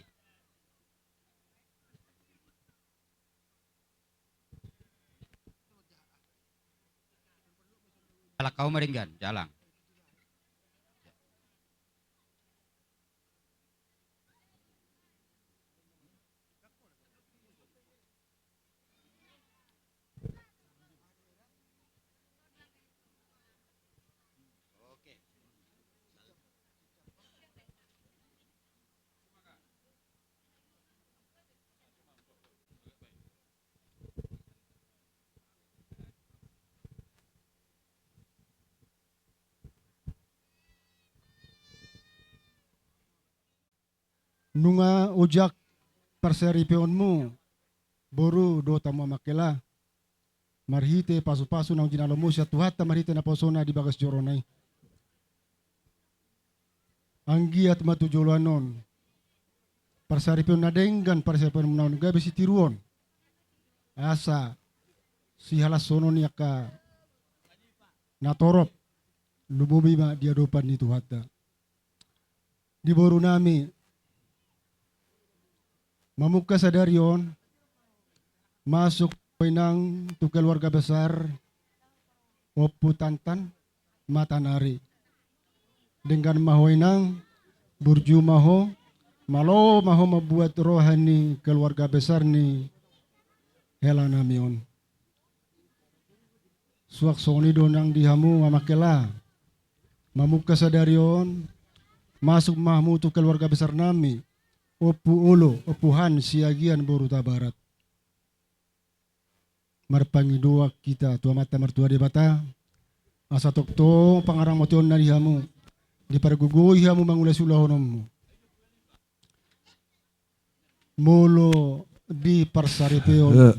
Jalang, kau ma denggan, jalang. Nunga ojak parsaripeonmu, boru dohot hamu amang hela, marhite pasupasu naung jinalo muse Tuhanta marhite naposona di bagas joro na i. Anggiat ma tu joloan on parsaripeon na denggan, parsaripeon na on gabe sitiruon, asa sihalashononni angka na torop, lumobi ma di adopan ni Tuhanta. Di boru nami, mamungka sadari on, masuk ho inang tu keluarga besar Ompu Tantan Matanari. Denggan ma ho inang, burju ma ho, malo ma ho mambuat roha ni keluarga besar ni hela nami on. Suang songon i do nang di hamu amang hela. Mamungka sadari on, masuk ma hamu tu keluarga besar nami, Ompu Olo, Ompu Han Siagian boru Tabarat. Marpangidoan hita tu Amanta Martua Debata, asa tongtong pangaramotonna di hamu, dipargogoi hamu mangulahon ulaonmu. Molo di parsaripeon, eh,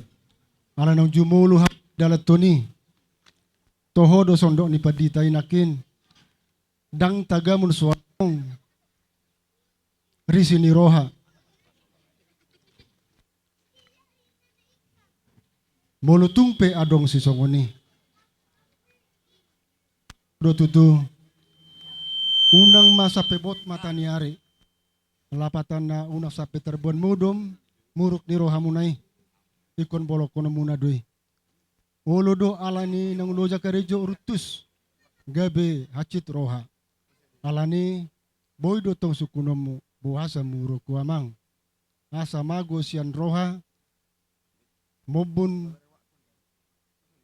ala naung jumolo hamu dalan on i, toho do sondok ni pandita i nangkin, ndang tagamon so adong risi ni roha. Molo tung pe adong sisongon i, do tutu, unang ma sampe bot mata ni ari. Lapatanna unang sampe tarboan modom muruk ni rohamuna i, ingkon bolongkononmuna do i. Olo do ala ni naung loja karejo runtus, gabe hansit roha. Ala ni boi do tong sungkunonmu, boasa muruk ho amang. Asa mago sian roha, mombun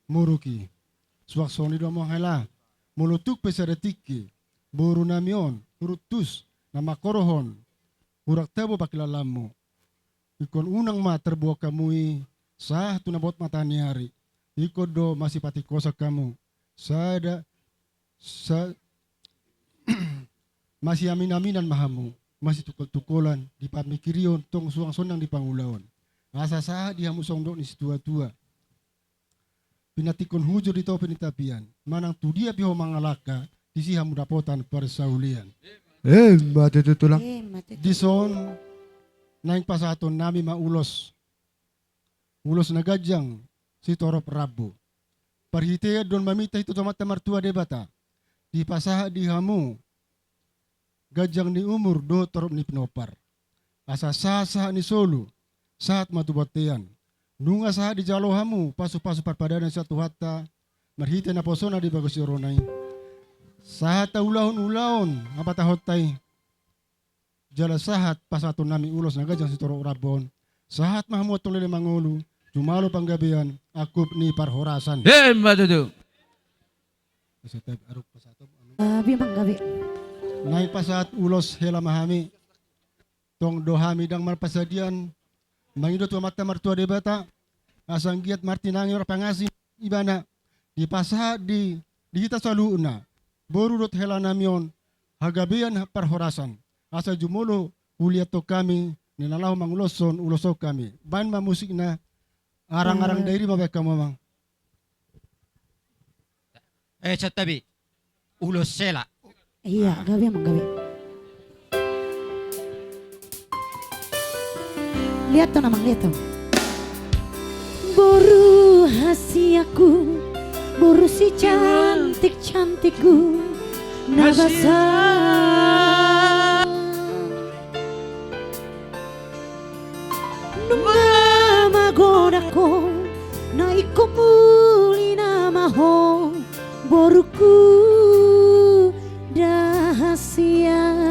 muruk i. Suang songon i do amang hela, molo tung pe sada tingki boru nami on runtus na mangkorhon hurang tabo pangkilalaanmu, ingkon unang ma tarboan hamu i sahat tu na bot mata ni ari. Ingkon do masipatingkoson hamu, sada sa-, masiaminaminan ma hamu, masitungkoltungkolan di pamingkirion tong suang sonang di pangulaon. Asa sahat di hamu sondok ni situatua, pinantikkon hujur di topi ni tapian, manang tu dia pe ho mangalangka, disi hamu dapotan parsaulian. Emma tutu tulang. Emma tutu. Dison naeng pasahaton nami ma ulos, ulos na ganjang sitorop rambu. Parhitean do on maminta hita tu Amanta Martua Debata, dipasahat di hamu ganjang ni umur dohot torop ni pinompar. Asa sahatsahat ni solu, sahat ma tu bontean. Nunga sahat dijalo hamu pasupasu parpadanan sian Tuhanta marhite naposona di bagas joro na i, sahat taulahon ulaon na patahonta i. Jala sahat pasahaton nami ulos na ganjang sitorop rambu on. Sahat ma hamu antong leleng mangolu, jumalo panggabean, angkup ni parhorasan. Emma tutu. Gabe manggabe. Naeng pasahat ulos hela ma hami. Tong do hami ndang marpasadian mangido tu Amanta Martua Debata, asa anggiat martinangi marpangasih Ibana, dipasahat di, di hita saluhutna, boru dohot hela nami on, hagabean parhorasan, asa jumolo huliathon hami na laho manguloshon ulos on hami. Baen ma musikna, arang-arang dairi ma baen hamu amang. Eh, santabi. Ulos hela. Ia, gabe amang, gabe. Lihat tu amang, lihat tu. Boru hasianku, boru si cantik-cantikku, na basa. Nunga magodang ho, na ingkon muli nama ho, boruku da hasian.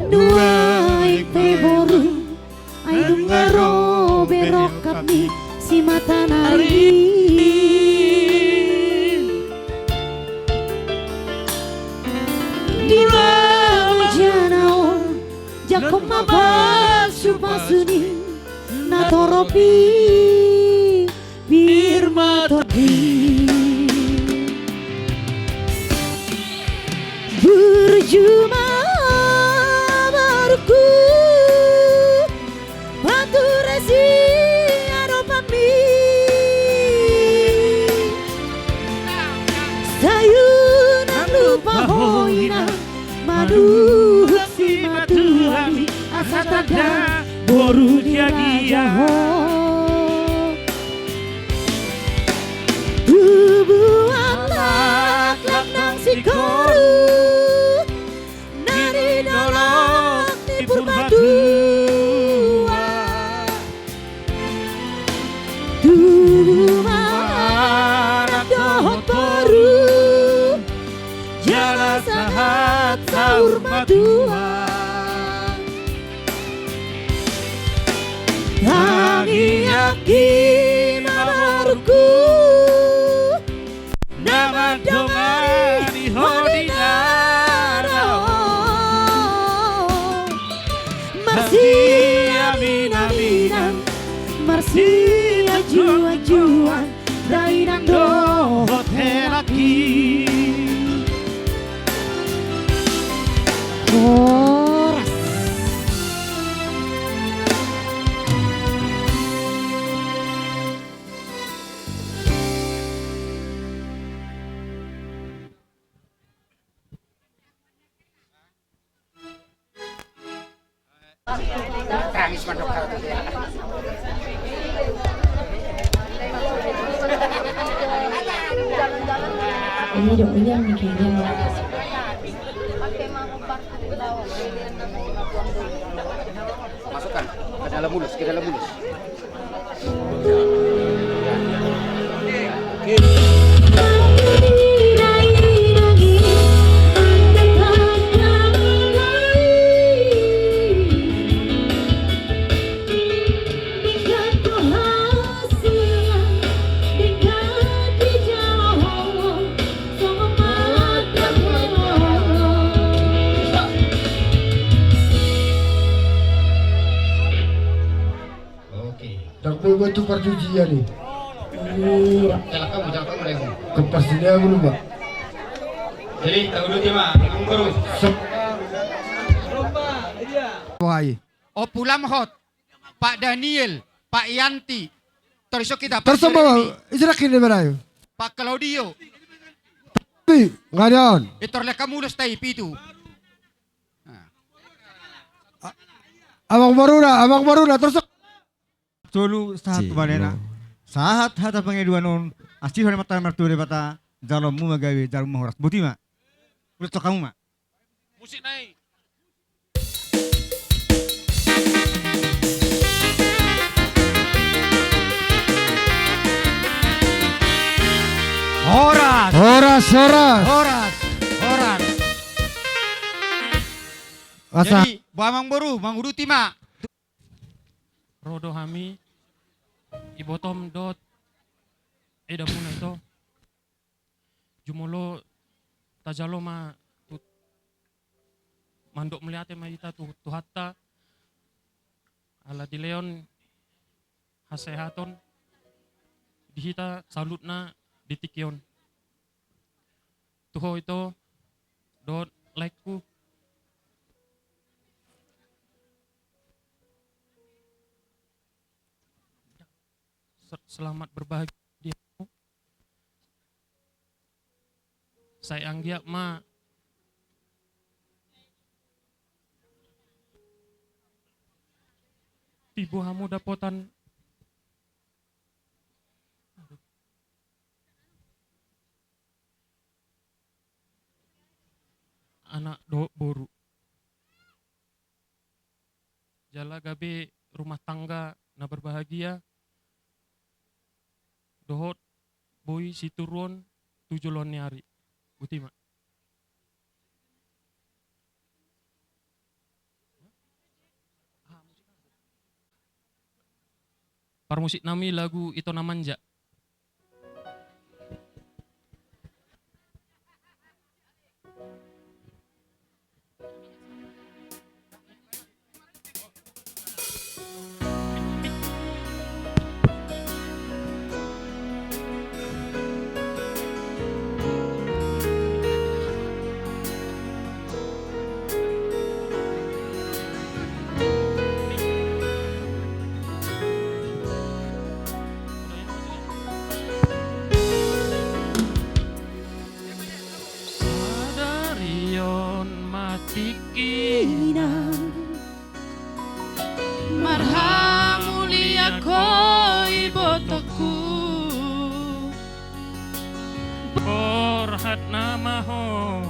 Nuaeng pe boru, ai nunga ro be rongkapmi si Matanari. Di bagasan on, jangkon ma pasupasu ni natorop i pir ma tondi. Burju ma, boru Satanda boru di raja ho. Tubuan laklak nang singkoru na ninolok ni Purbatua. Tubu ma anak dohot boru, jala sahat saur matua. Tangiangki ma borungku, na mandongani ho di na ro. Marsiaminaminan, marsianjuanjuan, dainang dohot helangki. Horas. Masukkan ke dalam mulus, ke dalam mulus. Oke. Ndang boi buat tu parjujian i. Iya. Jalan kamu, jalan kamu, Remo. Kepastian dulu, Mbak. Jadi, tahu dulu, Tima. Terus. Sep- Wahai. Ompu Lamhot, Pak Daniel, Pak Yanti. Terus kita, terus Pak sama Jeremy. Pak Claudio. Tapi, nggak ada on. Itu leka mulus tai pitu. Amang Baruna, Amang Baruna, terus. Tolu sahat tu manena. Sahat hata pangidoan on, asi hona mata martua Debata, jaloonmu ma gabe, jaloonmu ma horas. Boti ma. Ulut so kamu ma. Musik nai. Horas. Horas, horas. Horas, horas. Asa. Jadi, ba Amang Boru, manguduti ma. Ro do hami, ibotom dohot edamuna ito. Jumolo tajalo ma tu, mandok mauliate ma hita tu Tuhanta, ala dilehon hasehaton di hita saluhutna di tingki on. Tu ho ito dohot laengku. Se-, selamat berbahagia. Sai anggiat ma tibu hamu dapotan. Anak dohot boru. Jala gabe rumah tangga na berbahagia, dohot boi situruon tu joloan ni ari. Boti ma. Parmusik nami lagu Ito na Manja. Sadari on ma tingkina. Marhamulian ho ibotongku. Borhat nama ho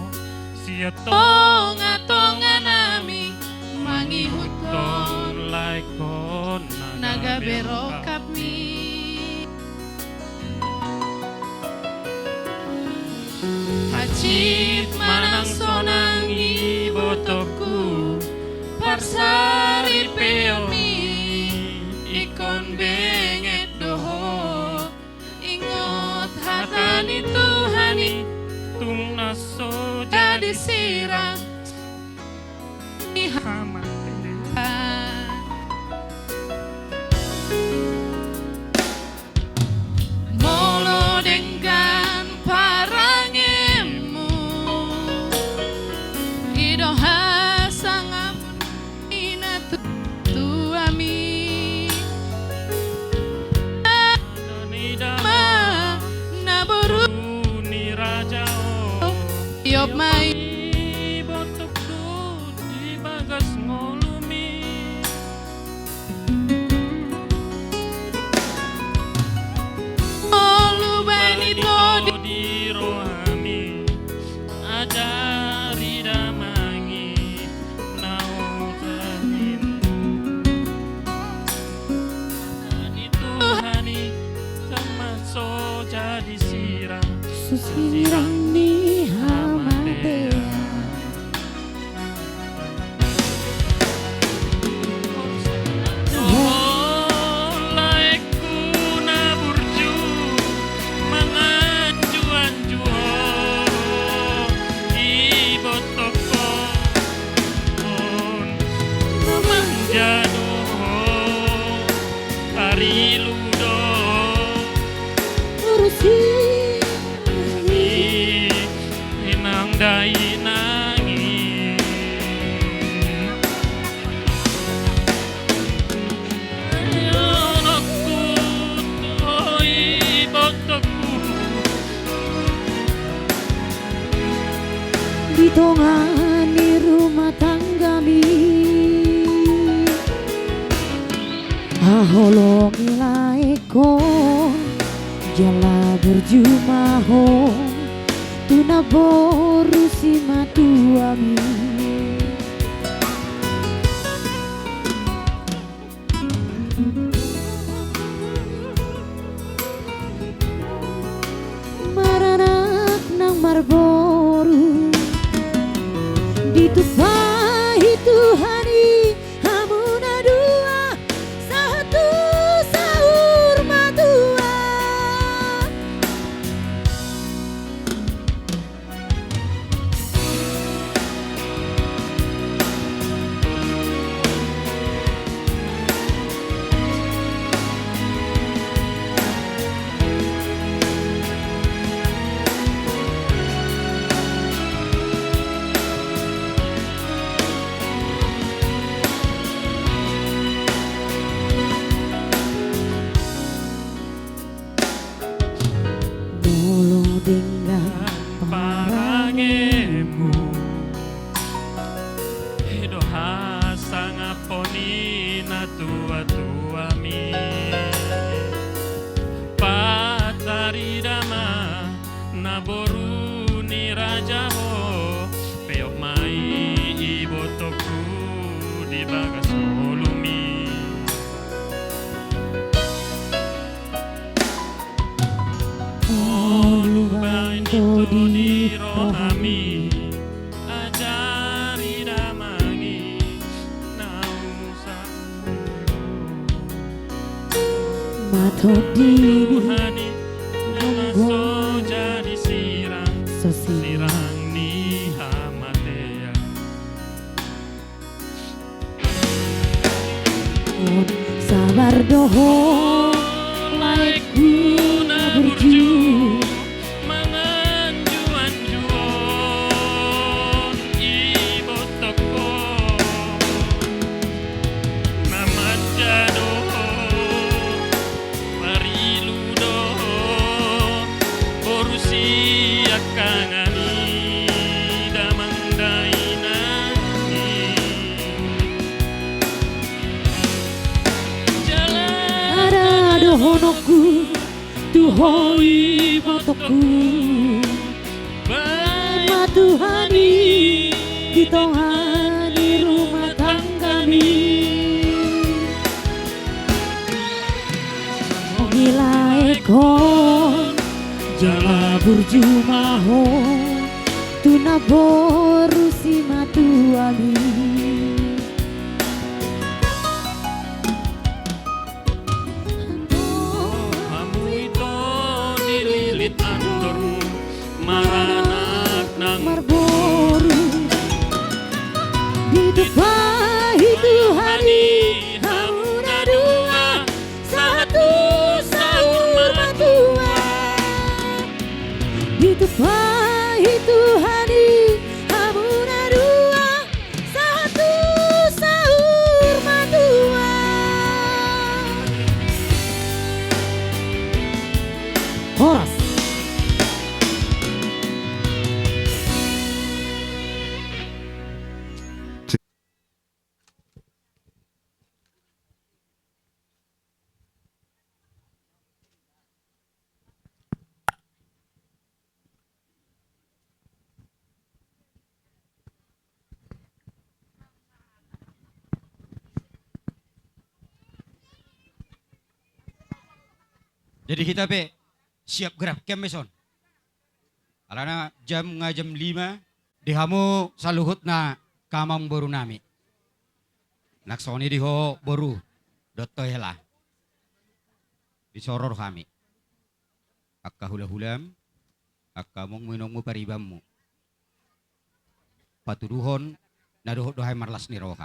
sian tongatonganami, mangihuthon laengkon na gabe rongkapmi. Hansit manang sonang ibotongku, parsaripeonmi ingkon benget do ho. Ingot hata ni Tuhan i, tung na so jadi sirang ni hamatean. Molo denggan parangenmu, i do hasangapon ni natuatuami. Naboru ni raja ho, tiop ma ibotongku di bagas ngolumi. Olo baen ito di rohami, ajari damang i naung sahat. Hata ni Tuhan i, tung ma so jadi sirang, so sirang ni hamatean. Laengku na burju, manganjuanju ho, ibotongkon na manja do ho, parilu do ho. Urusi. Inang dainang i. Anakku, oi ibotongku. Di tonga ni rumah tanggami. Haholongi laengkon, jala burju ma ho tu naboru simatuami. Maranak nang marboru, ditumpahi Tuhan i hamu na dua, sahat tu saur matua. Molo denggan parangenmu, i do hasangapon ni natuatuami. Patarida ma naboru ni raja ho, peop ma i ibotongku di bagas ngolumi. Olo baen ito di rohami, ajari damang i naung sahat. Matondi ni Tuhan i, na so jadi sirang, so sirang ni hamatean. Sabar do ho, laengku na burju, manganjuanju ho, ibotongkon na manja do ho. Parilu do ho, boru siangkangan i, damang dainang i. Onokku, tu Ho ibotongku. Baen ma Tuhan i di tonga ni rumah tanggami. Mangelaekhon jala burju ma ho tu naboru simatuami. Hamu ito dililit andormu, maranak nang marboru. Ditumpahi Tuhan i hamu na dua, sahat tu saur matua. Ditumpahi Tuhan i hamu na dua, sahat tu saur matua. Horas. Jadi hita pe siap gerak, kemmes on. Alana jam nga jam lima. Di hamu saluhutna amangboru nami. Nang songon i di ho boru dohot hela. Di son do hami. Angka hulahulam, angka amongmu inongmu paribanmu. Patuduhon na dohot do hami marlas ni roha.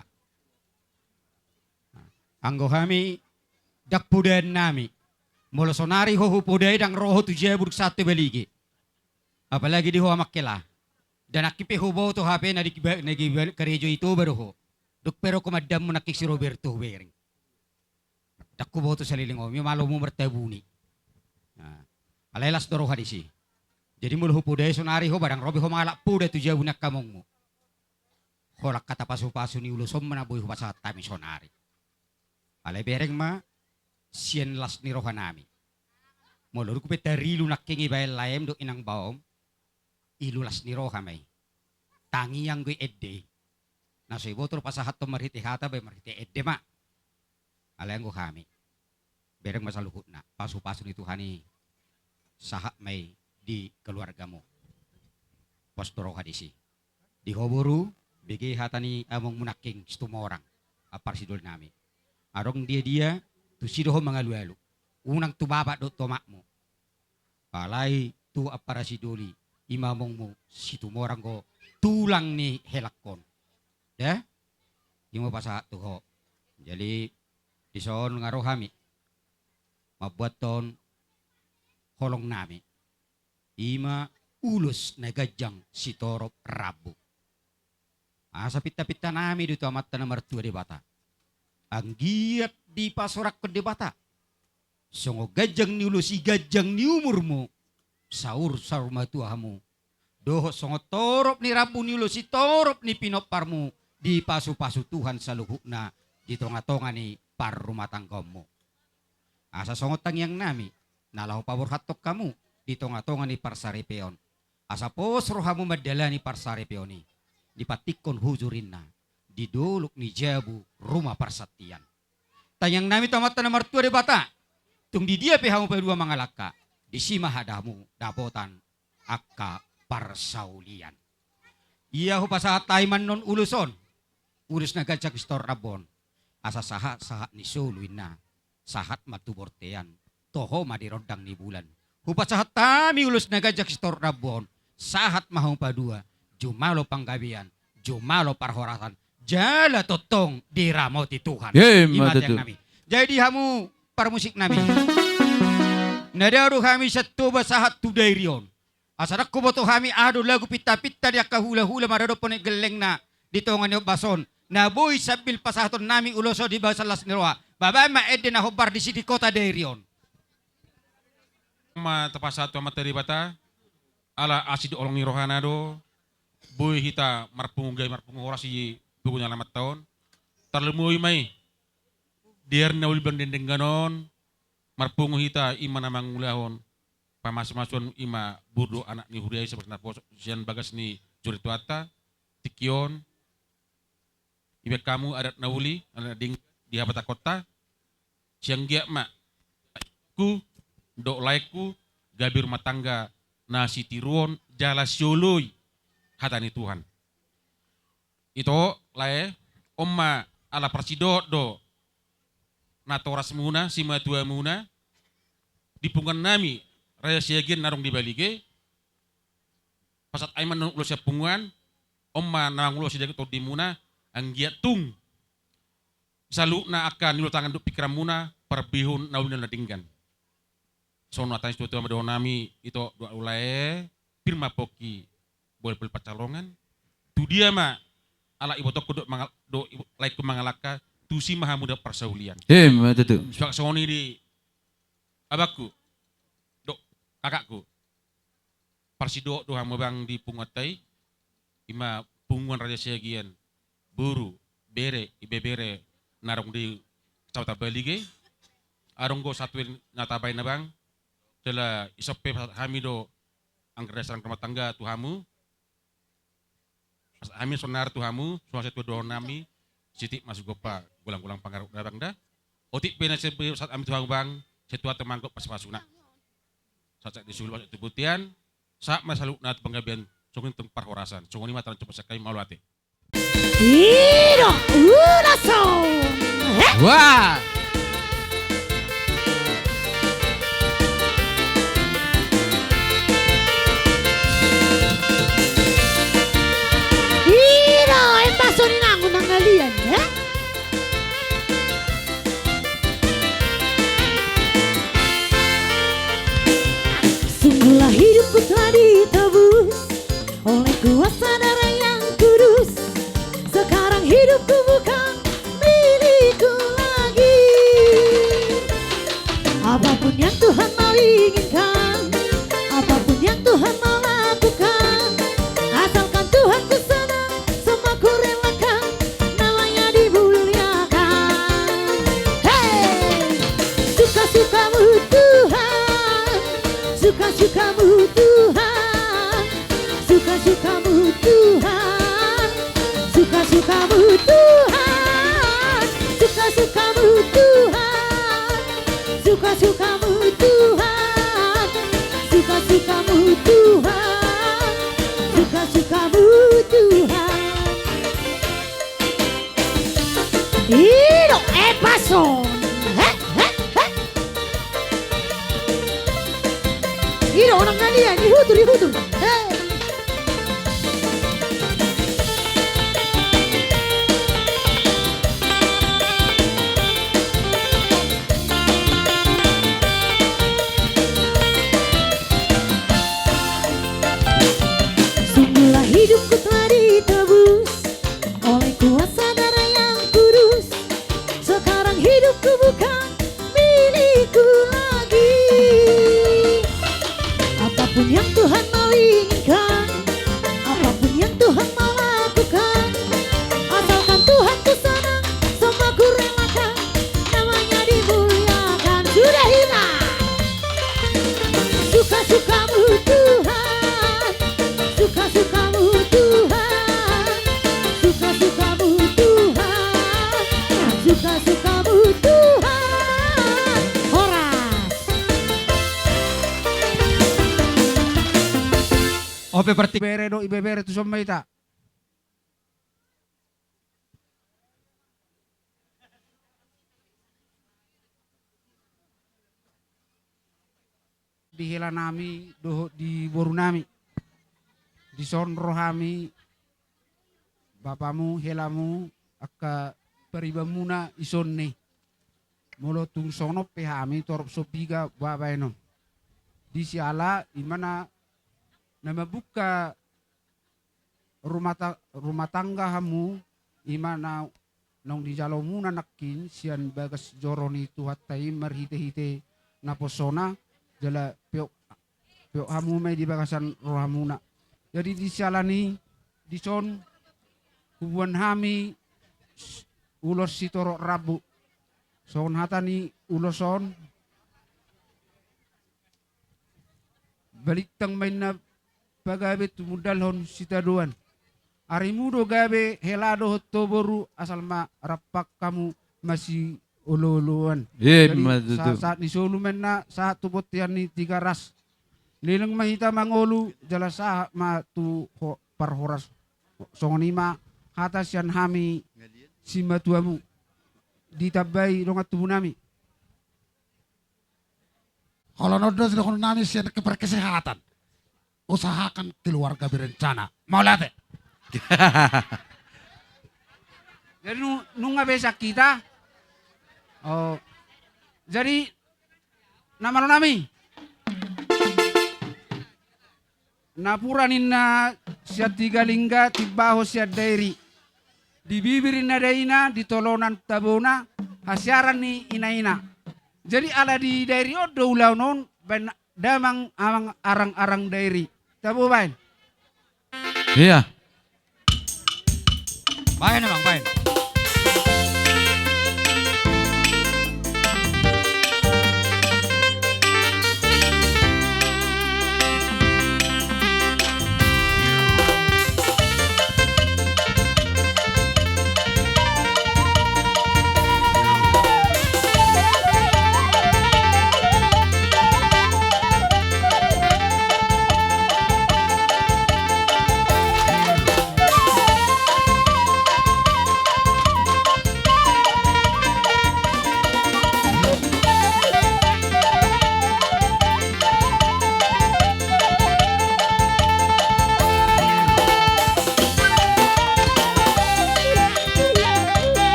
Anggo hami ndang podaon nami. Molo sonari ho hupodai ndang ro ho tu jabu dung sahat tu Balige. Apalagi di ho amang hela. Ndang nangkin pe huboto hape na di ba-, na di ba-, karejo i Toba do ho. Dung pe ro ho mandamu nangkin si Roberto hubereng. Ndang huboto saleleng on, ima malomu martabuni. Nah, alai las do roha disi. Jadi molo hupodai sonari ho, ba ndang ro be ho mangalap poda tu jabu ni angka amongmu. Holan hata pasupasu ni ulos on ma na boi hupasahat hami sonari. Alai bereng ma sian las ni roha nami. Molo dung pe tarilu nangkin i baen laem dohot inang baom, ilu las ni roha ma i. Tangiang do i ende i. Na so iboto do pasahathon marhite hata, baen marhite ende ma. Alai anggo hami, bereng ma saluhutna, pasupasu ni Tuhan i sahat ma i di keluargamu. Pos do roha disi. Di ho boru, bege hata ni amongmu nangkin Situmorang, ampara sidoli nami. Adong diadia, tusi do ho mangalualu. Unang tu bapak dohot tu omakmu. Alai tu ampara sidoli, ima amongmu Situmorang do tulang ni helangkon. Da? Ima pasahat tu ho. Jadi, di son nga ro hami mambuathon holong nami. Ima ulos na ganjang sitorop rambu. Asa pintapinta nami do tu Amanta na martua Debata. Anggiat dipasorangkon Debata songon ganjang ni ulos i ganjang ni umurmu, saur saur matua hamu. Dohot songon torop ni rambu ni ulos i torop ni pinomparmu, dipasupasu Tuhan saluhutna di tongatonga ni parrumatanggaonmu. Asa songon tangiang nami na laho paborhathon hamu di tongatonga ni parsaripeon. Asa pos rohamu mandalani parsaripeon i, dipantikkon hujur inna di dolok ni jabu ruma parsantian. Tangiang nami tu Amanta na martua Debata, tung di dia pe hamu padua mangalangka, disi ma hamu dapotan angka parsaulian. Ia hupasahat hami annon ulos on, ulos na ganjang sitorop rambu on, asa sahat sahat ni solu inna, sahat ma tu bortean, toho ma di rondang ni bulan. Hupasahat hami ulos na ganjang sitorop rambu on, sahat ma hamu padua jumalo panggabean, jumalo parhorasan, jala tongtong diramoti Tuhan. Ima tangiang nami. Jadi hamu parmusik nami, na dao do hami sian Toba sahat tu Dairi on. Asa ndang huboto hami aha do lagu pintapinta ni angka hulahula maradophon gellengna di tonga ni ombas on, na boi sambil pasahaton nami ulos on di bagasan las ni roha. Baen ma ende na hombar disi di kota Dairi on. Ma tapasahat tu Amanta Debata, ala asi dohot holong ni rohana do boi hita marpungu gabe marpungu horas di pogu ni Amanta on. Tarlumobi ma i di ari na uli bang denggan on, marpungu hita i ma na mangulahon pamasumasuon i ma boru dohot anak ni huria i sian bagas ni joro ni Tuhanta. Tingki on dibahen hamu adat na uli, adat na denggan di habatahonta, sai anggiat ma ku dohot laengku gabe rumah tangga na sitiruon jala sioloi hata ni Tuhan. Ito, lae, on ma ala parsidohot do natorasmuna, simatuamuna di punguannami Raja Siagian na adong di Balige. Pasahat hami ma annon ulos sian punguan, on ma na mangulosi di tondimuna, anggiat tung saluhutna angka ni ulaon tangan dohot pingkiranmuna parbehon na uli na denggan. Songon hata ni situatua ma dohononnami, ito, dohot lae, pir ma pongki, bolbol pansalongan. Tu dia ma ala ibotongku dohot mangal-, dohot ibo-, laengku mangalangka, tusi ma hamu dapot parsaulian. Ima tutu. Suang songon i di abangku dohot kakakku. Parsidohot do hamu, Bang, di punguanta i, ima punguan Raja Siagian, boru, bere, ibebere na adong di Kecamatan Balige. Adong do satu na tabaen, Abang, jala dison pe pasahat hami do angka dasar rumah tangga tu hamu. Pasahat hami sonari tu hamu, songon na situa dohononnami, sititi ma sigompa, golanggolang pangarahutna, Bang, da. Otik pe na sai pasahat hami tu hamu, Bang, sai Tuhanta ma anggo pasupasuna. Sahat-sahat di sulu, sahat tu bontean, sahat ma saluhutna tu panggabean, songon i tung parhorasan. Songon i ma, taran copat sian hami, mauliate. I do ulason. He? Wah. I do, embason inang unang ngalian, he? Sungguhlah hidupku telah ditebus oleh kuasa darah yang kudus. Sekarang hidupku bukan milikku lagi. Apapun yang Tuhan mau inginkan, apapun yang Tuhan mau lakukan, asalkan Tuhanku senang, semua ku relakan, namanya dimuliakan. Hei! Suka-sukamu Tuhan, suka-sukamu Tuhan, suka-sukamu Tuhan, suka-sukamu Tuhan, suka-sukamu Tuhan, suka-sukamu Tuhan, suka-sukamu Tuhan, suka-sukamu Tuhan. I do, eh, pason. He, he, he. I do, unang ngalian, ihutur, ihutur. He. Sungguhlah hidupku telah ditebus oleh kuasa darah yang kudus. Sekarang hidupku bukan milikku lagi. Apapun yang Tuhan mau inginkan, apapun yang Tuhan mau lakukan, asalkan Tuhanku senang, semua ku relakan, namanya dimuliakan. Sudah, ima. Suka-sukamu Tuhan, suka-sukamu Tuhan, suka-sukamu Tuhan, suka-sukamu Tuhan. Horas. Ope parti bere do ibebere tu son ma hita. Di helanami dohot di borunami. Dison ro hami, bapamu, helamu, angka paribanmuna dison ni. Molo tung songon on pe hami torop so piga babaen on. Di siala ima na, na mambuka rumah ta-, rumah tangga hamu, ima na naung dijalomuna nangkin sian bagas joro ni Tuhanta i marhite-hite naposona, jala peop, peop hamu ma i di bagasan rohamuna. Jadi di siala ni dison huboan hami s-, ulos sitorop rambu. Songon hata ni ulos on, balintang ma inna pagabe tumundalhon sitadoan. Arimu do gabe hela dohot ho boru, asal ma rampak hamu masiolooloan. Ima tutu. Jadi sahat ni solu ma inna sahat tu bontean ni Tigaras. Leleng ma hita mangolu jala sahat ma tu ho-, parhorasan. Songon i ma hata sian hami simatuamu. Ditambai dongan tubunami. Olo, on do sidohonon nami sian keperkesehatan. Usahakan keluarga berencana. Mauliate. Jadi nu-, nunga be sian hita. Oh. Jadi na malo nami. Napuran inna sian Tigalingga, timbahon sian Dairi. Di bibir inna daina, di tolonan tabona, hasiaran ni inaina. Jadi ala di Dairi on do ulaon on, baen damang amang arang-arang Dairi. Tabo baen. Iya. Baen, amang, baen.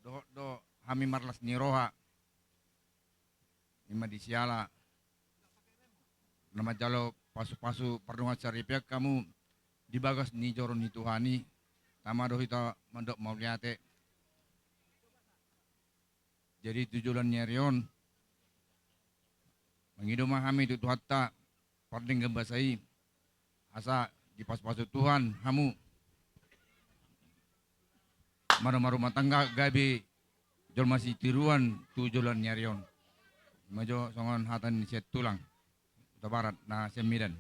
Dohot do hami marlas ni roha, ima di siala na manjalo pasupasu pardongansaripeon hamu di bagas ni joro ni Tuhan i, tama do hita mandok mauliate. Jadi tu joloan ni ari on, Mangido ma hami tu Tuhanta pardenggan basa i, asa dipasupasu Tuhan hamu marrumah tangga gabe jolma sitiruan tu joloan ni ari on. Ima jo songon hata ni sian tulang Hutabarat na sian Medan.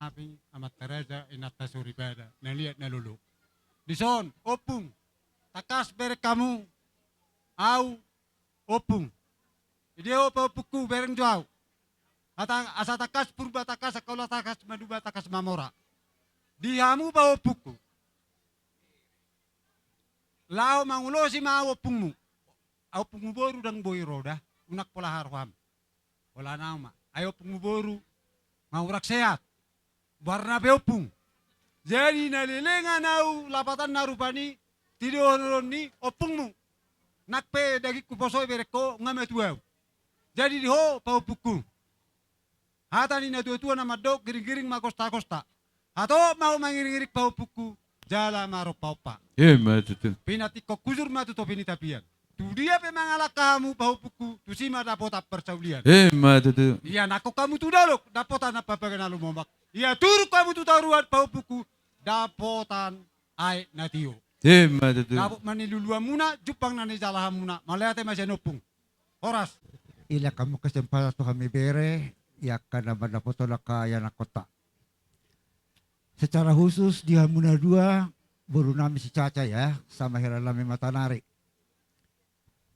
Hami amanta raja, inanta soripada, na liat na lolo. Dison, ompung, tangkas bereng hamu, au ompung. Idia ho paompungku, bereng jo au. Asa tangkas purba, tangkas angka ulaon, tangkas maduma, tangkas mamora. Di hamu paompungku, laho mangulosi ma au ompungmu. Au ompungmu boru ndang boi ro da, unang pola haroham. Pola nau ma, ai ompungmu boru, ma hurang sehat. Boarna pe ompung. Jadi na lelengan au lapatanna rupani, tidohonon ni ompungmu. Nang pe dagingku poso i bereng ho, nga matua au. Jadi di ho paompungku, hata ni natuatua na mandok, giringgiring ma gostagosta. Hatop ma ho mangiringiring paompungku, jala ma rompaompa. Ima tutu. Pinantikhon hujur ma tu topi ni tapian. Tudia pe mangalangka hamu paompungku, tusi ma dapotan parsaulian. Ima tutu. Ianakhon hamu tu dolok, dapotan na papaga na lumomak. Iaturhon hamu tu toruan paompungku, dapotan aek na tio. Ima tutu. Dapot ma niluluanmuna, jumpang na nijalahanmuna. Mauliate ma sian ompung. Horas. Ilehon hamu kesempatan tu hami bere, i angka na mandapothon angka ianakhonta. Secara khusus di hamu na dua, boru nami si Caca ya, sama hela nami Matanari.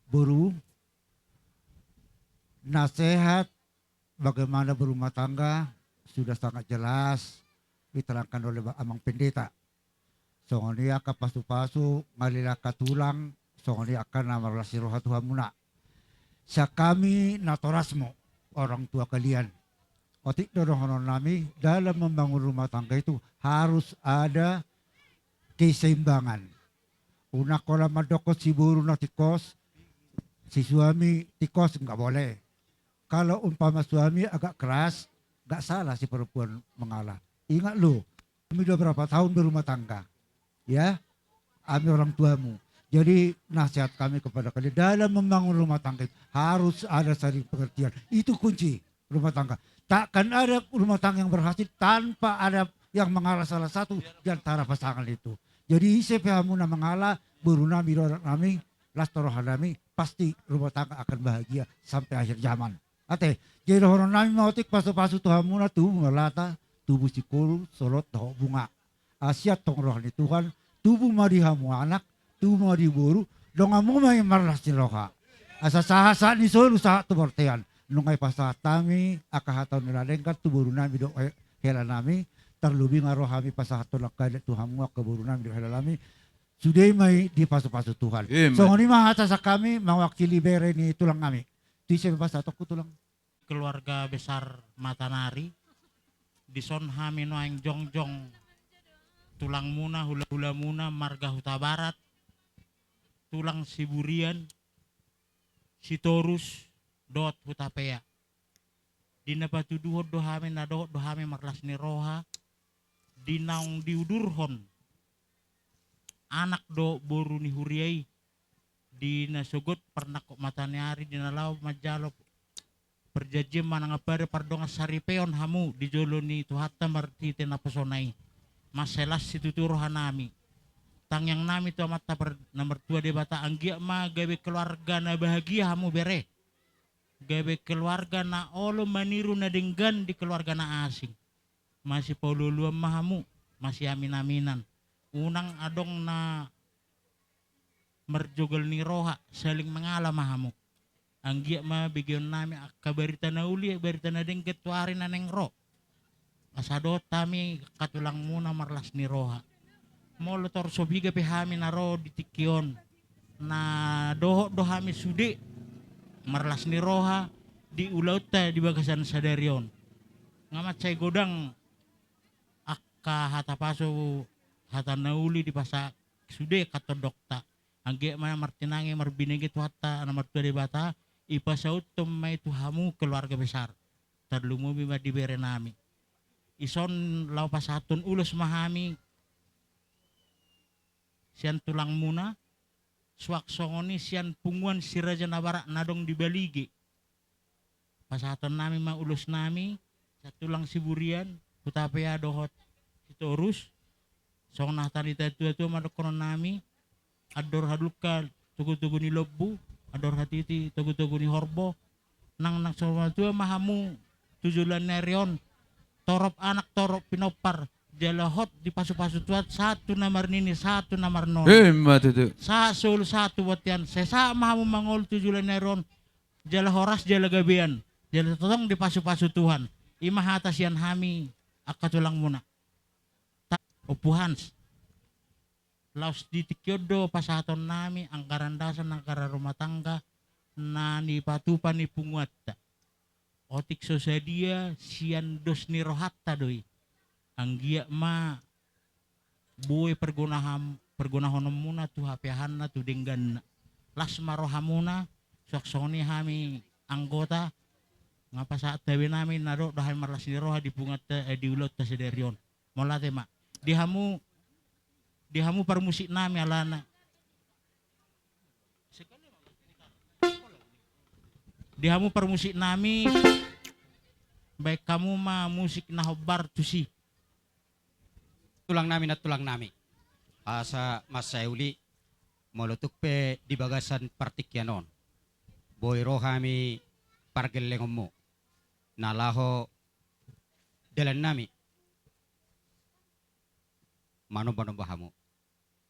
Boru, nasehat bagaimana berumah tangga sudah sangat jelas diterangkan oleh Amang Pendeta. Songon i angka pasupasu, ngalehon angka tulang, songon i angka na marlas ni roha tu hamuna. Sian hami natorasmu, orang tua kalian. Otik do dohonon nami, dalam membangun rumah tangga itu harus ada keseimbangan. Unang holan mandokkon si boru na tingkos, si suami tingkos, nggak boleh. Kalau umpama suami agak keras, nggak salah si perempuan mengalah. Ingat lo, kami udah berapa tahun berumah tangga, ya, kami orang tuamu. Jadi nasihat kami kepada kalian, dalam membangun rumah tangga itu harus ada saling pengertian. Itu kunci rumah tangga. Takkan ada rumah tangga yang berhasil tanpa ada yang mengalah salah satu di antara pasangan itu. Jadi ise pe hamu na mangalah, boru nami dohot anak nami, las do roha nami, pasti rumah tangga akan bahagia sampai akhir zaman. Ate, jadi dohonon nami ma otik pasupasu tu hamuna, tubu ma lata, tubu singkoru, solot dohot bunga. Asa sian tong roha ni Tuhan, tubu ma di hamu anak, tubu ma di boru, donganmu ma i marlas ni roha. Asa sahat sahat ni solu sahat tu bortean. Nunga dipasahat hami angka hata on na denggan tu boru nami dohot he-, hela nami, tarlobi nga ro hami pasahathon angka i tu hamu angka boru nami dohot hela nami. Sude ma i dipasupasu Tuhan. Ima. Songon i ma hata sian hami mewakili bere ni tulang nami. Tu ise pe pasahatonku tulang. Keluarga besar Matanari. Dison hami nuaeng jongjong tulangmuna, hulahulamuna, marga Hutabarat, tulang Siburian, Sitorus, dohot Hutapea. Di na patuduhon do hami, na dohot do hami marlas ni roha, di naung diudurhon anak dohot boru ni huria i, di na sogot parnangkok mata ni ari, di na laho manjalo parjanjian manang pe pardongan saripeon hamu di jolo ni Tuhanta marhite naposona i. Mansai las situtu roha nami. Tangiang nami tu Amanta par-, na martua Debata, anggiat ma gabe keluarga na bahagia hamu bere. Gabe keluarga na olo maniru na denggan di keluarga na asing. Masipaolooloan ma hamu, masiaminaminan. Unang adong na marjogal ni roha, saling mengalah ma hamu. Anggiat ma begeon nami angka barita na uli, barita na denggan tu ari na naeng ro. Asa dohot hami angka tulangmuna marlas ni roha. Molo tor so piga pe hami na ro di tingki on, na dohot do hami sude marlas ni roha di ulaonta di bagasan sadari on. Nga mansai godang angka hata pasu, hata na uli dipasahat sude angka tondongta. Anggiat ma martinangi marbinege Tuhanta na martua Debata, ipasauthon ma i tu hamu keluarga besar. Tarlumobi ma di bere nami. Dison laho pasahathon ulos ma hami sian tulangmuna, suang songon i sian punguan Si Raja Nabarat na adong di Balige. Pasahatonnami ma ulosnami, sian tulang Siburian, Hutapea dohot Sitorus. Songon na hata ni natuatua ma dohononnami: Andor hadungka togutogu ni lombu, andor hatiti togutogu ni horbo. Nang, nang so matua ma hamu tu joloan ni ari on, torop anak torop pinompar, jala hot dipasupasu Tuhan, sahat tu na marnini, sahat tu na marnono. Ima tutu. Sahat solu, sahat tu bontean, sai sahat ma hamu mangolu tu joloan ni ari on, jala horas jala gabean, jala tongtong dipasupasu Tuhan. Ima hata sian hami angka tulangmuna. Ta-, Ompu Hans. Laos di tingki on do pasahatonnami anggaran dasar, anggaran rumah tangga na nipatupa ni punguanta. Otik so sadia, sian dos ni rohanta do i. Anggiat ma boi pergonaham-, pergonahononmuna tu hapeahanna, tu dengganna. Las ma rohamuna, suang songon i hami anggota, nga pasahat tabena nami na dohot do hami marlas ni roha di punguanta, eh, di ulaonta sadari on. Mauliate ma. Di hamu, di hamu parmusiknami alana. Di hamu parmusiknami, baen hamu ma musik na hombar tusi. Tulangnami, nantulangnami. Asa mansai uli, molo tung pe di bagasan partingkian on, boi ro hami pargellengonmu, na laho dalannami manombanomba hamu.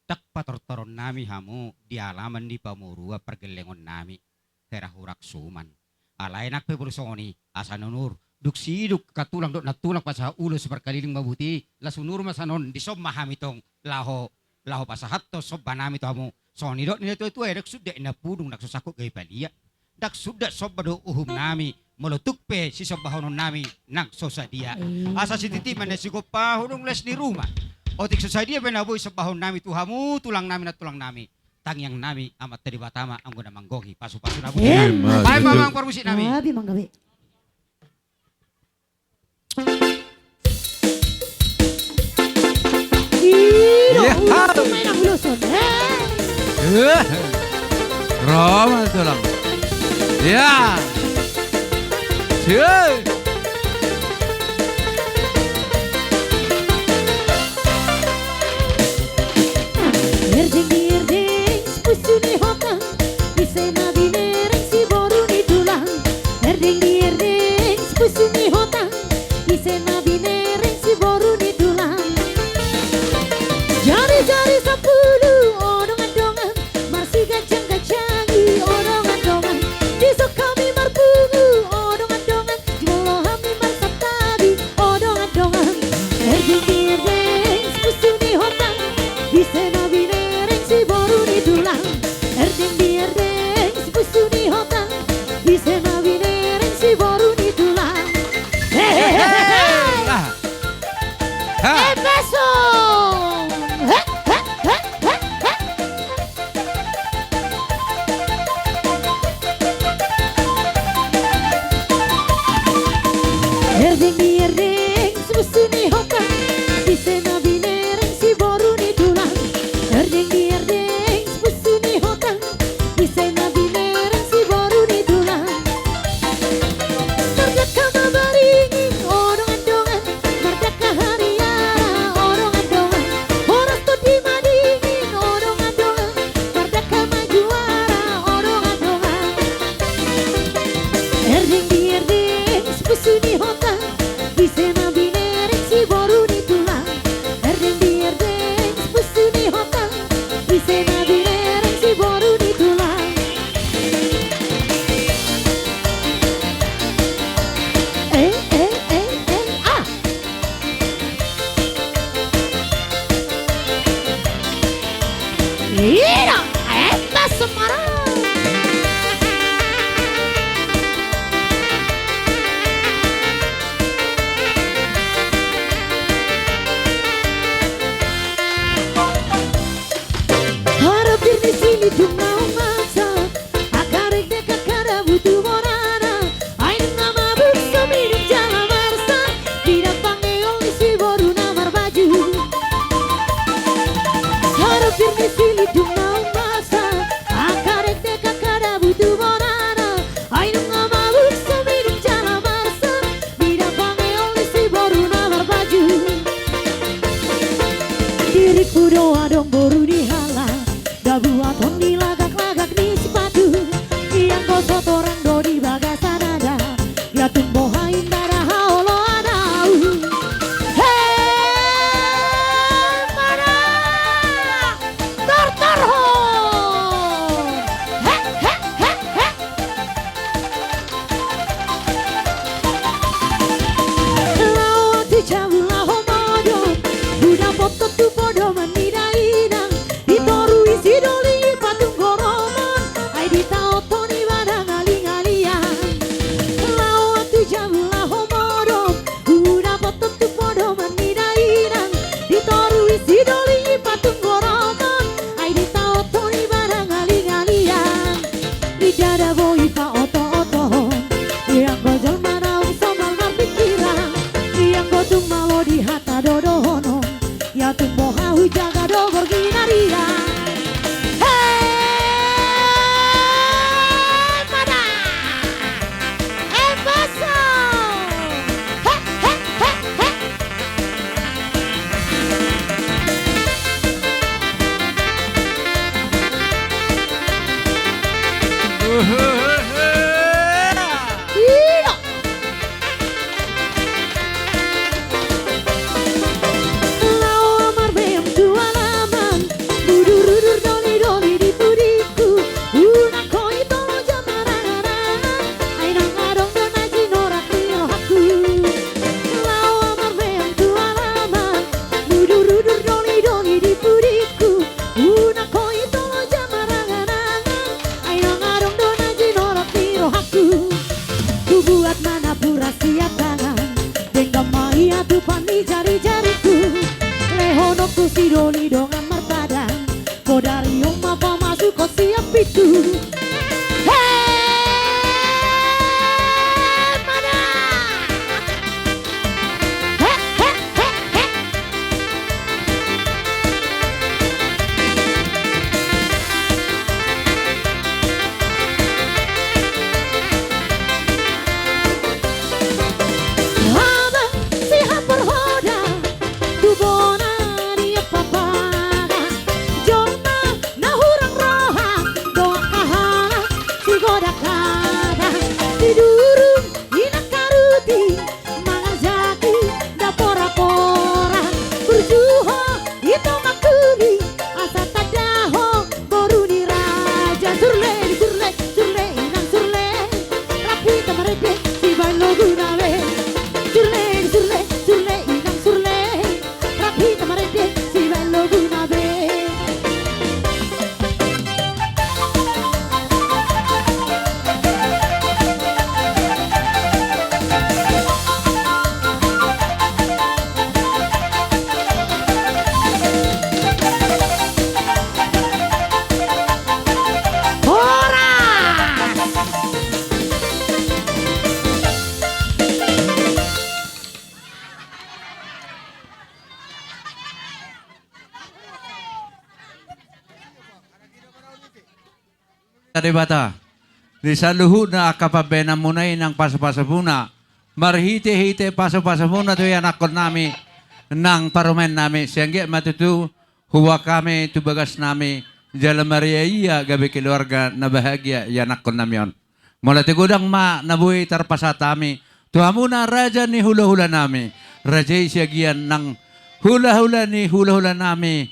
Ndang patortoronnami hamu di alaman ni pamoruon pargellengonnami, hera hurang suman. Alai nang pe molo songon i, asa na unur, dung sidung angka tulang dohot nantulang pasahat ulos markaliling ma buti, las unur ma sian on, dison ma hami tong laho, laho pasahathon sombanami tu hamu. Songon nidok ni natuatua, ndang sundat inna pudung, ndang so sangkut gabe palia. Ndang sundat somba dohot uhumnami, molo tung pe sisombahononnami nang so sadia. Iya. Asa sititi ma na sigompa hudung les ni ruma. Otik so sadia pe na boi sombahononnami tu hamu, tulangnami, nantulangnami, tangiangnami Amanta Debata ma anggo na manggohi pasupasu na boti. Iya. Baen ma amang parmusiknami. Gabe, amang, gabe. Iya. Ro ma tulang. Iya. Siap. Erdeng di erdeng, sipusu ni hotang, ise na binereng, siboru ni tulang. Erdeng di erdeng, sipusu ni hotang, ise na binereng, siboru ni tulang. Jarijari sampulu, o dongan-dongan, marsiganjangganjangi, o dongan-dongan. Dison hami marpungu, o dongan-dongan, jumolo hami marsantabi, o dongan-dongan. Erdeng di erdeng, sipusu ni hotang, ise na binereng, siboru ni tulang. Erdeng di erdeng, sipusu ni hotang, ise na binereng, siboru ni tulang. Hehehe. He. Epaso. He, he, he, he, he. Erdeng di erdeng, sipusu ni hotang, ise na binereng, siboru ni tulang. Erdeng di erdeng, sipusu ni hotang, ise na binereng, siboru ni tulang. Mardangka ma baringin, o dongan-dongan, mardangka hariara, o dongan-dongan, horas tondi madingin, o dongan-dongan, mardangka ma juara, o dongan-dongan. Erdeng di erdeng, sipusu ni hotang, ise na binereng, siboru ni tulang. Erdeng di erdeng, sipusu ni hotang, ise na binereng, siboru ni tulang. Eh, eh, eh, eh, ah. Ira, eh, Semarang. Harapir ni silidung na umasa, angka rekdek angka dabu tu bonana, ai nunga mabuk so minum jala marsa, di dampang ni ol ni siboru na marbaju. Harapir ni silidung na umasa, angka rekdek angka dabu tu bonana, ai nunga mabuk so minum Pitu. He, mana? He, he, he, he. Haba si haporhoda tu bona ni papaga, jolma na hurang roha, dohot haha sigodang-gadang, sidurung inang karuti, mangarjaki na pora-pora, burju ho ito mangkuri, asa tanda ho boru ni raja. Surle, surle, surle, inang surle, rap hita marende sibaen loguna be. Surle, surle, surle, inang surle, rap hita marende sibaen loguna be. Horas! Debata, di saluhutna angka pambahenanmuna i nang pasu-pasumuna, marhite-hite pasu-pasumuna tu ianakkonnami nang parumaennami, sai anggiat ma tutu huboan hami tu bagasnami jala maria-ia gabe keluarga na bahagia ianakkonnami on. Mauliate godang ma na boi tarpasahat hami tu hamuna raja ni hula-hulanami, raja i Siagian nang hula-hula ni hula-hulanami,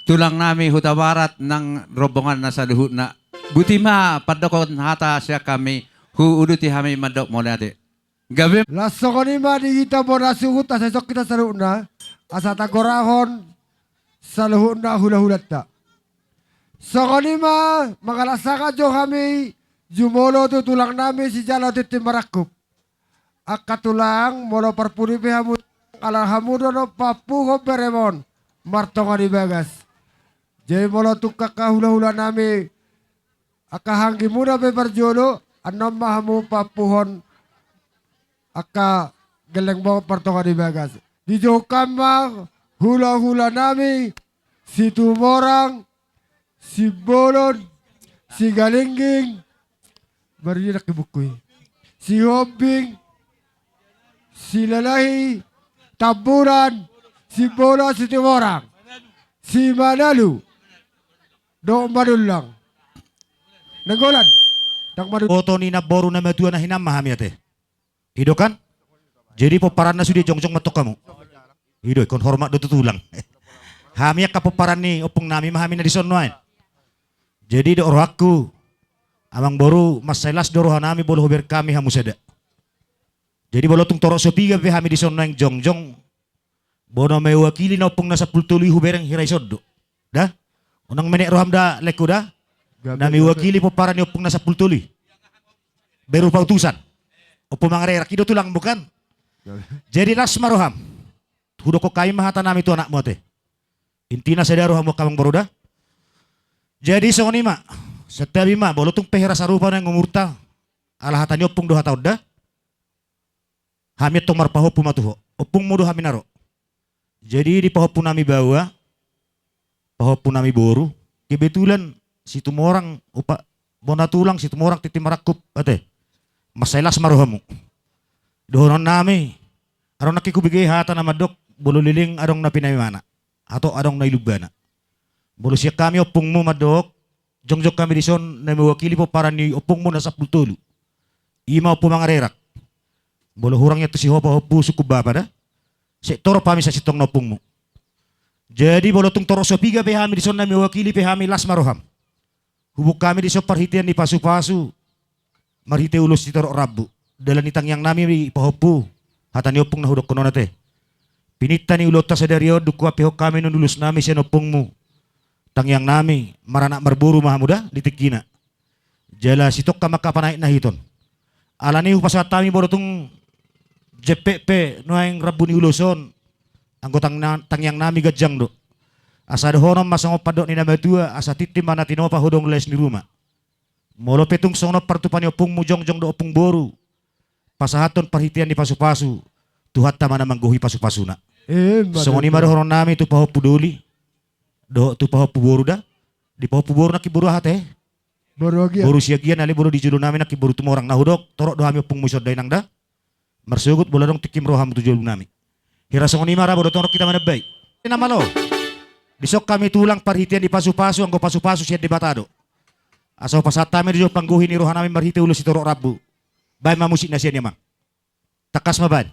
tulangnami Hutabarat nang rombonganna saluhutna. Boti ma pandokhon hata sian hami, huuduti hami mandok mauliate. Gabe. Laos songon i ma di hita bona suhut, asa dison hita saluhutna, asa tagorahon saluhutna hula-hulanta. Songon i ma mangalap sangap jo hami jumolo tu tulangnami sijalo tintin marangkup. Angka tulang, molo parpudi pe hamu, ala hamu do na pahompuhon beremon martonga ni bagas. Jadi molo tung angka hula-hulanami, angka hanggimuna pe parjolo, annon ma hamu pahompuhon angka gellengmon martonga ni bagas. Dijouhon ma hula-hulanami, Situmorang, Simbolon, Sigalingging, baru dia nangkin buku i. Sihombing, Silalahi, Tambunan, Simbolon, Situmorang, Simanalu, dohot Manullang. Nainggolan, ndang Manullang. Boto ni namboru na matua na hinan ma hami ate. I do kan? Jadi pomparanna sude jongjong ma antong hamu. I do, ingkon hormat do tu tulang. Hami angka pomparan ni ompungnami ma hami na dison nuaeng. Jadi do rohangku, amangboru, mansai las do rohanami molo hubereng hami hamu sada. Jadi molo tung torop so piga pe hami dison nuaeng jongjong, boha na mewakili na ompung na sampulu tolu i hubereng hira ison do. Da? Unang menek roham da, laengku da? Gabe, gabe. Na mewakili pomparan ni ompung na sampulu tolu i. Berupa utusan. Ompu Mangarerak i do tulangmu kan? Gabe. Jadi las ma roham. Hudokhon hami ma hatanami tu anakmu ate. Intina sada roha ma hamu amangboru da. Jadi songon i ma. Santabi ma, molo tung pe hira sarupa nuaeng umurta. Ala hata ni ompung do hata on da. Hami antong marpahompu ma tu ho. Ompungmu do hami na ro. Jadi di pahompunami baoa, pahompunami boru, kebetulan Situmorang, upa, bona tulang Situmorang tintin marangkup ate. Mansai las ma rohamu. Dohononnami, adong nangkin hubege hata na mandok, molo leleng adong na pinaimana, ato adong na ilumbana. Molo sian hami ompungmu mandok, jongjong hami dison na mewakili pomparan ni ompungmu na sampulu tolu. I ma Ompu Mangarerak. Molo hurang ia tu si ho pahompu sungkun bapa da. Sai torop hami sasintongna ompungmu. Jadi molo tung torop so piga pe hami dison na mewakili pe hami, las ma roham. Huboan hami dison parhitean ni pasu-pasu. Marhite ulos sitorop rambu. Dalan ni tangiangnami pahompu. Hata ni ompung na hudokhon on ate. Pininta ni ulaonta sadari on dung huampehon hami nuaeng ulosnami sian ompungmu. Tangiangnami, maranak marboru ma hamu da, di tingkina. Jala sitongka ma angka panaek na hiton. Alani i hupasahat hami molo tung jempek pe nuaeng rambu ni ulos on. Anggo tang-, tangiangnami ganjang do. Asa dohonon ma songon pandok ni na matua, asa tintin ma na tinopa, hodong las ni ruma. Molo pe tung songon on partupa ni ompungmu jongjong dohot ompung boru, pasahathon parhitean ni pasupasu, Tuhanta ma na manggohi pasupasuna. Emma tutu. Songon i ma dohononnami tu pahompu doli dohot tu pahompu boru da. Di pahompu boru nangkin boru aha, Tahe? Boru Siagian. Boru Siagian, ale molo di jolonami nangkin boru Tumorang. Na hudok, torop do hami ompungmu dison da, Inang da. Marsogot molo adong tingkim roham tu jolonami. Hira songon i ma, ra bodo torop hita manambai. Ina malo. Dison hami tulang parhitean ni pasupasu, anggo pasupasu sian Debata do. Asa hupasahat hami do jolo panggohi ni rohanami marhite ulos sitorop rambu. Baen ma musik na sian i, Amang. Tangkas ma baen.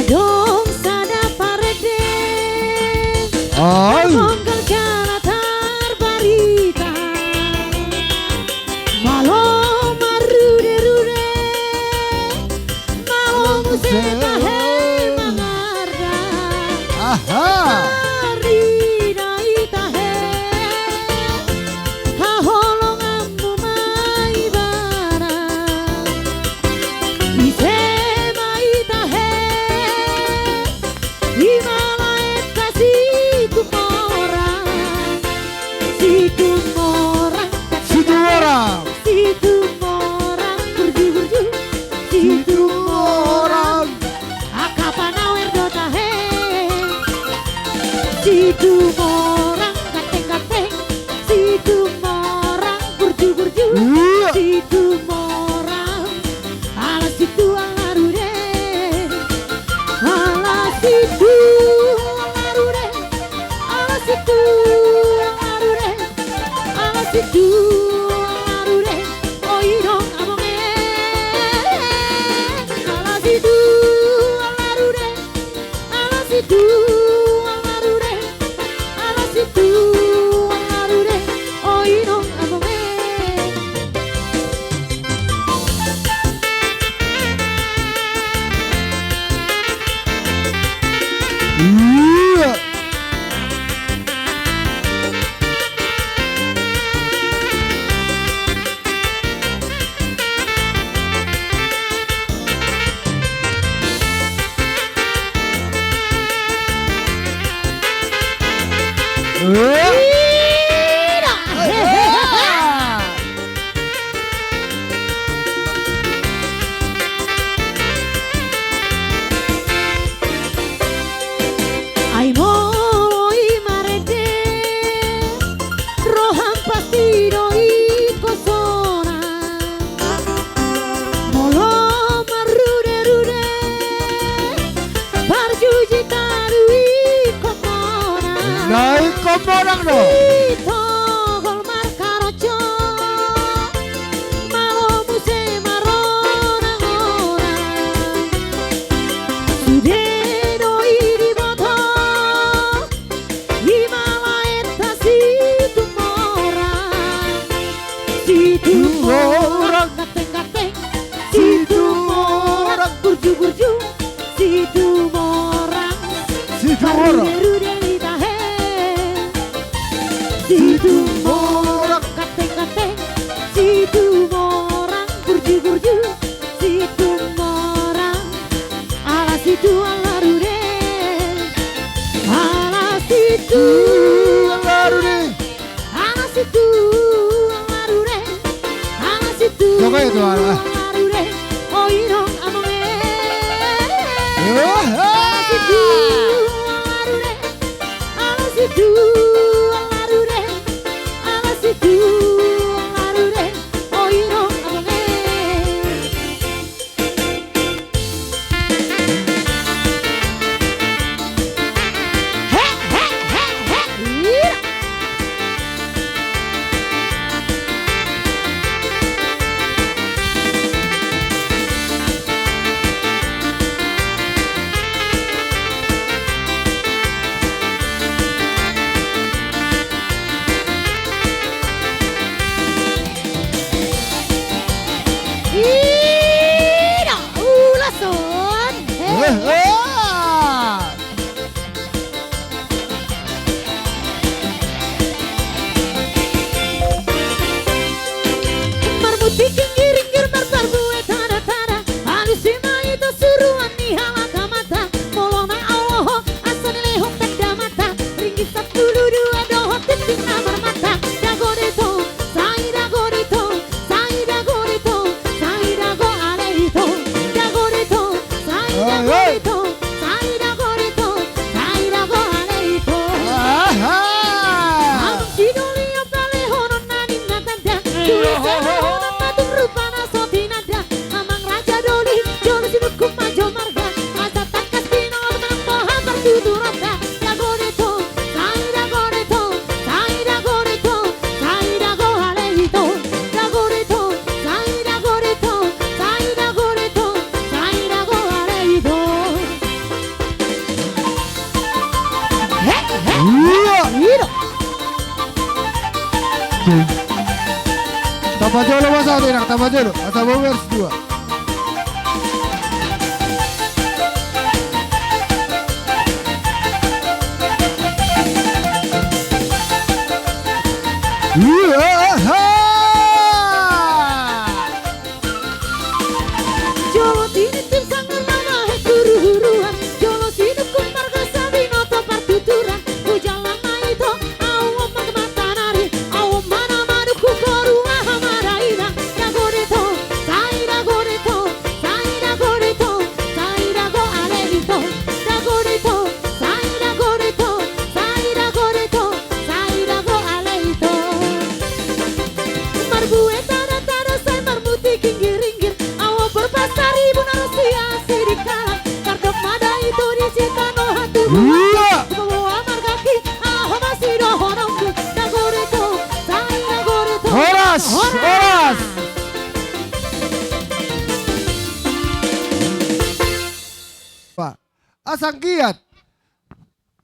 Adong sada parende. Ai. Monggal jala tarbarita. Malo marrude-rude. Malo muse tahe mangarda. Aha. Marina i tahe. Haholonganmu ma ibana. Ise ma i tahe. I ma laenta Situmorang. Situmorang. Situmorang. Situmorang burju-burju. Situmorang. Angka panawer do tahe. Situmorang ganteng-ganteng. Situmorang burju-burju. Iya. Situmorang. Ala situan larude. Ala situan larude. Ala situan larude. Ala situan larude. O inong abang e. Ala situan larude. Ala situan larude. Ala situan larude. O inong abang e. Iya. Ai molo i marende, roham pasti do ingkon sonang. Molo marrude-rude, parjujit ahu ingkon monang. Na ingkon monang do. Sitogol markaroco, malo muse maronang-onang. Sude do i diboto, i ma laenta Situmorang. Situmorang ganteng-ganteng. Situmorang burju-burju. Situmorang. Situmorang. Rude-rude i tahe. Situmorang ganteng-ganteng. Situmorang burju-burju. Situmorang. Ala situan larude. Ala situan larude. Ala situan larude. Ala situan larude. Coba itu, ala. O inong abang e. Wah. Ala situan larude. Ala situan larude. Ala situan larude. O inong abang e. Ida, ulason. Eh, eh. Dulu dua dohot tintin na marmata. Dago de to, sai dago de to, sai dago de to, sai dago ale ito. Dago de to, sai dago de to, sai dago de to, sai dago ale ito. Aha! Abang sidoli apale honon na ninna tanda. Dulu sama honon na tung rupa na so tinanda. Amang raja doli, jolo sinungkun ma jo marga. Asa tangkas tinonga manang boha partuturanta. Dago de to, sai dago de to, sai dago de to, sai dago ale ito. Dago de to, sai dago de to, sai dago de to, sai dago ale ito. He, he. Iya. Ito. Tamba jolo masa, tenang, tamba jolo. Asa bau vers dua. Jolo tinitip sanggar na mahe huru-huruan. Jolo sinungkun marga sabinoto partuturan. Hujala ma ito, au on ma mata nari, au on ma na manungkun boru aha ma dainang. Dago de to, sai dago de to, sai dago de to, sai dago ale ito. Dago de to, sai dago de to, sai dago de to, sai dago ale ito. Marbue tanda-tanda sai marmutik inggir-inggir. Au on borbasa ribu na ro sian Sidikalang. Tardok ma da ito disi tano hatubuan. Iya. Boha margaki, aha ma sidohononmu. Dago de to, sai dago de to. Horas, horas. Horas. Pak, asa anggiat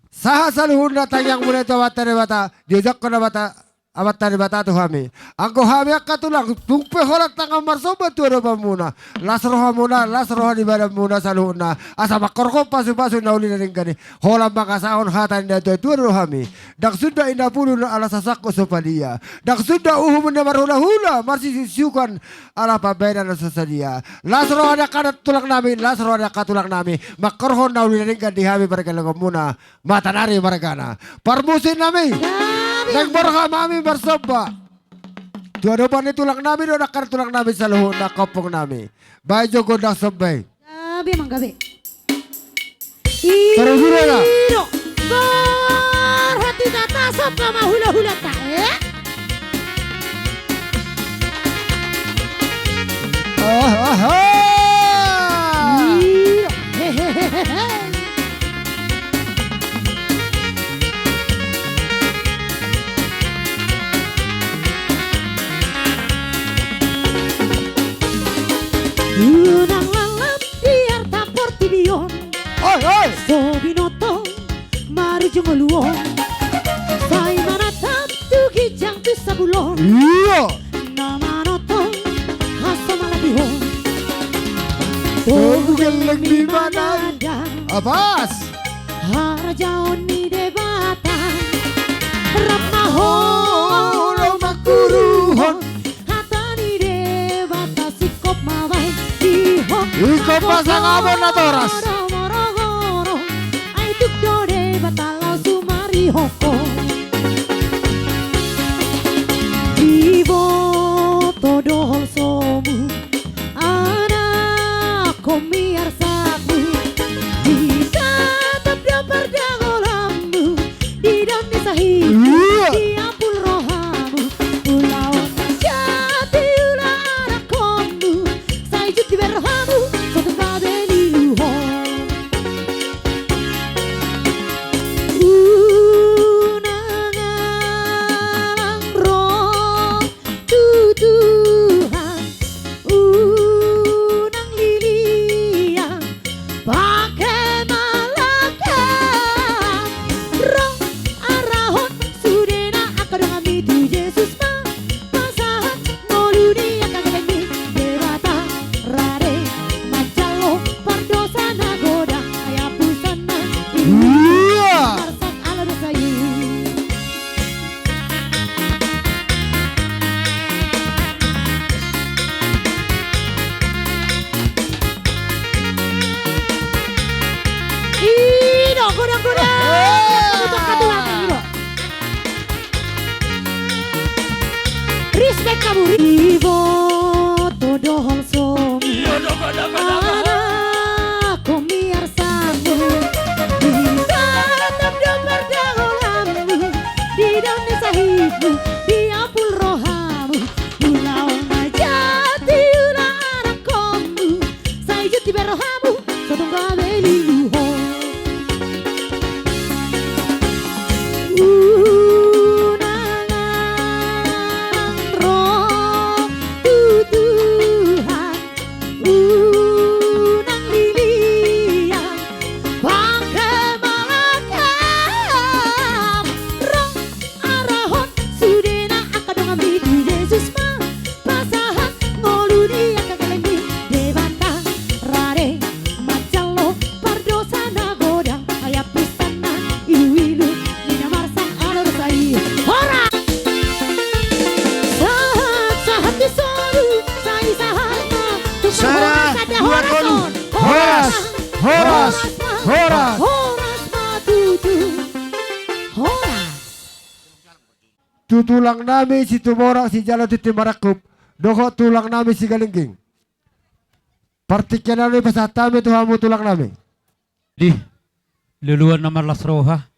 sahat saluhutna tangiangmuna tu Amanta Debata, diojakhon Amanta, Amanta Debata tu hami. Anggo hami angka tulang, tung pe holan tangan marsomba tu adopanmuna. Las rohamuna, las roha ni badanmuna saluhutna. Asa mangkorhon pasu-pasu na uli na denggan i. Holan mangasahon hata ni na tua-tua do hami. Ndang sunda inna pulu na ala sasangkon so padia. Ndang sunda uhum na marhula-hula, marsisiukan ala pambahenan na so sadia. Las roha ni angka tulang nami, las roha ni angka tulang nami. Mangkorhon na uli na denggan di hami pargellengonmuna. Mata nari margana. Parmusik nami. Gabe. Naeng borhat ma hami marsomba tu adopan ni tulang nami dohot angka tulang nami saluhutna, angka ompung nami. Baen jo gondang somba i. Gabe, manggabe. Parhula na. Iro. Borhat hita tasomba ma hula-hulanta, eh? Aha. Iro. Hehehe. Unang lalap biar tampor tibion. Oi, oi. So binoto marujung uluon. Sai manatap tu ginjang tu sabulon. Iya. Na manotong haso malapihon. Tobu gelleng di manandang. Abas. Harajaon ni Debata. Rap ma ho. Olo mangkuruhon. Hata ni Debata singkop ma baen dihon. Ingkon pasangapon natoras. Ai tuk do Debata laho sumarihohon. Diboto do holsomu, anakhon miarsakmu. Ditatap do pardagolanmu, didok ni sahitmu. Iya. Diampul rohamu. Ulaon na jat diula anakhonmu. Sai jut dibaen rohamu, so tung gabe niluhon. Unang Respect hamu. Iboto dohol somu, anakkon miarsamu, ditanam do pardaholamu, di daun ni sahitmu, diapul rohamu, ulaon na jat di ula anakkonmu, sai jut dibahen rohamu. Unang angan ro tu Tuhan, unang liliang pangkemalakam, ro arahon sudena angka donganmi tu Jesus ma pasahat ngolu ni angka gellengmi. Debata rade manjalo pardosa na godang, ai apusanna iluilu ni na marsang ala dosa i. Horas. Sahat, sahat di solu, sai sahat ma tu sada, dua, tolu. Horas, horas, horas. Horas ma tutu. Horas. Tu tulang nami Situmorang sijalo tintin marangkup, dohot tulang nami Sigalingging. Partingkian on i pasahat hami tu hamu tulang nami. Di luluan na marlas roha,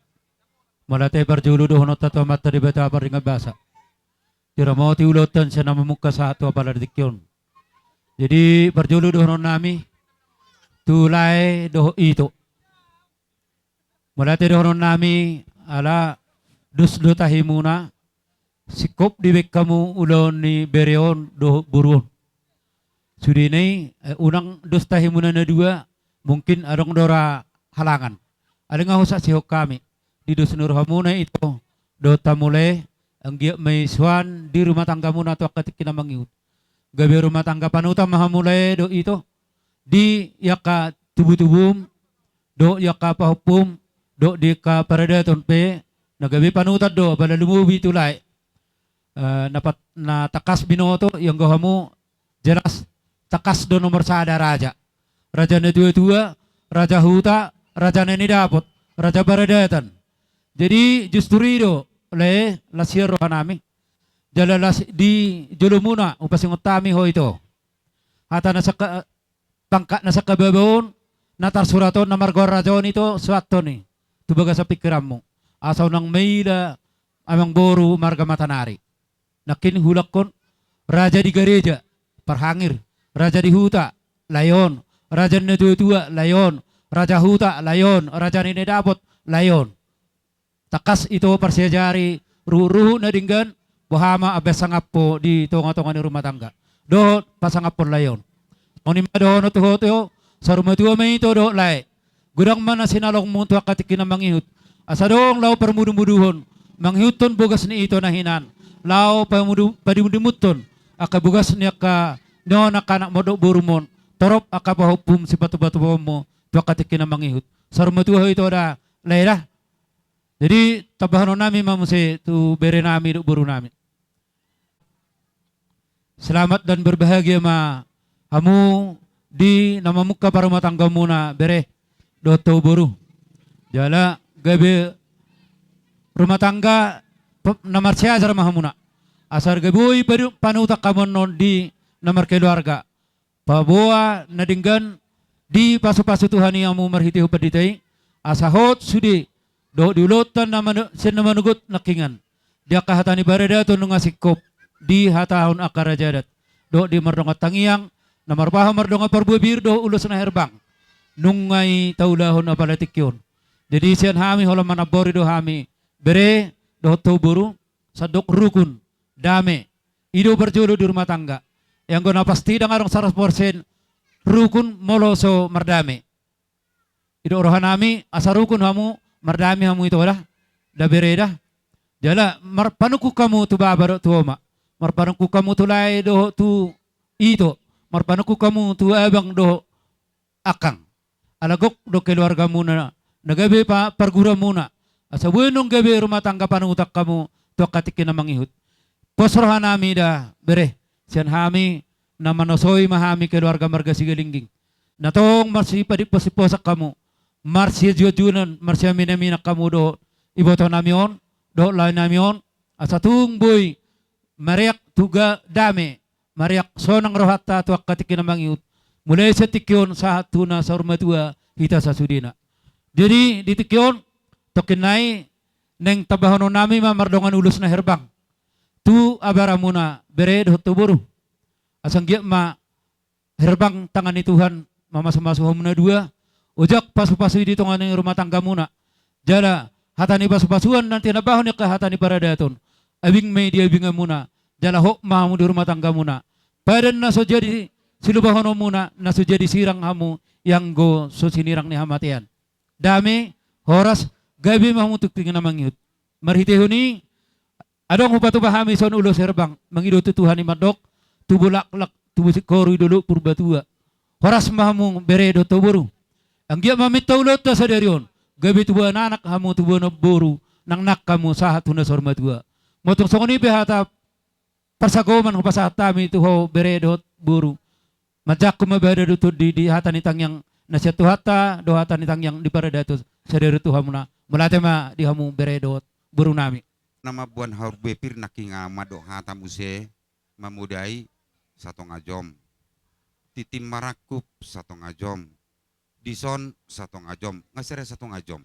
mauliate parjolo dohononta tu Amanta Debata pardenggan basa, diramoti ulaonta sian na mamungka sahat tu apala di tingki on. Jadi parjolo dohonon nami tu lae dohot ito. Mauliate dohonon nami ala dos do tahimuna, singkop dibahen hamu ulaon ni bere on dohot boru on. Sudena i, eh, unang dos tahimuna na dua, mungkin adong do ra halangan. Alai nga husaksihon hami, di dos ni rohamuna ito dohot hamu lae, anggiat ma i suan di rumah tanggamuna tu angka tingki na mangihut. Gabe rumah tangga panutan ma hamu lae dohot ito, di angka tubutubum, dohot di angka pahompum, dohot di angka paradaton pe, na gabe panutan do, apala lumobi tu lae. Eh, na pat-, na tangkas binoto, ianggo hamu jelas tangkas do nomor sada raja. Raja natuatua, raja huta, raja na nidapot, raja paradaton. Jadi justru i do lae, las sian roha nami. Jala las di jolomuna hupasingot hami ho ito. Hata na sangka-, pangkat na sangkababa on, na tarsurat on, na margoar raja on ito, suanhon i tu bagasan pingkiranmu. Asa unang maila amangboru marga Matanari. Nangkin huulakhon, raja di gareja, parhangir, raja di huta, lae on, raja ni natuatua, lae on, raja huta, lae on, raja ni na dapot, lae on. Tangkas ito parsiajari ruhutruhut na denggan, boha ma ambilan sangap ho di tongatonga ni rumah tangga dohot pasangaphon lae on. Songon i ma dohonon tu ho ito, saur matua ma ito dohot lae. Godang ma na sinalongmu tu angka tingki na mangihut. Asa adong laho parmudumuduhon, mangihuthon bogas ni ito na hinan, laho pamudu-, padimudimuthon angka bogas ni angka, ni on angka anakmu dohot borumon, torop angka pahompum sipatupa-tupaonmu tu angka tingki na mangihut. Saur matua ho ito da, lae da. Jadi tambahonon nami ma muse tu bere nami dohot boru nami. Selamat dan berbahagia ma hamu di na mamungka parumatanggaonmuna bere dohot tu boru. Jala gabe rumah tangga pe-, na marsiajar ma hamuna. Asa gabe boi padu-, panutan hamu annon di na markeluarga. Paboa na denggan dipasupasu Tuhan i hamu marhitehon pandita i, asa hot sude dohot di ulaonta na mano-, sian na manogot nangkiningan. Di angka hata ni paradaton nunga singkop dihatahon angka raja adat. Dohot di mardongan tangiang, na marbahen mardongan parbue pir dohot ulos na herbang. Nunga i taulahon apala tingki on. Jadi sian hami holan manambori do hami bere dohot tu boru, sandok rukun, dame. I do parjolo di rumah tangga. Ianggo na pasti ndang adong saratus persen rukun molo so mardame. I do roha nami asa rukun hamu, mardame hamu ito da. Da bere da. Jala mar-, panungkun hamu tu bapa dohot tu oma. Marpanungkun hamu tu lae dohot tu ito. Marpanungkun hamu tu abang dohot angkang. Ala gok do keluargamuna, na gabe pa-, parguramuna. Asa boi annon gabe rumah tangga panutan hamu tu angka tingki na mangihut. Pos roha nami da bere, sian hami na manosoi ma hami keluarga marga Sigalingging. Na tong marsipadipos-diposan hamu, marsiajuajunan, marsiaminaminan hamu dohot iboto nami on, dohot lae nami on, asa tung boi mareak tu ga-, dame, mariak sonang rohanta tu angka tingki na mangihut, mulai sian tingki on sahat tu na saur matua hita sasudena. Jadi di tingki on, tongkin nai naeng tambahononnami ma mardongan ulos na herbang tu abaramuna bere dohot tu boru. Asa anggiat ma herbang tangan ni Tuhan mamasumasu hamu na dua, ojak pasupasu i di tonga ni rumah tanggamuna. Jala hata ni pasupasuan na tinambahon ni angka hata ni paradaton, abing ma i di abinganmuna, jala hot ma hamu di rumah tanggamuna. Padan na so jadi silupahononmuna, na so jadi sirang hamu, ianggo so sinirang ni hamatean. Dame, horas, gabe ma hamu tu tingki na mangihut. Marhitehon i, adong hupatupa hami songon ulos herbang, mangido tu Tuhan i mandok, tubu laklak, tubu singkoru i dolok Purbatua. Horas ma hamu bere dohot tu boru. Anggiat ma minta ulaonta sadari on, gabe tubuan anak hamu, tubuan boru, nangnang hamu sahat tu na saur matua. Molo tung songon i pe hata parsagoman hupasahat hami tu ho bere dohot boru. Manjangkon ma bada dohot tondi di hata ni tangiang na sian Tuhanta, dohot hata ni tangiang di paradaton sadari on tu hamuna. Mauliate ma di hamu bere dohot borunami. Na mamboan harbue pir nangkin nga mandok hata muse, mamodai satonga jom. Tintin marangkup satonga jom. Dison satonga jom, nga sere satonga jom.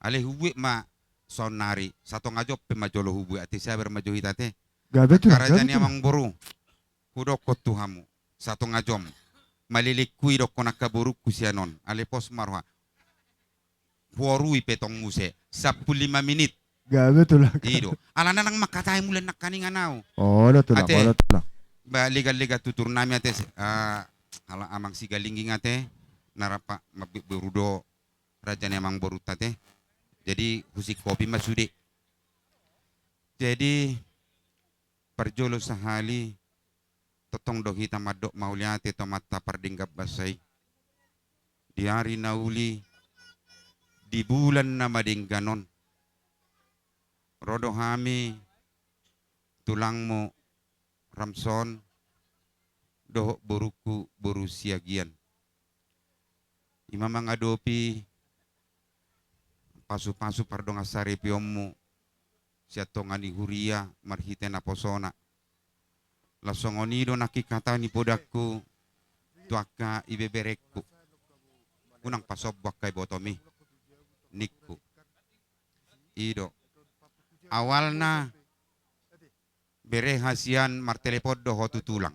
Alai hubuat ma saonnari, satonga jom pe ma jolo hubuat ate, sabar ma jo hita ate. Gabe tu, angka raja ni amangboru, hudokkon tu hamu, satonga jom. Malelengku i dokkon angka borungku sian on, alai pos ma roha. Huorui pe tong muse, sampulu lima menit. Gabe tulang. I do. Alana ndang mangkatai mulai nangkaningan au. Olo tulang, ate, olo tulang. Ba leganlegan tuturnami ate, ah, ala amang Sigalingging ate, na rap mambebberu do raja ni amangborunta ate. Jadi husingkopi ma sude. Jadi parjolo sahali, tongtong do hita mandok mauliate tu Amanta pardenggan basa i. Di ari na uli, di bulan na madenggan on, ro do hami tulangmu Ramson dohot borungku boru Siagian. I ma mangadopi pasupasu pardongansaripeonmu sian tonga ni huria marhite naposona. Laos songon i do nangkin hata ni podangku tu angka ibeberengku. Unang pasombu angka ibotomi, ningku. I do. Awalna bere hasian martelepon do ho tu tulang.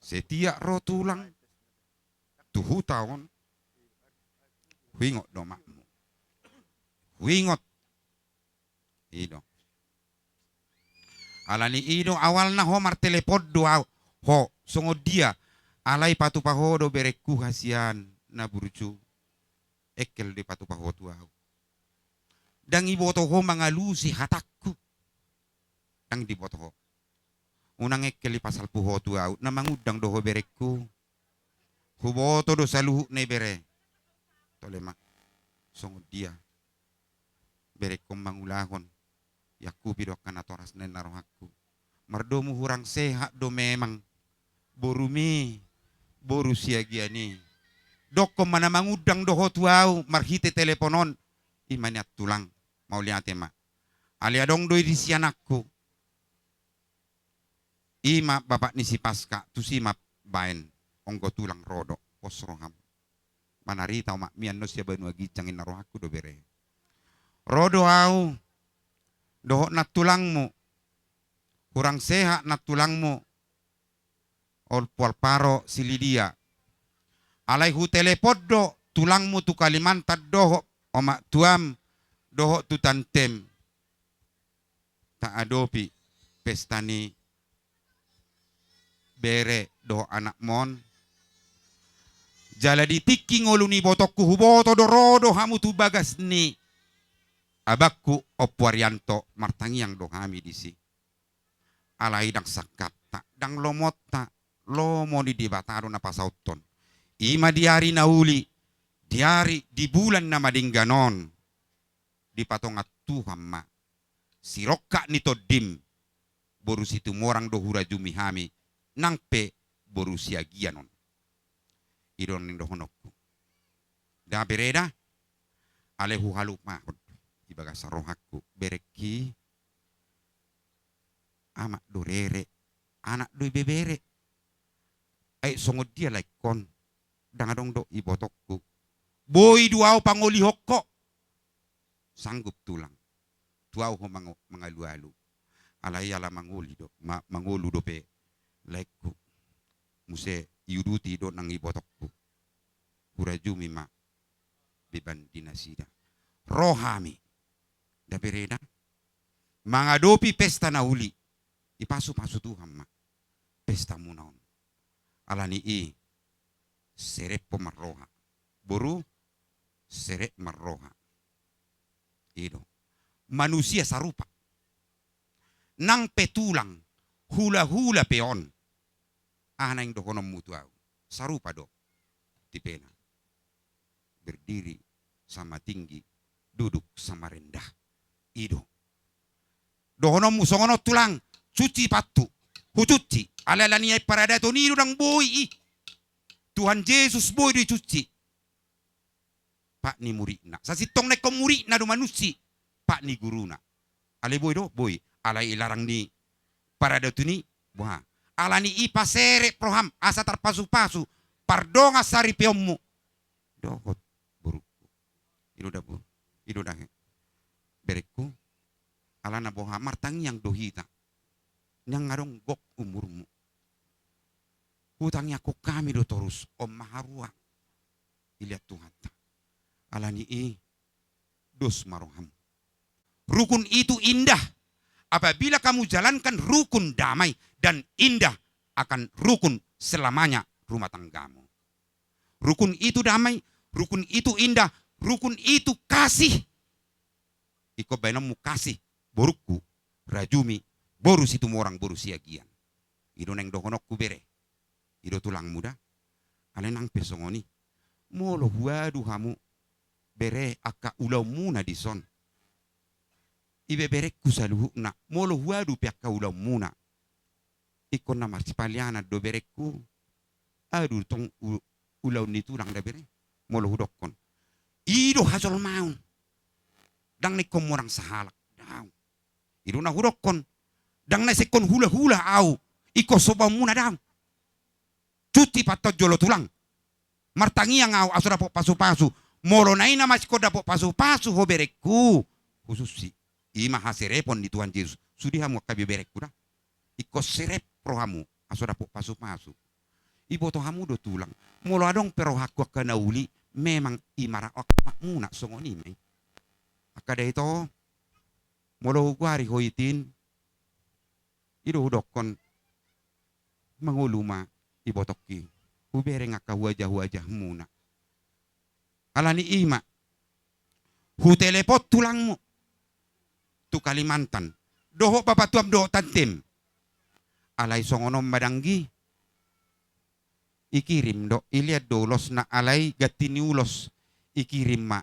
Setiap ro tulang tu huta on, huingot do omakmu. Huingot. I do. Alani i do awalna ho martelepon do au, ho, songon dia, alai patupa ho do berengku hasian na burju. Engkel do dipatupa ho tu au. Ndang diboto ho mangalusi hatangku. Ndang diboto ho. Unang engkel dipasalpu ho tu au, na mangundang do ho berengku. Huboto do saluhutna i bere. Tole ma. Songon dia berengku mangulahon. Iangkupi do angka natorasna ninna rohangku. Mardomu hurang sehat do memang borumi, boru Siagian i. Dokkon ma na mangundang do ho tu au marhite telepon on. I ma nian tulang, mauliate ma. Alai adong do i di sianakku. I ma bapak ni si Paska, tusi ma baen, onggo tulang ro do, pos roham. Manarita omakmi annon sian banua ginjang ninna rohangku do bere. Ro do au dohot nantulangmu. Hurang sehat nantulangmu. Ompu Alvaro si Lidia. Alai hutelepon do tulangmu tu Kalimantan dohot omak tuam dohot tu tantem. Taadopi pesta ni bere dohot anakmon. Jala di tingki ngolu ni ibotongku huboto do ro do hamu tu bagas ni abangku Ompu Arianto, martangiang do hami disi. Alai ndang sangkapta, ndang lomonta, lomo ni Debata do na pasauthon. I ma di ari na uli, di ari, di bulan na madenggan on, dipatongan Tuhan ma sirongkap ni tondim, boru Situmorang do hurajumi hami, nang pe boru Siagian on. I do na nidohononku. Da bere da, alai huhalupahon. I Bagasan rohangku, berengki, amak do rere, anak do ibebere. Ai songon dia laengkon, ndang adong do ibotongku. Boi do ahu pangolihon ho. Sanggup tulang. Tu ahu ho mango-, mangalualu. Alai ala mangoli do, ma-, mangolu dope laengku. Muse iuduti do nang ibotongku. Hurajumi ma beban di nasida. Ro hami. Da bere da. Mangadopi pesta na uli. Ipasupasu Tuhan ma. Pesta muna on. Alani i serep ho marroha. Boru, serep marroha. I do. Manusia sarupa. Nang pe tulang, hulahula pe on. Aha naeng dohononmu tu ahu? Sarupa do. Tipena. Berdiri sama tinggi, duduk sama rendah. I do. Dohononmu songon on tulang, cuci pathu. Hucuci. Alai ala ni paradaton i do ndang boi i. Tuhan Jesus boi do icuci. Pat ni muridna. Sasintongna ingkon muridna do manunsi. Pat ni guruna. Alai boi do, boi. Alai ilarang ni paradaton i, boha. Alani i paserep roham, asa tarpasupasu, pardongan saripeonmu. Dohot, borungku. I do da, boru. I do da, he. Berengku. Alana boha, martangiang do hita. Ndang adong gok umurmu. Hutangiangkon hami do torus, on ma haruang. Dilehon Tuhanta. Alani i, dos ma roham. Rukun itu indah. Apabila kamu jalankan rukun damai dan indah akan rukun selamanya rumah tanggamu. Rukun itu damai, rukun itu indah, rukun itu kasih. Ingkon baenonmu kasih, borungku, rajumi, boru Situmorang, boru Siagian. I do naeng dohononku bere. I do tulangmu da. Alai nang pe songon i. Molo huadu hamu bere angka ulaonmuna dison. Ibeberengku saluhutna. Molo huadu pe angka ulaonmuna. Ingkon na marsipalianan do berengku. Adu tong u-, ulaon ni tulang da bere. Molo hudokkon. I do hajolmaon. Ndang na ingkon murang sahalak. Daong. I do na hudokkon. Ndang na singkon hulahula ahu. Ingkon sobaonmuna daong. Cuti patton jolo tulang. Martangiang ahu aso dapot pasupasu. Molo na i na masingkon dapot pasupasu ho berengku. Hususi. I ma haserepon ni Tuhan Jesus. Sude hamu angka beberengku da. Ingkon serep rohamu aso dapot pasupasu. Iboto hamu do tulang. Molo adong pe rohangku angka na uli, memang i ma rap angka amakmuna songon i ma i. Angka da ito, molo hugoari ho itin, i do hudokkon, mangolu ma ibotongki. Hubereng angka huaja-huajamuna. Alani i ma. Hutelepon tulangmu. Tu Kalimantan. Dohot bapatuam dohot tantem. Alai songon on ma danggi. Ikirim do, ilean do ulosna alai ganti ni ulos. Ikirim ma.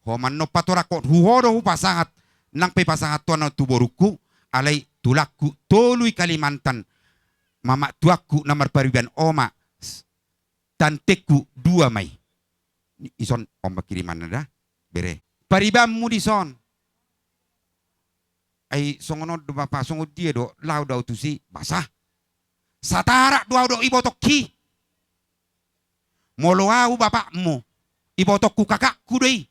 Ho mannon patorangkon hu ho do hupasahat. Nang pe pasahat tu anak tu borungku. Alai tulangku tolu i Kalimantan. Mamak tuangku na marpariban oma. Tantengku dua ma i. Dison on ma kirimanna da. Bere. Paribanmu dison. Ai songon on do bapa, songon dia do, laho do ahu tusi, basa. Satarak do ahu dohot ibotongki. Molo ahu bapakmu, ibotongku kakakku do i.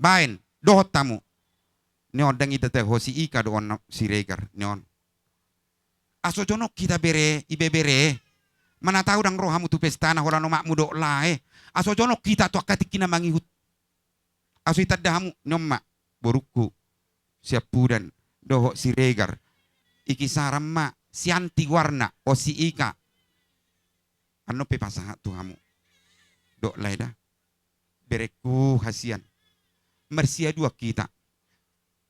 Baen, dohot hamu. Ni on ndang ida te ho si Ika do on Siregar, ni on. Aso jonok hita bere, ibebere. Mana tahu ndang ro hamu tu pestana holan omakmu dohot lae. Aso jonok hita tu angka tingki na mangihut. Aso itanda hamu, ni on ma, borungku, Siampudan, dohot Siregar. I Kisaran ma, Sianti goarna, o si Ika. Annon pe pasahat tu hamu. Dohot lae da. Berengku hasian. Marsiaduan hita.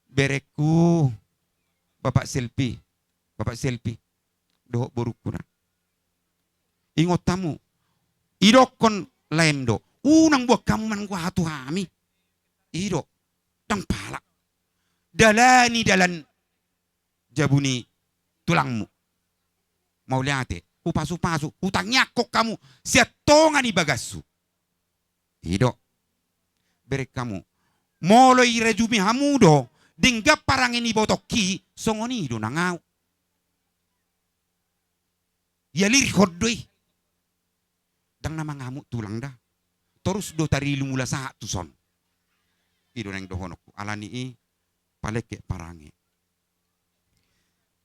Berengku Bapak Selpi. Bapak Selpi. Dohot borungku na. Ingot hamu. Idokkon laem do. Unang boan hamu manang goaha tu hami. I do. Ndang pala. Dalani dalan jabu ni tulangmu. Mauliate. Hupasupasu. Hutangiangkon hamu. Sian tonga ni bagashu. I do. Bereng hamu. Molo irajumi hamu do denggan parange ni ibotongki, songon i do nang ahu. Ialirhon do i. Ndang na mangamuk tulang da. Torus do tarilu mula sahat tuson. I do naeng dohononku, alani i palengke parange.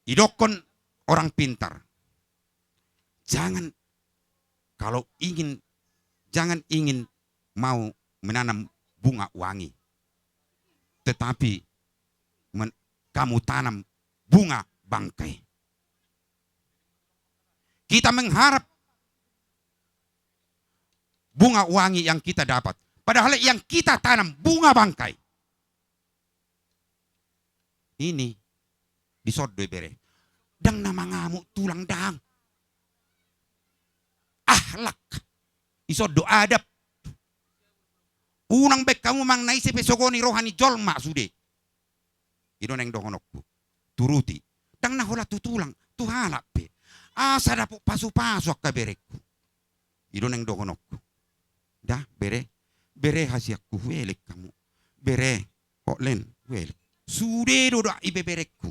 Idokkon orang pintar, jangan, kalau ingin, jangan ingin mau menanam bunga wangi, tetapi men-, kamu tanam bunga bangkai. Kita mengharap bunga wangi yang kita dapat, padahal yang kita tanam bunga bangkai. Ini, dison do i bere. Ndang na mangamuk tulang, ndang. Akhlak. Dison do adab. Unang baen hamu manang na ise pe, sogot i roha ni jolma sude. I do naeng dohononku. Turuti. Ndang na holan tu tulang, tu halak pe. Asa dapot pasupasu angka berengku. I do naeng dohononku. Da, bere, bere hasianku, huelek hamu. Bere, hot len, huelek. Sude do da ibeberengku.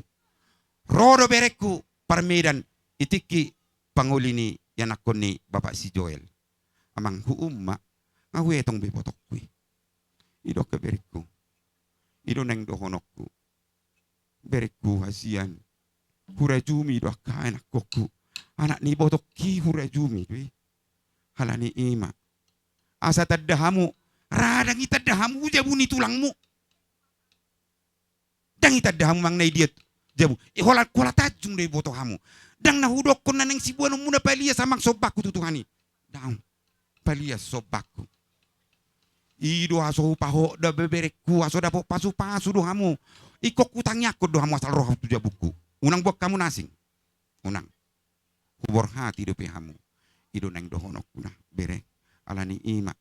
Ro do berengku par Medan, i tingki pangoli ni ianakhon ni bapak si Joel. Amang, huum ma, nga huetong be ibotongku i. I do angka berengku. I do naeng dohononku. Berengku hasian. Hurajumi do angka anakhonku. Anak ni ibotongki hurajumi do i. Alani i ma. Asa tanda hamu. Ra ndang itanda hamu jabu ni tulangmu. Ndang itanda hamu manang na i dia jabu. Eh, holan, holan tanjung do iboto hamu. Ndang na hudokkon na naeng siboanonmuna palias amang, sombangku tu Tuhan i. Ndang. Palias sombangku. I do aso hupahot do beberengku, aso dapot pasupasu do hamu. Ingkon hutangiangkon do hamu asal ro hamu tu jabungku. Unang boan hamu na asing. Unang. Huborhati dope hamu. I do naeng dohononku na, bere. Alani i ma.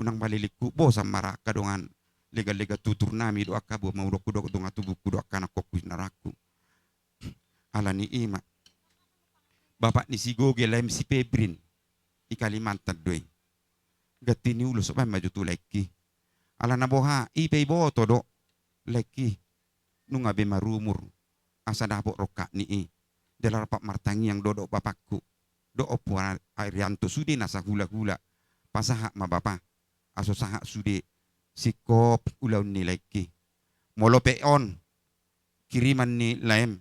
Unang malilingku, bosan ma ra angka dongan leganlegan tutur nami do angka, boha ma hudok, hudok dongan tubungku do angka anakhonku, sinarangku. Alani i ma. Bapak ni si Goge, laem si Pebrin. I Kalimantan do i. Ganti ni ulos baen ma jo tu laengki. Alana boha, i pe iboto do laengki. Nunga be marumur. Asa dapot rongkapni i. Jala rap martangiang dohot bapakku. Dohot Ompu Ar-, Arianto, sude nasa hulahula. Pasahat ma bapa. Aso sahat sude. Singkop ulaon ni laengki. Molo pe on kiriman ni laem.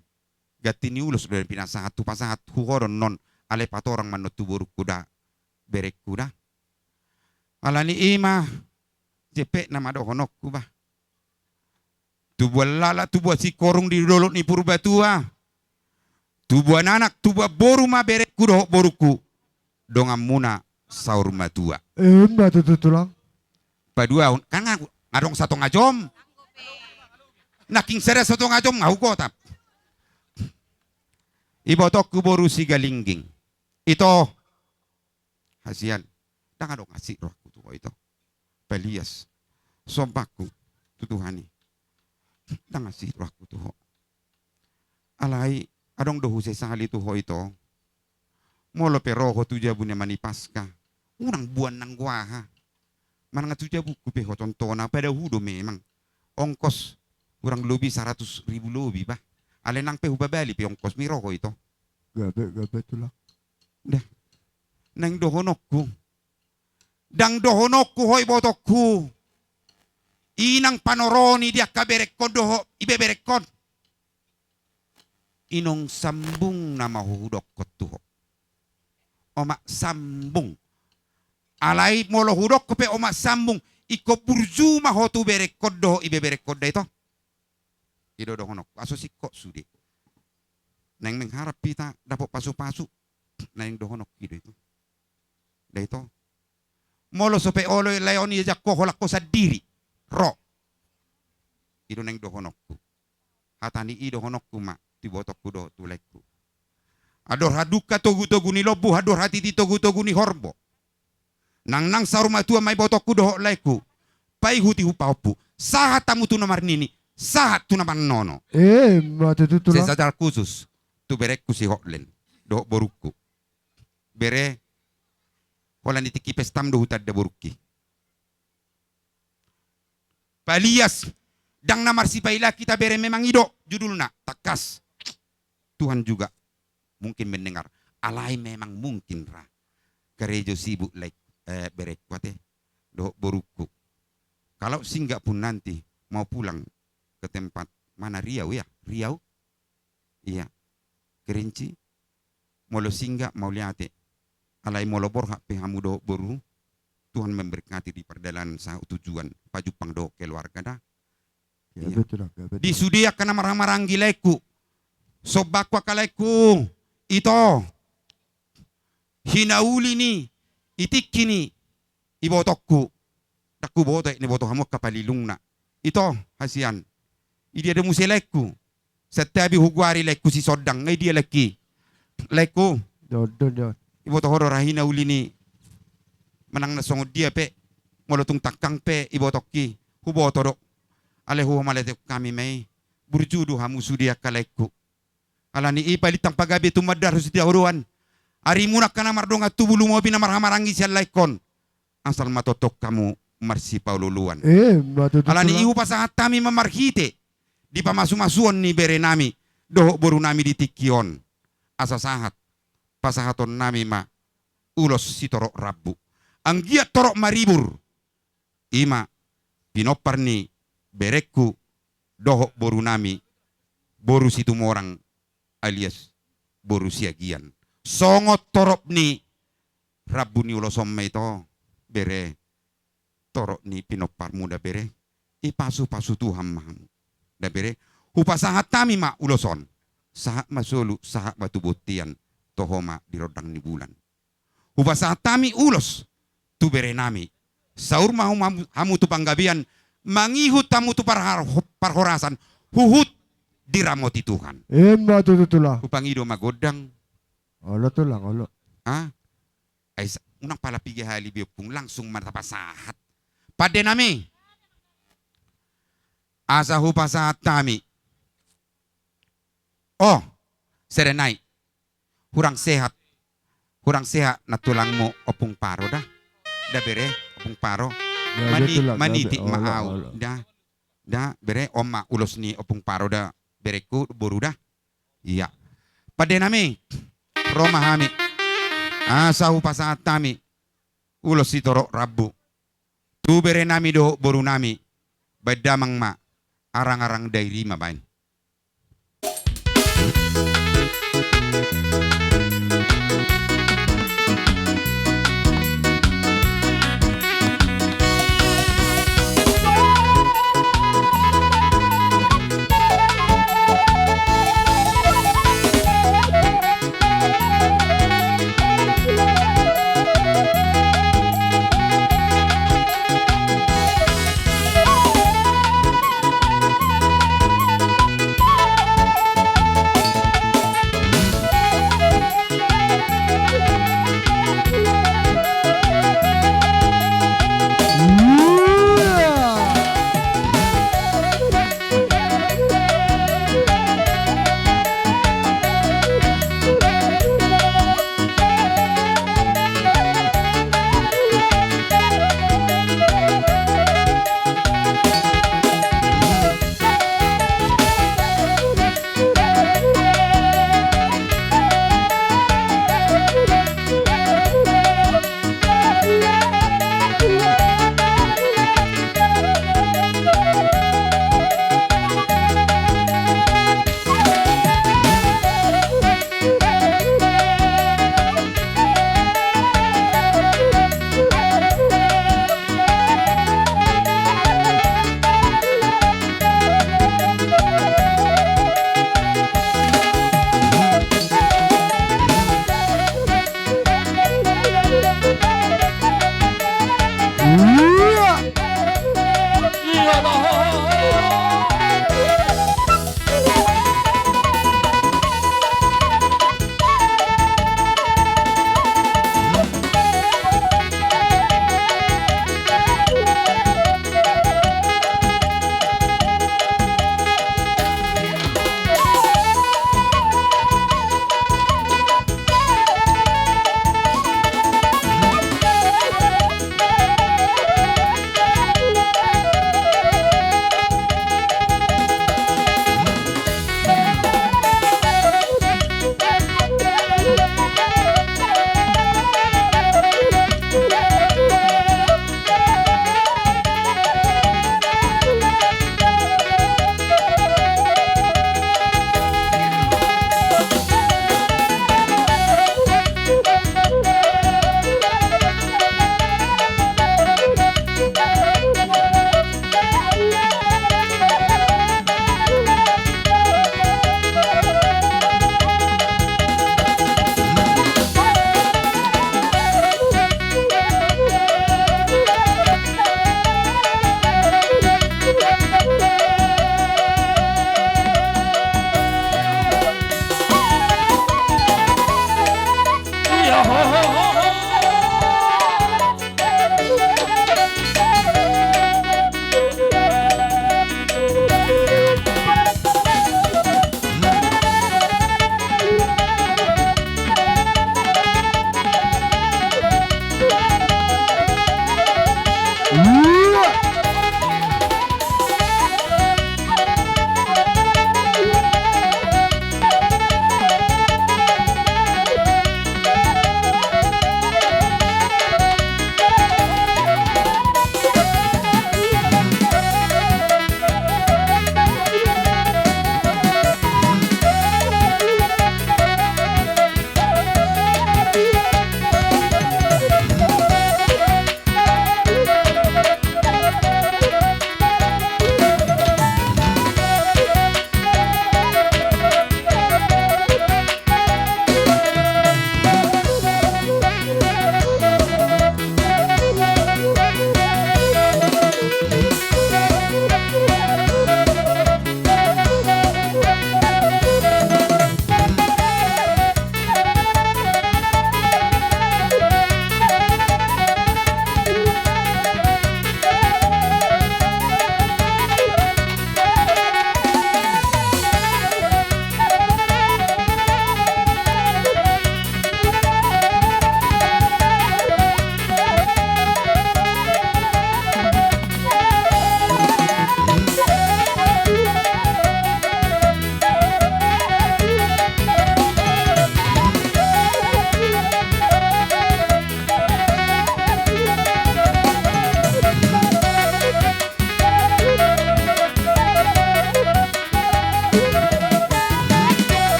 Ganti ni ulos do pinasahat, hupasahat, huhonor non, alai patorang ma non tu borungku da, berengku da. Alani i ma, jempek nama dohononku bah. Tubuan laklak, tubuan singkoru di dolok ni Purbatua. Tubuan anak, tubuan boru ma berengku dohot borungku. Donganmuna saur matua. Ima tutu tulang. Paduahon, kan nga, nga adong satonga jom. Nangkin sada satonga jom nga hugotap. Ibotongku boru Sigalingging. Ito. Hasian. Ndang adong asi rohangku tu ho ito. Palias. Sombangku tu Tuhan i. Ndang asi rohangku tu ho. Alai adong do husesali tu ho ito. Molo pe ro ho tu jabu ni ama ni Paska, unang boan nanggo aha. Manang tu jabungku pe ho tontona, padao hu do memang. Ongkos kurang lobi saratus ribu lobi bah. Alai nang pe hupabali pe ongkos mi ro ho ito. Gabe, gabe tulang. Dah. Naeng dohononku. Ndang dohononku ho ibotongku. Inang panoroni di angka berengkon dohot ibeberengkon. Inong sambung nama ho hudokkon tu ho. Omak sambung. Alai molo hudokkon pe omak sambung, ingkon burju ma ho tu berengkon dohot ibeberengkon da ito. I do dohononku. Aso singkop sude. Naeng mengharap hita dapot pasupasu. Naeng dohononku i do ito. Da ito. Molo so pe olo lae on ia jangko holan ho sandiri. Ro. I do naeng dohononku. Hata ni i dohononku ma tu ibotongku dohot tu laengku. Andor hadungka togutogu ni lombu, andor hatiti togutogu ni horbo. Nangnang saur matua ma ibotongku dohot laengku. Paihut-ihut pahompu. Sahat hamu tu na marnini, sahat tu na marnono. Ima tutu tulang. Secara khusus tu berengku si Hotlen dohot borungku. Bere, holan di tingki pestam do hutanda borungki. palias, ndang na marsipailaki, tabere, memang i do judulna, tangkas. Tuhan juga mungkin mendengar. Alai memang mungkin ra karejo sibuk, lae, eh, berengku ate dohot borungku. Kalau singgah pun nanti mau pulang ke tempat mana, Riau ya? Riau? Iya. Kerinci. Molo singgah, mauliate. Alai molo borhat pe hamu dohot boru, Tuhan memberkati di pardalanan sahat tujuan, pajumpang dohot keluarga da. Ya, iya, betul, Angka, betul. Di sude angka na marhahamaranggi, laengku. Sombaku angka laengku. Ito. Hinauli ni, i tingki ni, ibotongku. Ndang huboto, aek na iboto hamu angka palilungna. Ito, hasian. Idia do muse, laengku? Santabi hugoari, laengku, si Sondang. Nga idia, laengki? Laengku. Don, don, don. Iboto ho do ra hinauli ni, manang na songon dia pe, molo tung tangkang pe ibotongki, huboto do. Alai huhamalate hami ma i. Burju do hamu sude angka laengku. Alani i palintang pagabe tumandar husita hodoan. Arimuna angka na mardongan tubu, lumobi na marhahamaranggi sian laengkon. Asal ma tongtong hamu marsipaolooloan. Eh, ma tutu. Alani i hupasahat hami ma marhite di pamasumasuon ni berenami dohot borunami di tingki on. Asa sahat pasahatonnami ma ulos sitorop rambu, anggiat torop maribur. I ma pinompar ni berengku dohot borunami, boru Situmorang alias boru Siagian. Songon torop ni rambu ni ulos on ma ito, bere, torop ni pinomparmu da, bere. Ipasupasu Tuhan ma hamu da, bere. Hupasahat hami ma ulos on. Sahat ma solu, sahat ma tu bontean, toho ma di rondang ni bulan. Hupasahat hami ulos tu berenami. Saur ma hamu, hamu tu panggabean, mangihut hamu tu parhar-, parhorasan, huhut diramoti Tuhan. Ima tutu, Tulang. Hupangido ma gondang. Olo, Tulang, olo. Ah? Ai sa-, unang pala piga hali be, Ompung, langsung ma tapasahat. Pandenami. Asa hupasahat hami. Oh, serenai. Hurang sehat. Hurang sehat nantulangmu, Ompung Paro da. Da, bere, Ompung Paro. Ya, mani-, betul lah, manitik ma au. Olo, olo. Da. Da, bere, on ma ulos ni Ompung Paro da, berengku, boru da. Iya. Pandenami, ro ma hami. Asa hupasahat hami ulos sitorop rambu tu berenami dohot borunami, baen damang ma, arang-arang dairi ma baen.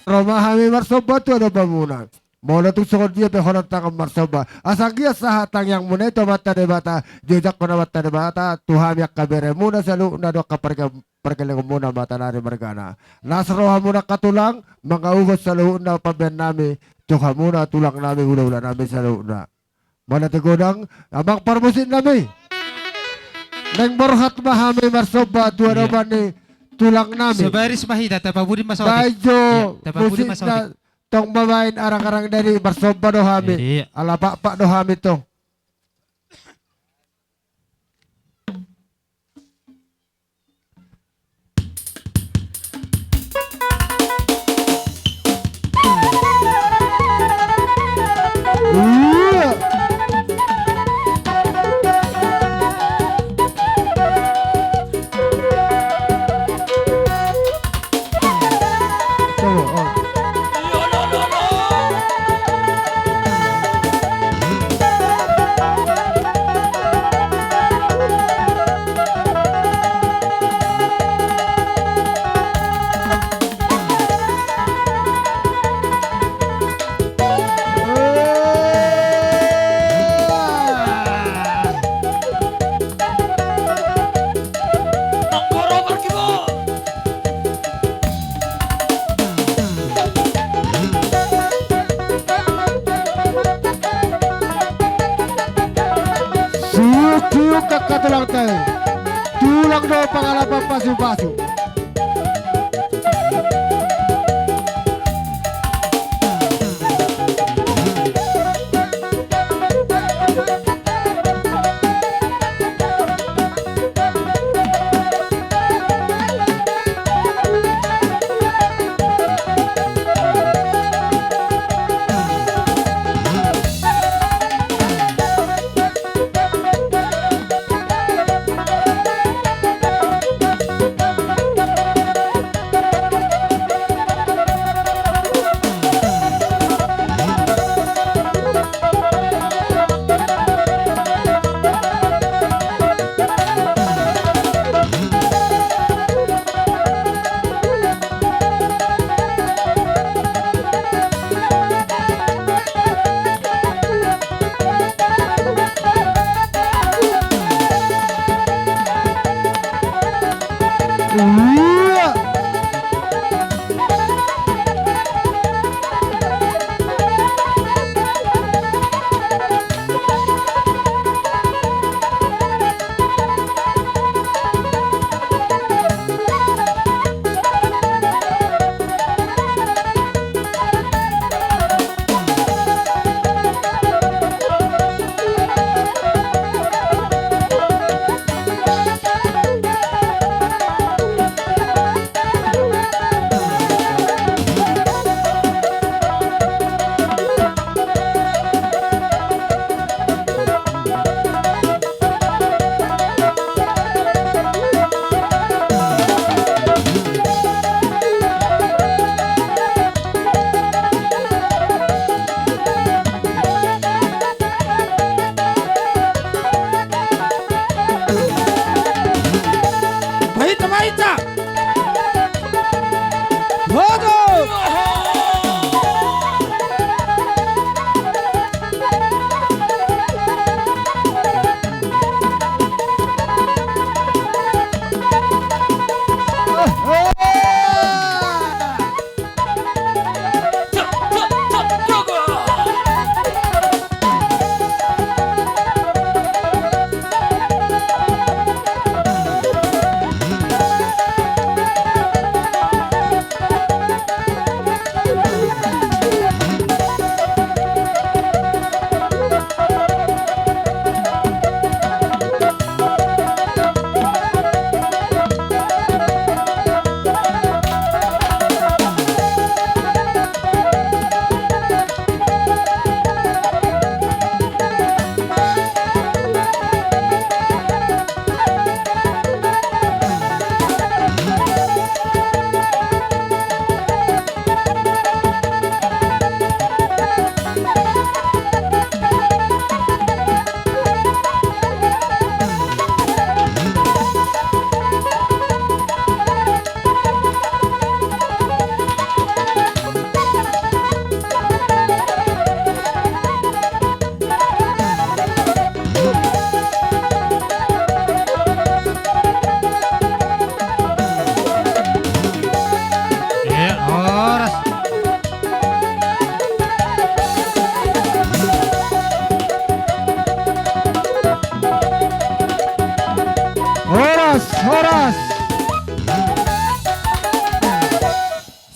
Ro ma hami marsomba tu adopanmuna. Molo tung songon dia pe holan tangan marsomba, asa anggiat sahat tangiangmuna i tu Amanta Debata, diojakhon Amanta Debata tu hami angka beremuna saluhutna dohot angka parge-, pargellengonmuna Matanari margana. Las rohamuna angka tulang, mangauhon saluhutna pambahen nami tu hamuna tulang nami, hula-hula nami saluhutna. Mauliate godang, amang parmusik nami. Naeng borhat ma hami marsomba tu adopan ni tulang nami. Sabaris ma hita, tapabudi ma saotik. Baen jo musikna. Tong mambaen arang-arang dadi, marsomba do hami. Ala pakpak do hami tong. Siuk-siuk angka tulangta i. Tulang do pangalapan pasu-pasu.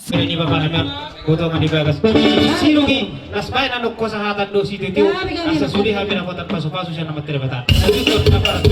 Bere ni bapa nami on, boto ma di bagas. Sirungi, las baen annon ho sahatan do sitio-tio. Asa sude hami dapotan pasu-pasu sian Amanta Debata. Lanjut, Bapak.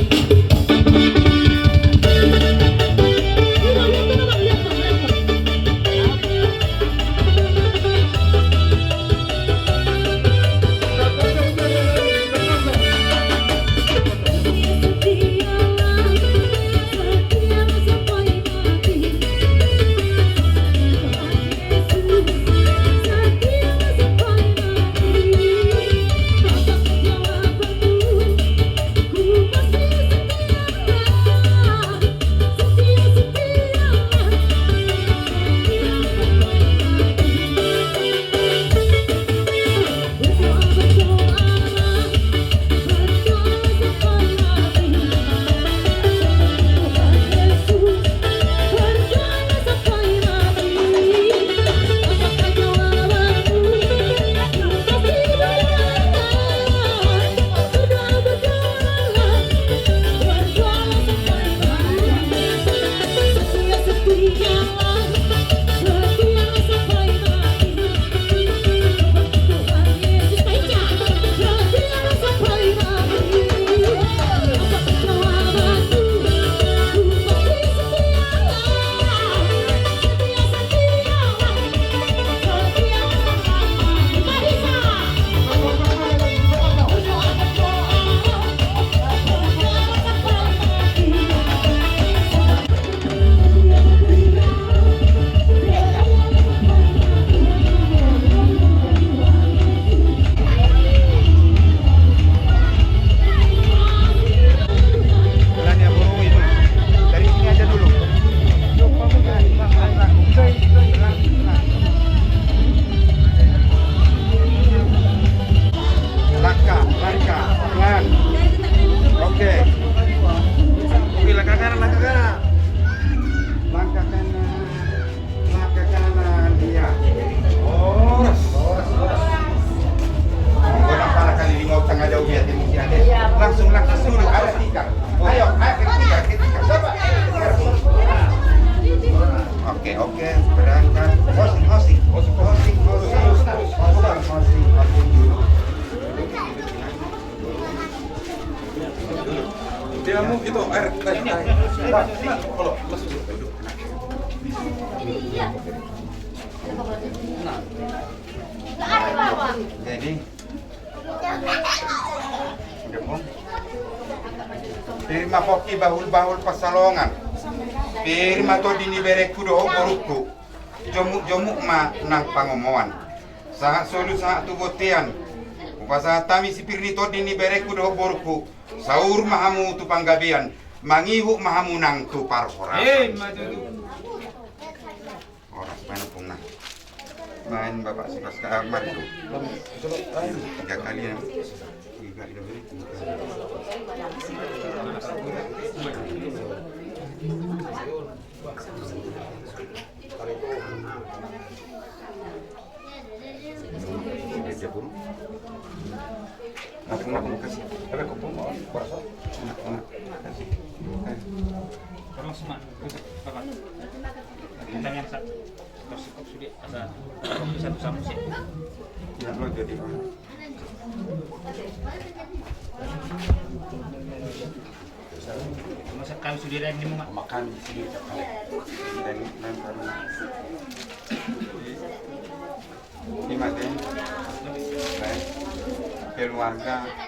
Jalan ya, Bro, itu. Dari sini aja dulu. Langkah, langkah, pelan. Oke. Oke, langkah kanan, langkah kanan. Langkah kanan. Langkah kanan, iya. Horas, horas, horas. Gua nampak kali lima utang ada ubi hati mungkin ada. Langsung, langsung dulu, ada tikar. Ayo, ayo, ke tikar, ke tikar. Coba. Oke, oke, berangkat. Hosing, hosing. Hosing, hosing. Hosing, hosing. Dia mau itu air, air, air. Kalau masuk duduk. Jadi, pir ma pongki bahul-bahul pansalongan. Pir ma tondi ni berengku dohot borungku. Jomuk-jomuk ma nang pangomoan. Sahat solu sahat tu bontean. Hupasahat hami sipir ni tondi ni berengku dohot borungku. Saur ma hamu tu panggabean. Mangihut ma hamu nang tu parhorasan. Eh, ma tutu. Horas, main pung na. Main Bapak Sipas ka, ah, Margo. Tiga kali ya. Tiga kali. Ampun, ampun, kasih. Ada kopong, mau, kuasa. Ampun, kasih. Eh. Terus, Mak. Tutup, Bapak. Bintang yang sa-, terus cukup sudah, asa waktu satu samus ya. Ya, lo jadi, Pak. Cuma sekali sudah ada yang mau, Mak. Makan di sini, Pak. Dan, dan, dan. Ini mati. Baik. Keluarga.